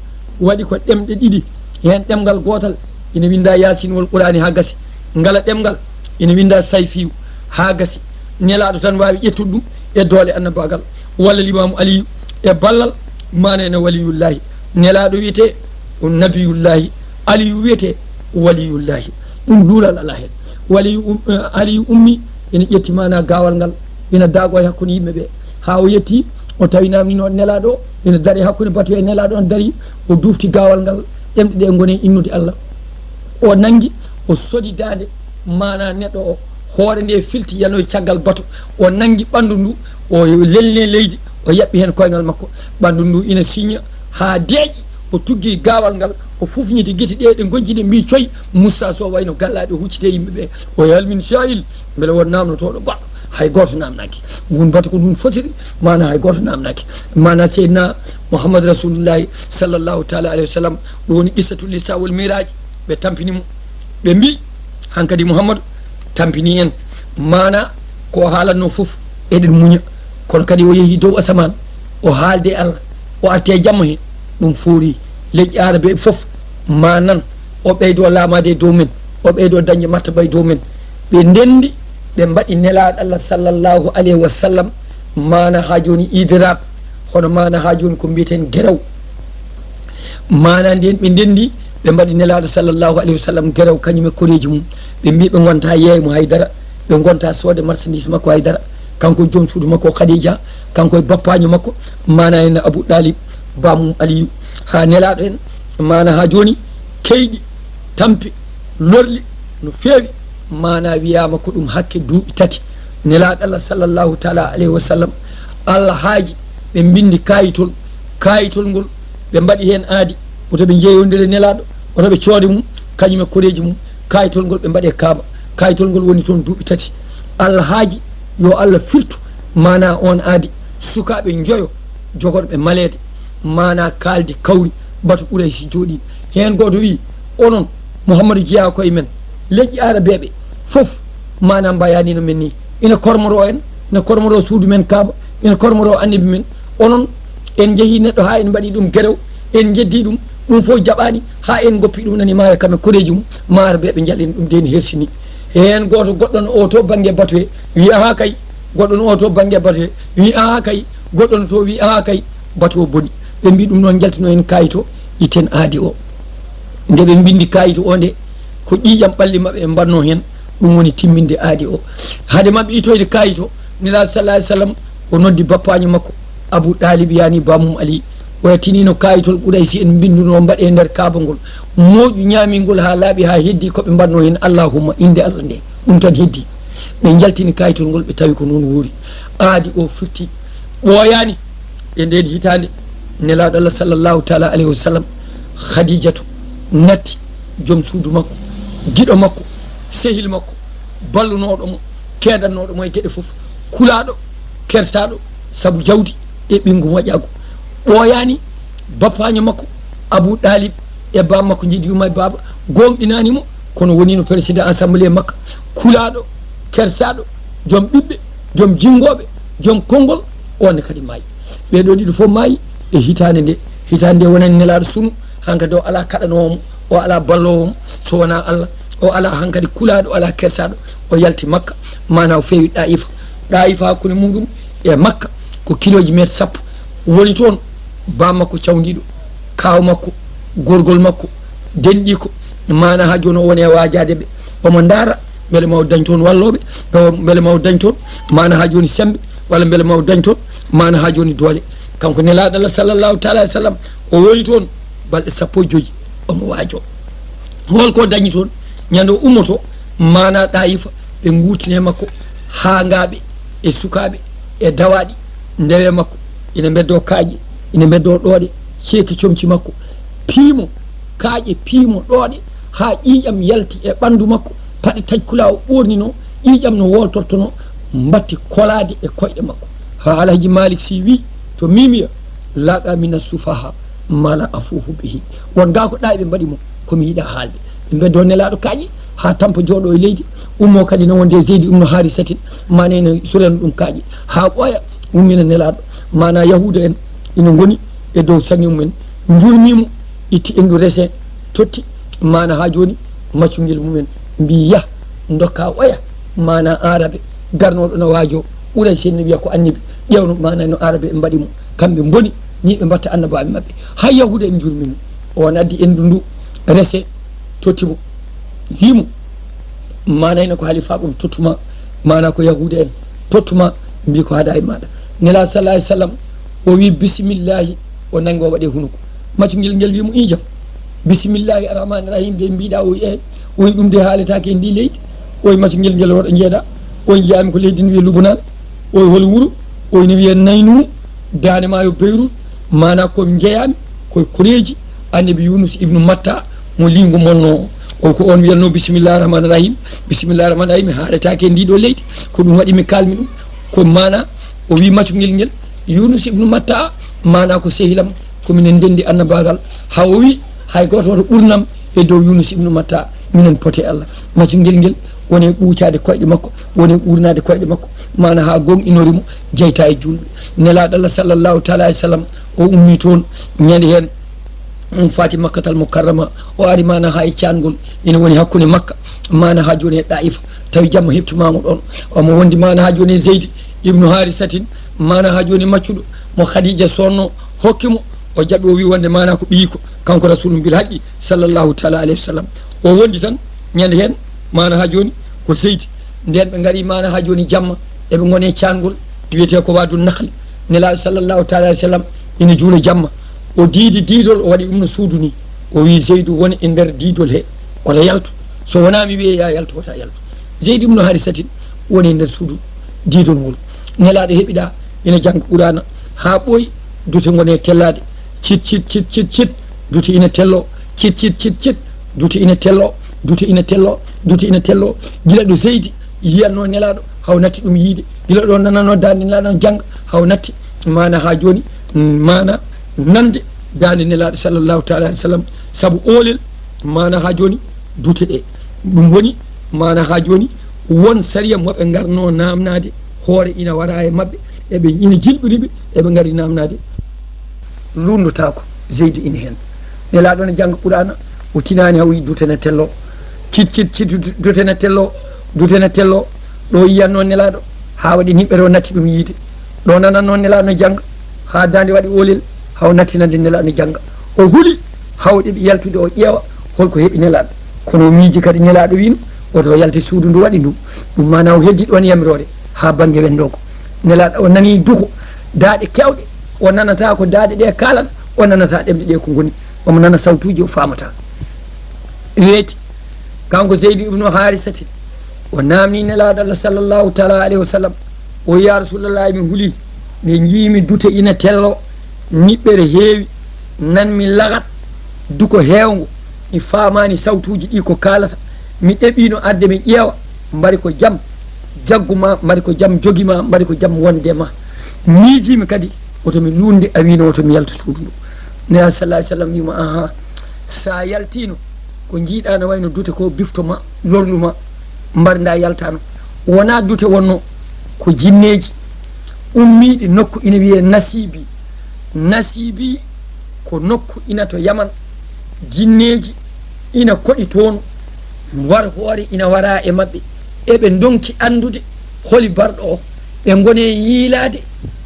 Waɗi ko ɗemɗe ɗiɗi. Heen ɗemngal gootal ina winnda Yaasin wal Qur'aani haa gasi. Ngala ɗemngal ina winnda Sayfiyu haa gasi. Nelaaɗo tan waawi ƴettude ɗum e doole annabaagal. Walla Limaamu Aliyu e ballal maana ene waliyullahi. Nelaaɗo wiyetee ko nabiyullahi. Aliyu wiyetee waliyullahi. Ɗum luulal alaa heen. Waliyu um-, eh, Aliyu ummi, ina ƴetti maana gaawal ngal, ina daago e hakkunde yimɓe ɓe. Haa o yetti, o tawi naamnino Nelaaɗo o, ina dari hakkunde batu e Nelaaɗo on dari, o dufti gaawal ngal, ɗemɗe ɗe ngoni e innude Allah. O nanngi, o sodi daande, maana neɗɗo o, hoore nde filti yanoyi caggal batu. O nanngi ɓanndu ndu, o lelni leydi, o yaɓɓi heen koyngal makko. Ɓanndu ndu ina siña haa deeƴi, o tuggi gaawal ngal, o fufñiti gite ɗe, ɗe ngoñci ɗe mbi, "Coy, Moussa Sow wayno gallaaɗo huccite yimɓe ɓe." O wi, "Hal min sa'il?" Mbele won naamnotooɗo goɗɗo? Hay gooto naamnaaki. Ngun batu ko ndun fotiri, maana hay gooto naamnaaki. Maana Seydina Muhammad Rasulullahi sallallahu taala alayhi wa sallam, ɗum woni qissatul Isra wal Miraj, ɓe tampini mo. Ɓe mbi, "Hankadi Muhammadu tampini en." Maana ko o haalatno fof, eɗen muña. Kono kadi o yehi dow asamaan, o haalde Allah, o arti e jamma he, ɗum foori. Leƴƴi Aarabeeɓe fof ma nan, o ɓeydo laamaade e dow men, o ɓeydo dañde martaba e dow men. Ɓe ndenndi, ɓe mbaɗi Nelaaɗo Allah sallallahu alayhi wa sallam, maana haa jooni idraab, hono maana haa jooni ko mbiyeten gerew. Maana ndeen ɓe ndenndi, ɓe mbaɗi Nelaaɗo sallallahu alayhi wa sallam gerew, kañum e koreeji mum. Ɓe mbi ɓe ngonta yeeymo hay dara, ɓe ngonta soode marchandise makko hay dara. Kanko e joom suudu makko Khadija, kanko e bappaaño makko, maana en Abu Ɗaalib, baamum Aliyu. Haa Nelaaɗo en, maana haa jooni, keyɗi, tampi, lorli no feewi, maana wiyaama ko ɗum hakke duuɓi tati. Nelaaɗo Allah sallallahu taala alayhi wa sallam, Allah haaji ɓe mbinndi kaayitol, kaayitol ngol ɓe mbaɗi heen aadi, woto ɓe njeeyondire Nelaaɗo, woto ɓe coode mum, kañum e koreeji mum, kaayitol ngol ɓe mbaɗe Kaaba. Kaayitol ngol woni toon duuɓi tati. Allah haaji yo Allah firtu maana oon aadi, sukaaɓe njoyo jogorɓe maleede, maana kaaldi kawri, batu Quraysi jooɗii. Heen gooto wii, "Onon, Muhammadu jeyaa ko e men, leƴƴi Aarabeeɓe fof, maana mbayaani no men nii. Ina kormoroo en, ina kormoroo suudu men Kaaba, ina kormoroo Annabi men. Onon, en njehii neɗɗo haa en mbaɗi ɗum gerew, en njeddii ɗum, ɗum fof jaɓaani, haa en ngoppi ɗum nani maaya kam e koreeji mum, ma Aarabeeɓe njalin ɗum de ene hersinii." Heen gooto goɗɗo no oo to bannge batu he, wii, "Ahaa kay." Goɗɗo no oo to bannge batu he, wii, "Ahaa kay." Goɗɗo no to wii, "Ahaa kay." Batu o boni. Ɓe mbi ɗum noon, njaltino en kaayit o, iten aadi o. Nde ɓe mbinndi kaayit o nde, ko ƴiiƴam ɓalli maɓɓe ɓe mbanno heen, ɗum woni timminde aadi o. Hade maɓɓe itoyde kaayit o, Nelaaɗo sallallahu alayhi wa sallam o noddi bappaaño makko, Abu Ɗaalib, yani Bammum Ali. O yettinino kaayitol Quraysi en mbinnduno mbaɗe nder Kaaba ngol. Mooƴu ñaami ngol haa laaɓi, haa heddi ko ɓe mbanno heen, "Allahumma, innde Allah nde." Ɗum tan heddi. Ɓe njaltini kaayitol ngol, ɓe tawi ko noon wuuri. Aadi o firti, ɓooyaani. E ndeen hitaande, Nelaaɗo Allah sallallahu taala alayhi wa sallam, Khadijatu natti joom suudu makko, giɗo makko, sehil makko, ballunooɗo mo, keedannooɗo mo e geɗe fof, kulaaɗo, kersaaɗo, sabu jawdi e ɓinngu moƴƴaagu. Ɓooyaani, bappaaño makko, Abu Ɗaalib, e baaba makko njiɗi yumma e baaba, gooŋɗinaani mo, kono woniino président assemblée makka, kulaaɗo, kersaaɗo, joom ɓiɓɓe, joom jinngooɓe, joom konngol, oon ne kadi maayi. Ɓee ɗoo ɗiɗo fof maayi e hitaande nde. Hitaande nde wonani Nelaaɗo sunu, hankadi o alaa kaɗanoowo mo, o alaa balloowo mo, so wonaa Allah, o alaa hankadi kulaaɗo, o alaa kersaaɗo, o yalti Makka, maanaa o feewi Ɗaayifa. Ɗaayifa hakkunde muuɗum e Makka ko kilooji meeter sappo. Woni toon baaba makko cawndiiɗo, kaaw makko, gorgol makko, denɗiiko, maanaa haa jooni o woni e waajaade ɓe. Omo ndaara mbele ma o dañ toon wallooɓe, o, mbele ma o dañ toon maanaa haa jooni semmbe, walla mbele ma o dañ toon maanaa haa jooni doole. Kanko Nelaaɗo Allah sallallahu taala alayhi wa sallam, o woni toon balɗe sappo e joy, omo waajoo. Hol ko dañi toon? Ñande o ummoto, maanaa Ɗaayifa, ɓe nguurtini e makko haangaaɓe e sukaaɓe e dawaaɗi ndewe makko, ina mbeddoo kaaƴe, ina mbeddoo ɗooɗe, ceeki comci makko, piimo kaaƴe, piimo ɗooɗe, haa ƴiiƴam yalti e ɓanndu makko, paɗe taƴkulaa o ɓoorninoo, ƴiiƴam no wooltortonoo, mbatti kolaade e koyɗe makko. Haa Alhaji Malik Sy wii to Mimiya, "Laqa mina sufaha ma la afuhu bihi." Won gaa ko ɗaaɓe mbaɗi mo, ko mi yiɗaa haalde. Ɓe mbeddoo Nelaaɗo kaaƴe, haa tampa jooɗoo e leydi, ummoo kadi no wonde e Zeydi ibnu Haarisatin, maanaa ina surana ɗum kaaƴe, haa ɓooya, ummina Nelaaɗo. Maanaa Yahuuda en ina ngoni e dow saŋi mumen, njurmii mo, itti enndu raisin, totti, maanaa haa jooni, maccungel mumen mbii, "Yah, ndokkaa oya, maanaa Aarabe, garnooɗo no waajoo, ɓuray sen no wiya ko Annabi, ƴeewno, maanaa no Aarabe en mbaɗi mo, kamɓe mboni, nii ɓe mbaɗta Annabaaɓe maɓɓe." Haa Yahuuda en njurmii mo, oon addi enndu ndu, raisin, totti mo, wii mo, maanaa ina ko halifaaɓe am tottu ma, maanaa ko Yahuuda en tottu ma, mbii ko hadaa e maaɗa. Nelaaɗo sallallahu alayhi wa sallam, o wii, "Bisimillahi," o nanngi o waɗi e hunuko. Maccungel ngel wii mo, "Iijam, bisimillahi arrahmani rahim de mbiɗa?" O wii, "Eey." O wii, "Ɗum de haaletaake e ndi leydi." O wii, "Maccungel ngel hoto njeeɗa?" O wii, "Njiyaami ko leydi ndi wiyee Lubunan." O wii, "Holi wuro?" O wii, "Ne wiyee Naynu, daande maayo Beyrut." Maanaa ko njeyaami koye koreeji Annabi Yunus ibnu Matta mo liingu monnoo o. Ko, ko oon wiyatnoo, "Bisimillahi rahmani rahim, bisimillahi rahmani rahim, haaletaake e ndii ɗoo leydi." Ko ɗum waɗi mi kaalmi ɗum. Ko maanaa o wii maccungel ngel, "Yunus ibnu Matta, maanaa ko sehilam, ko minen ndenndi annabaagal." Haa o wii, "Hay gooto hoto ɓurnam e dow Yunus ibnu Matta, minen pote Allah." Maccungel ngel woni e ɓuucaade koyɗe makko, woni e ɓuurnaade koyɗe makko, maanaa haa gooŋɗinori mo, jeyta e juulɓe. Nelaaɗo Allah sallallahu taala alayhi wa sallam, o ummii toon ñande heen, um faati Makkatal Mukarrama, o ari maanaa haa e caangol ina woni hakkunde Makka, maanaa haa jooni e Ɗaayifa, tawi jamma heɓtimaamo ɗoon. Omo wondi maanaa haa jooni e Zeydi ibnu Haarisatin, maanaa haa jooni maccuɗo mo Khadija soodnoo hokki mo, o jaɓi, o wii wonde maanaa ko ɓiyiiko, kanko Rasuulu bil haqqi sallallahu taala alayhi wa sallam. O wondi tan ñande heen, maanaa haa jooni ko Zeydi. Ndeen ɓe ngari maanaa haa jooni jamma, eɓe ngoni e caangol wiyetee ko Waadu Nakhli. Nelaaɗo sallallahu taala alayhi wa sallam ina juula jamma. O diidi diidol, o waɗi ɗum no suudu ni. O wii, "Zeydu, won e nder diidol he, wota yaltu. So wonaa mi wiyee yaa yaltu, wota yaltu." Zeydi ibnu Haarisatin woni e nder suudu diidol ngol. Nelaaɗo heɓiɗaa ina jannga Quraana haa ɓooyi, dute ngoni e tellaade. Cit, cit, cit, cit, cit, dute ina telloo. Cit, cit, cit, cit, dute ina telloo, dute ina telloo, dute ina telloo. Gila ɗo Zeydi yiyatnoo Nelaaɗo, haa o natti ɗum yiyde. Gila ɗo nanatnoo daande Nelaaɗo no jannga, haa o natti maanaa haa jooni, maanaa nande daande Nelaaɗo sallallahu taala alayhi wa sallam. Sabu oolel, maanaa haa jooni dute ɗe. Ɗum woni maanaa haa jooni won sariya mo ɓe ngarnoo naamnaade hoore ina wara e maɓɓe, eɓe ina jilɓiri ɓe, eɓe ngari naamnaade. Lunndotaako, Zeydi ina heen. Nelaaɗo ne jannga Quraana, o tinaani haa o yi dute ne telloo. Cit, cit, cit, dute ne telloo, dute ne telloo. Ɗo yiyatnoo Nelaaɗo, haa waɗi niɓɓere o natti ɗum yiyde. Ɗo nanatnoo Nelaaɗo ne jannga, haa daande waɗi oolel, haa o nattinande Nelaaɗo ne jannga. O huli, haa o ɗeɓi yaltude o ƴeewa hol ko heɓi Nelaaɗo. Kono o miiji kadi Nelaaɗo wiino, woto o yalte suudu ndu waɗi ndu. Ɗum maanaa o heddi ɗoon yamiroore haa bannge wendoogo. Nelaaɗo o nanii duko, daaɗe keewɗe, o nanataa ko daaɗe ɗe kaalata, o nanataa ɗemɗe ɗe ko ngoni. Omo nana sawtuuji o faamataa. Weeti, kanko Zeydu ibnu Haarisati, o naamnii Nelaaɗo Allah sallallahu taala alayhi wa sallam, o wiyi, "Ya Rasuulallahi, mi huli, nde njiimi dute ina tello, niɓɓere heewi, nan mi lagat, duko heewngo, mi faamaani sawtuuji ɗi ko kaalata, mi ɗeɓiino arde mi ƴeewa, mbari ko jam jaggu ma, mbari ko jam jogi ma, mbari ko jam wonde ma. Miijiimi kadi, woto mi luunde, a wiino woto mi yalta suudu ndu." Nelaaɗo sallallahu alayhi wa sallam wiima, "Aha, sa yaltiino, ko njiiɗa no wayno dute ko bifto ma, lorlu ma, mbarda yaltano. Wonaa dute wonno, ko jinneeji ummiiɗi nokku ina wiyee Nasiibi. Nasiibi ko nokku ina to Yaman. Jinneeji ina koɗi toon, war hoore ina wara e maɓɓe. Eɓe ndonki anndude holi barɗo o. Ɓe ngone yiilaade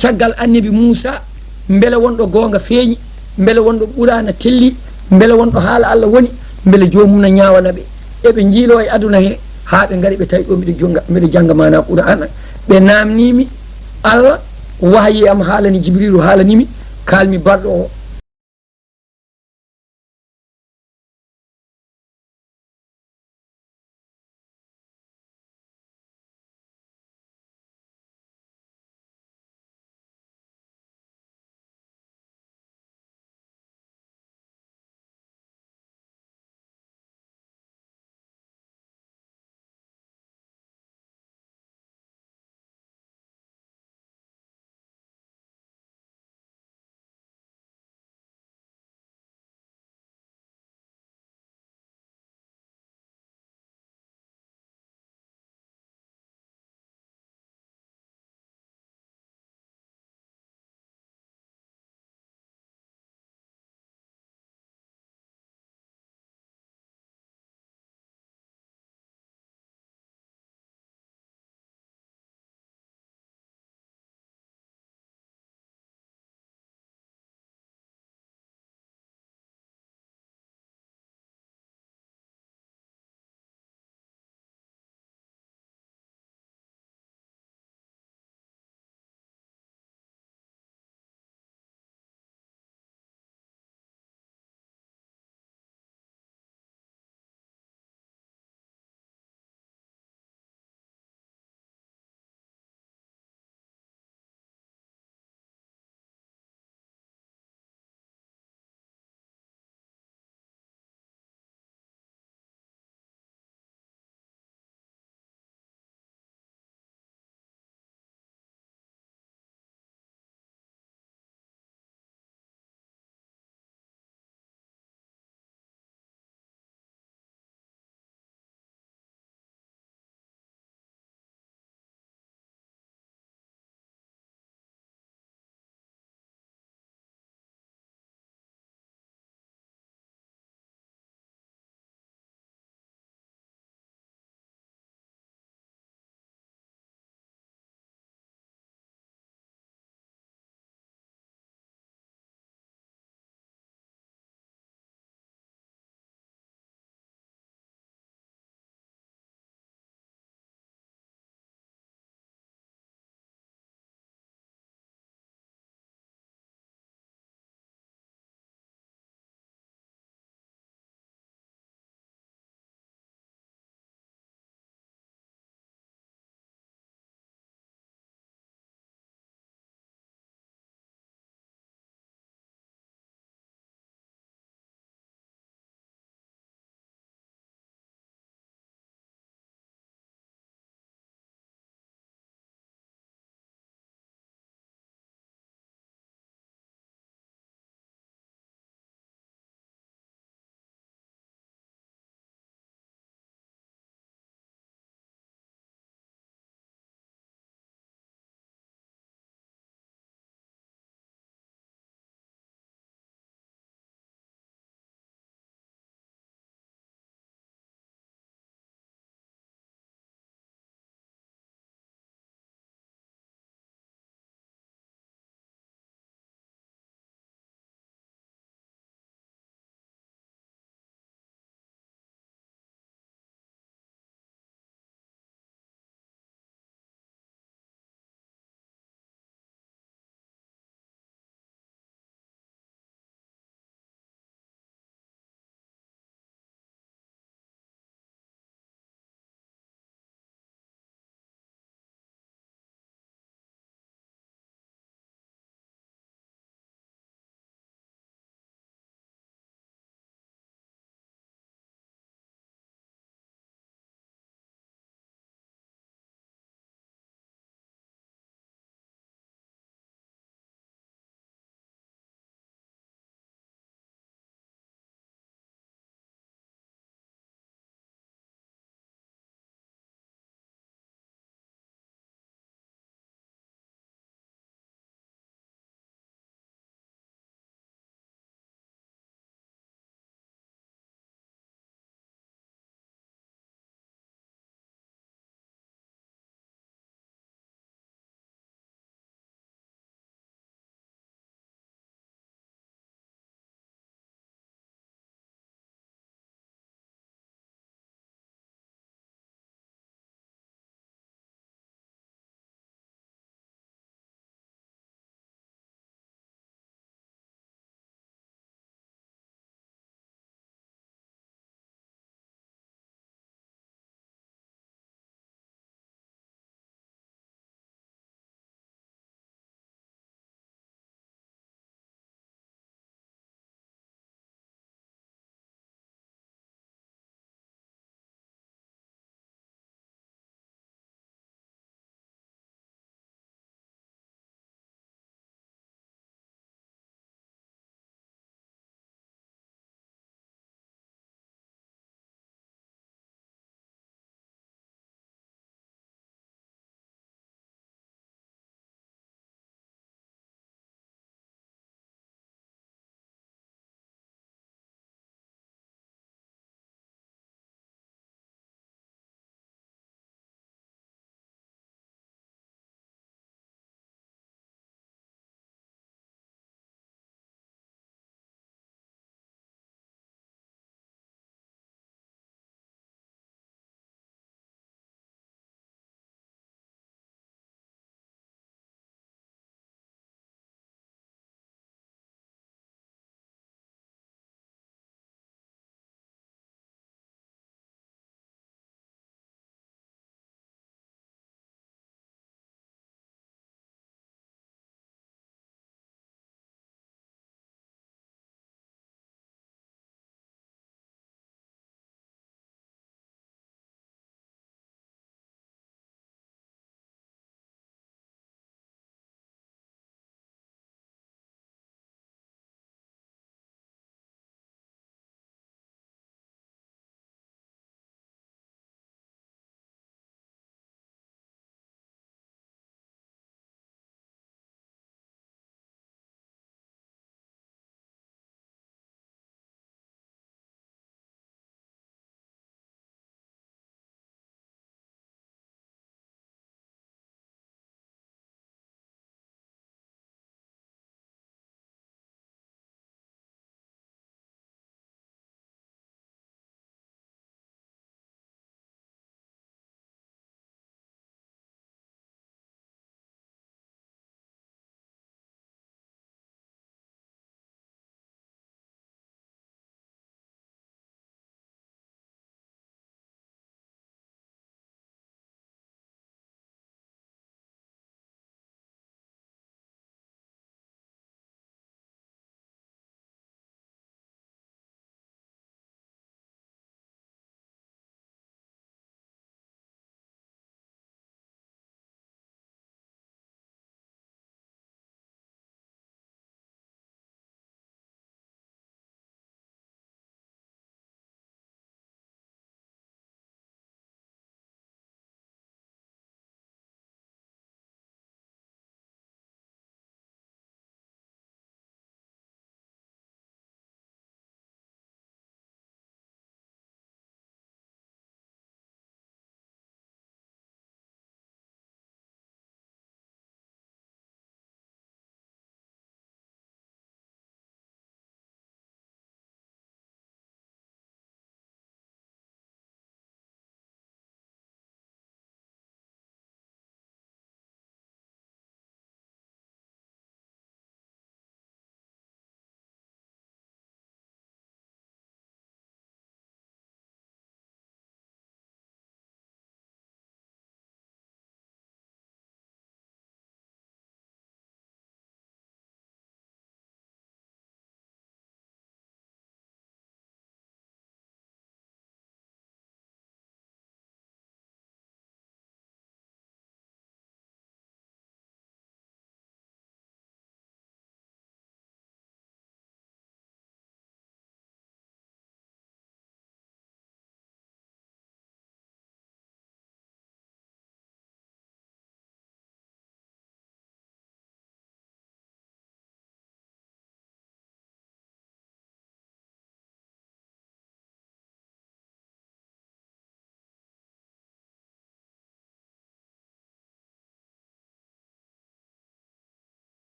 caggal annabi Muusa, mbele wonɗo goonga feeñi, mbele wonɗo Quraana telli, mbele wonɗo haala Allah woni, mbele joomum na ñaawana ɓe. Eɓe njiiloo e aduna he, haa ɓe ngari ɓe tawi ɗo mbiɗo jonnga, mbiɗo jannga maanaa Quraana. Ɓe naamnii mi Allah, wahayi am haalani Jibriilu, haalani mi, kaalmi barɗo o,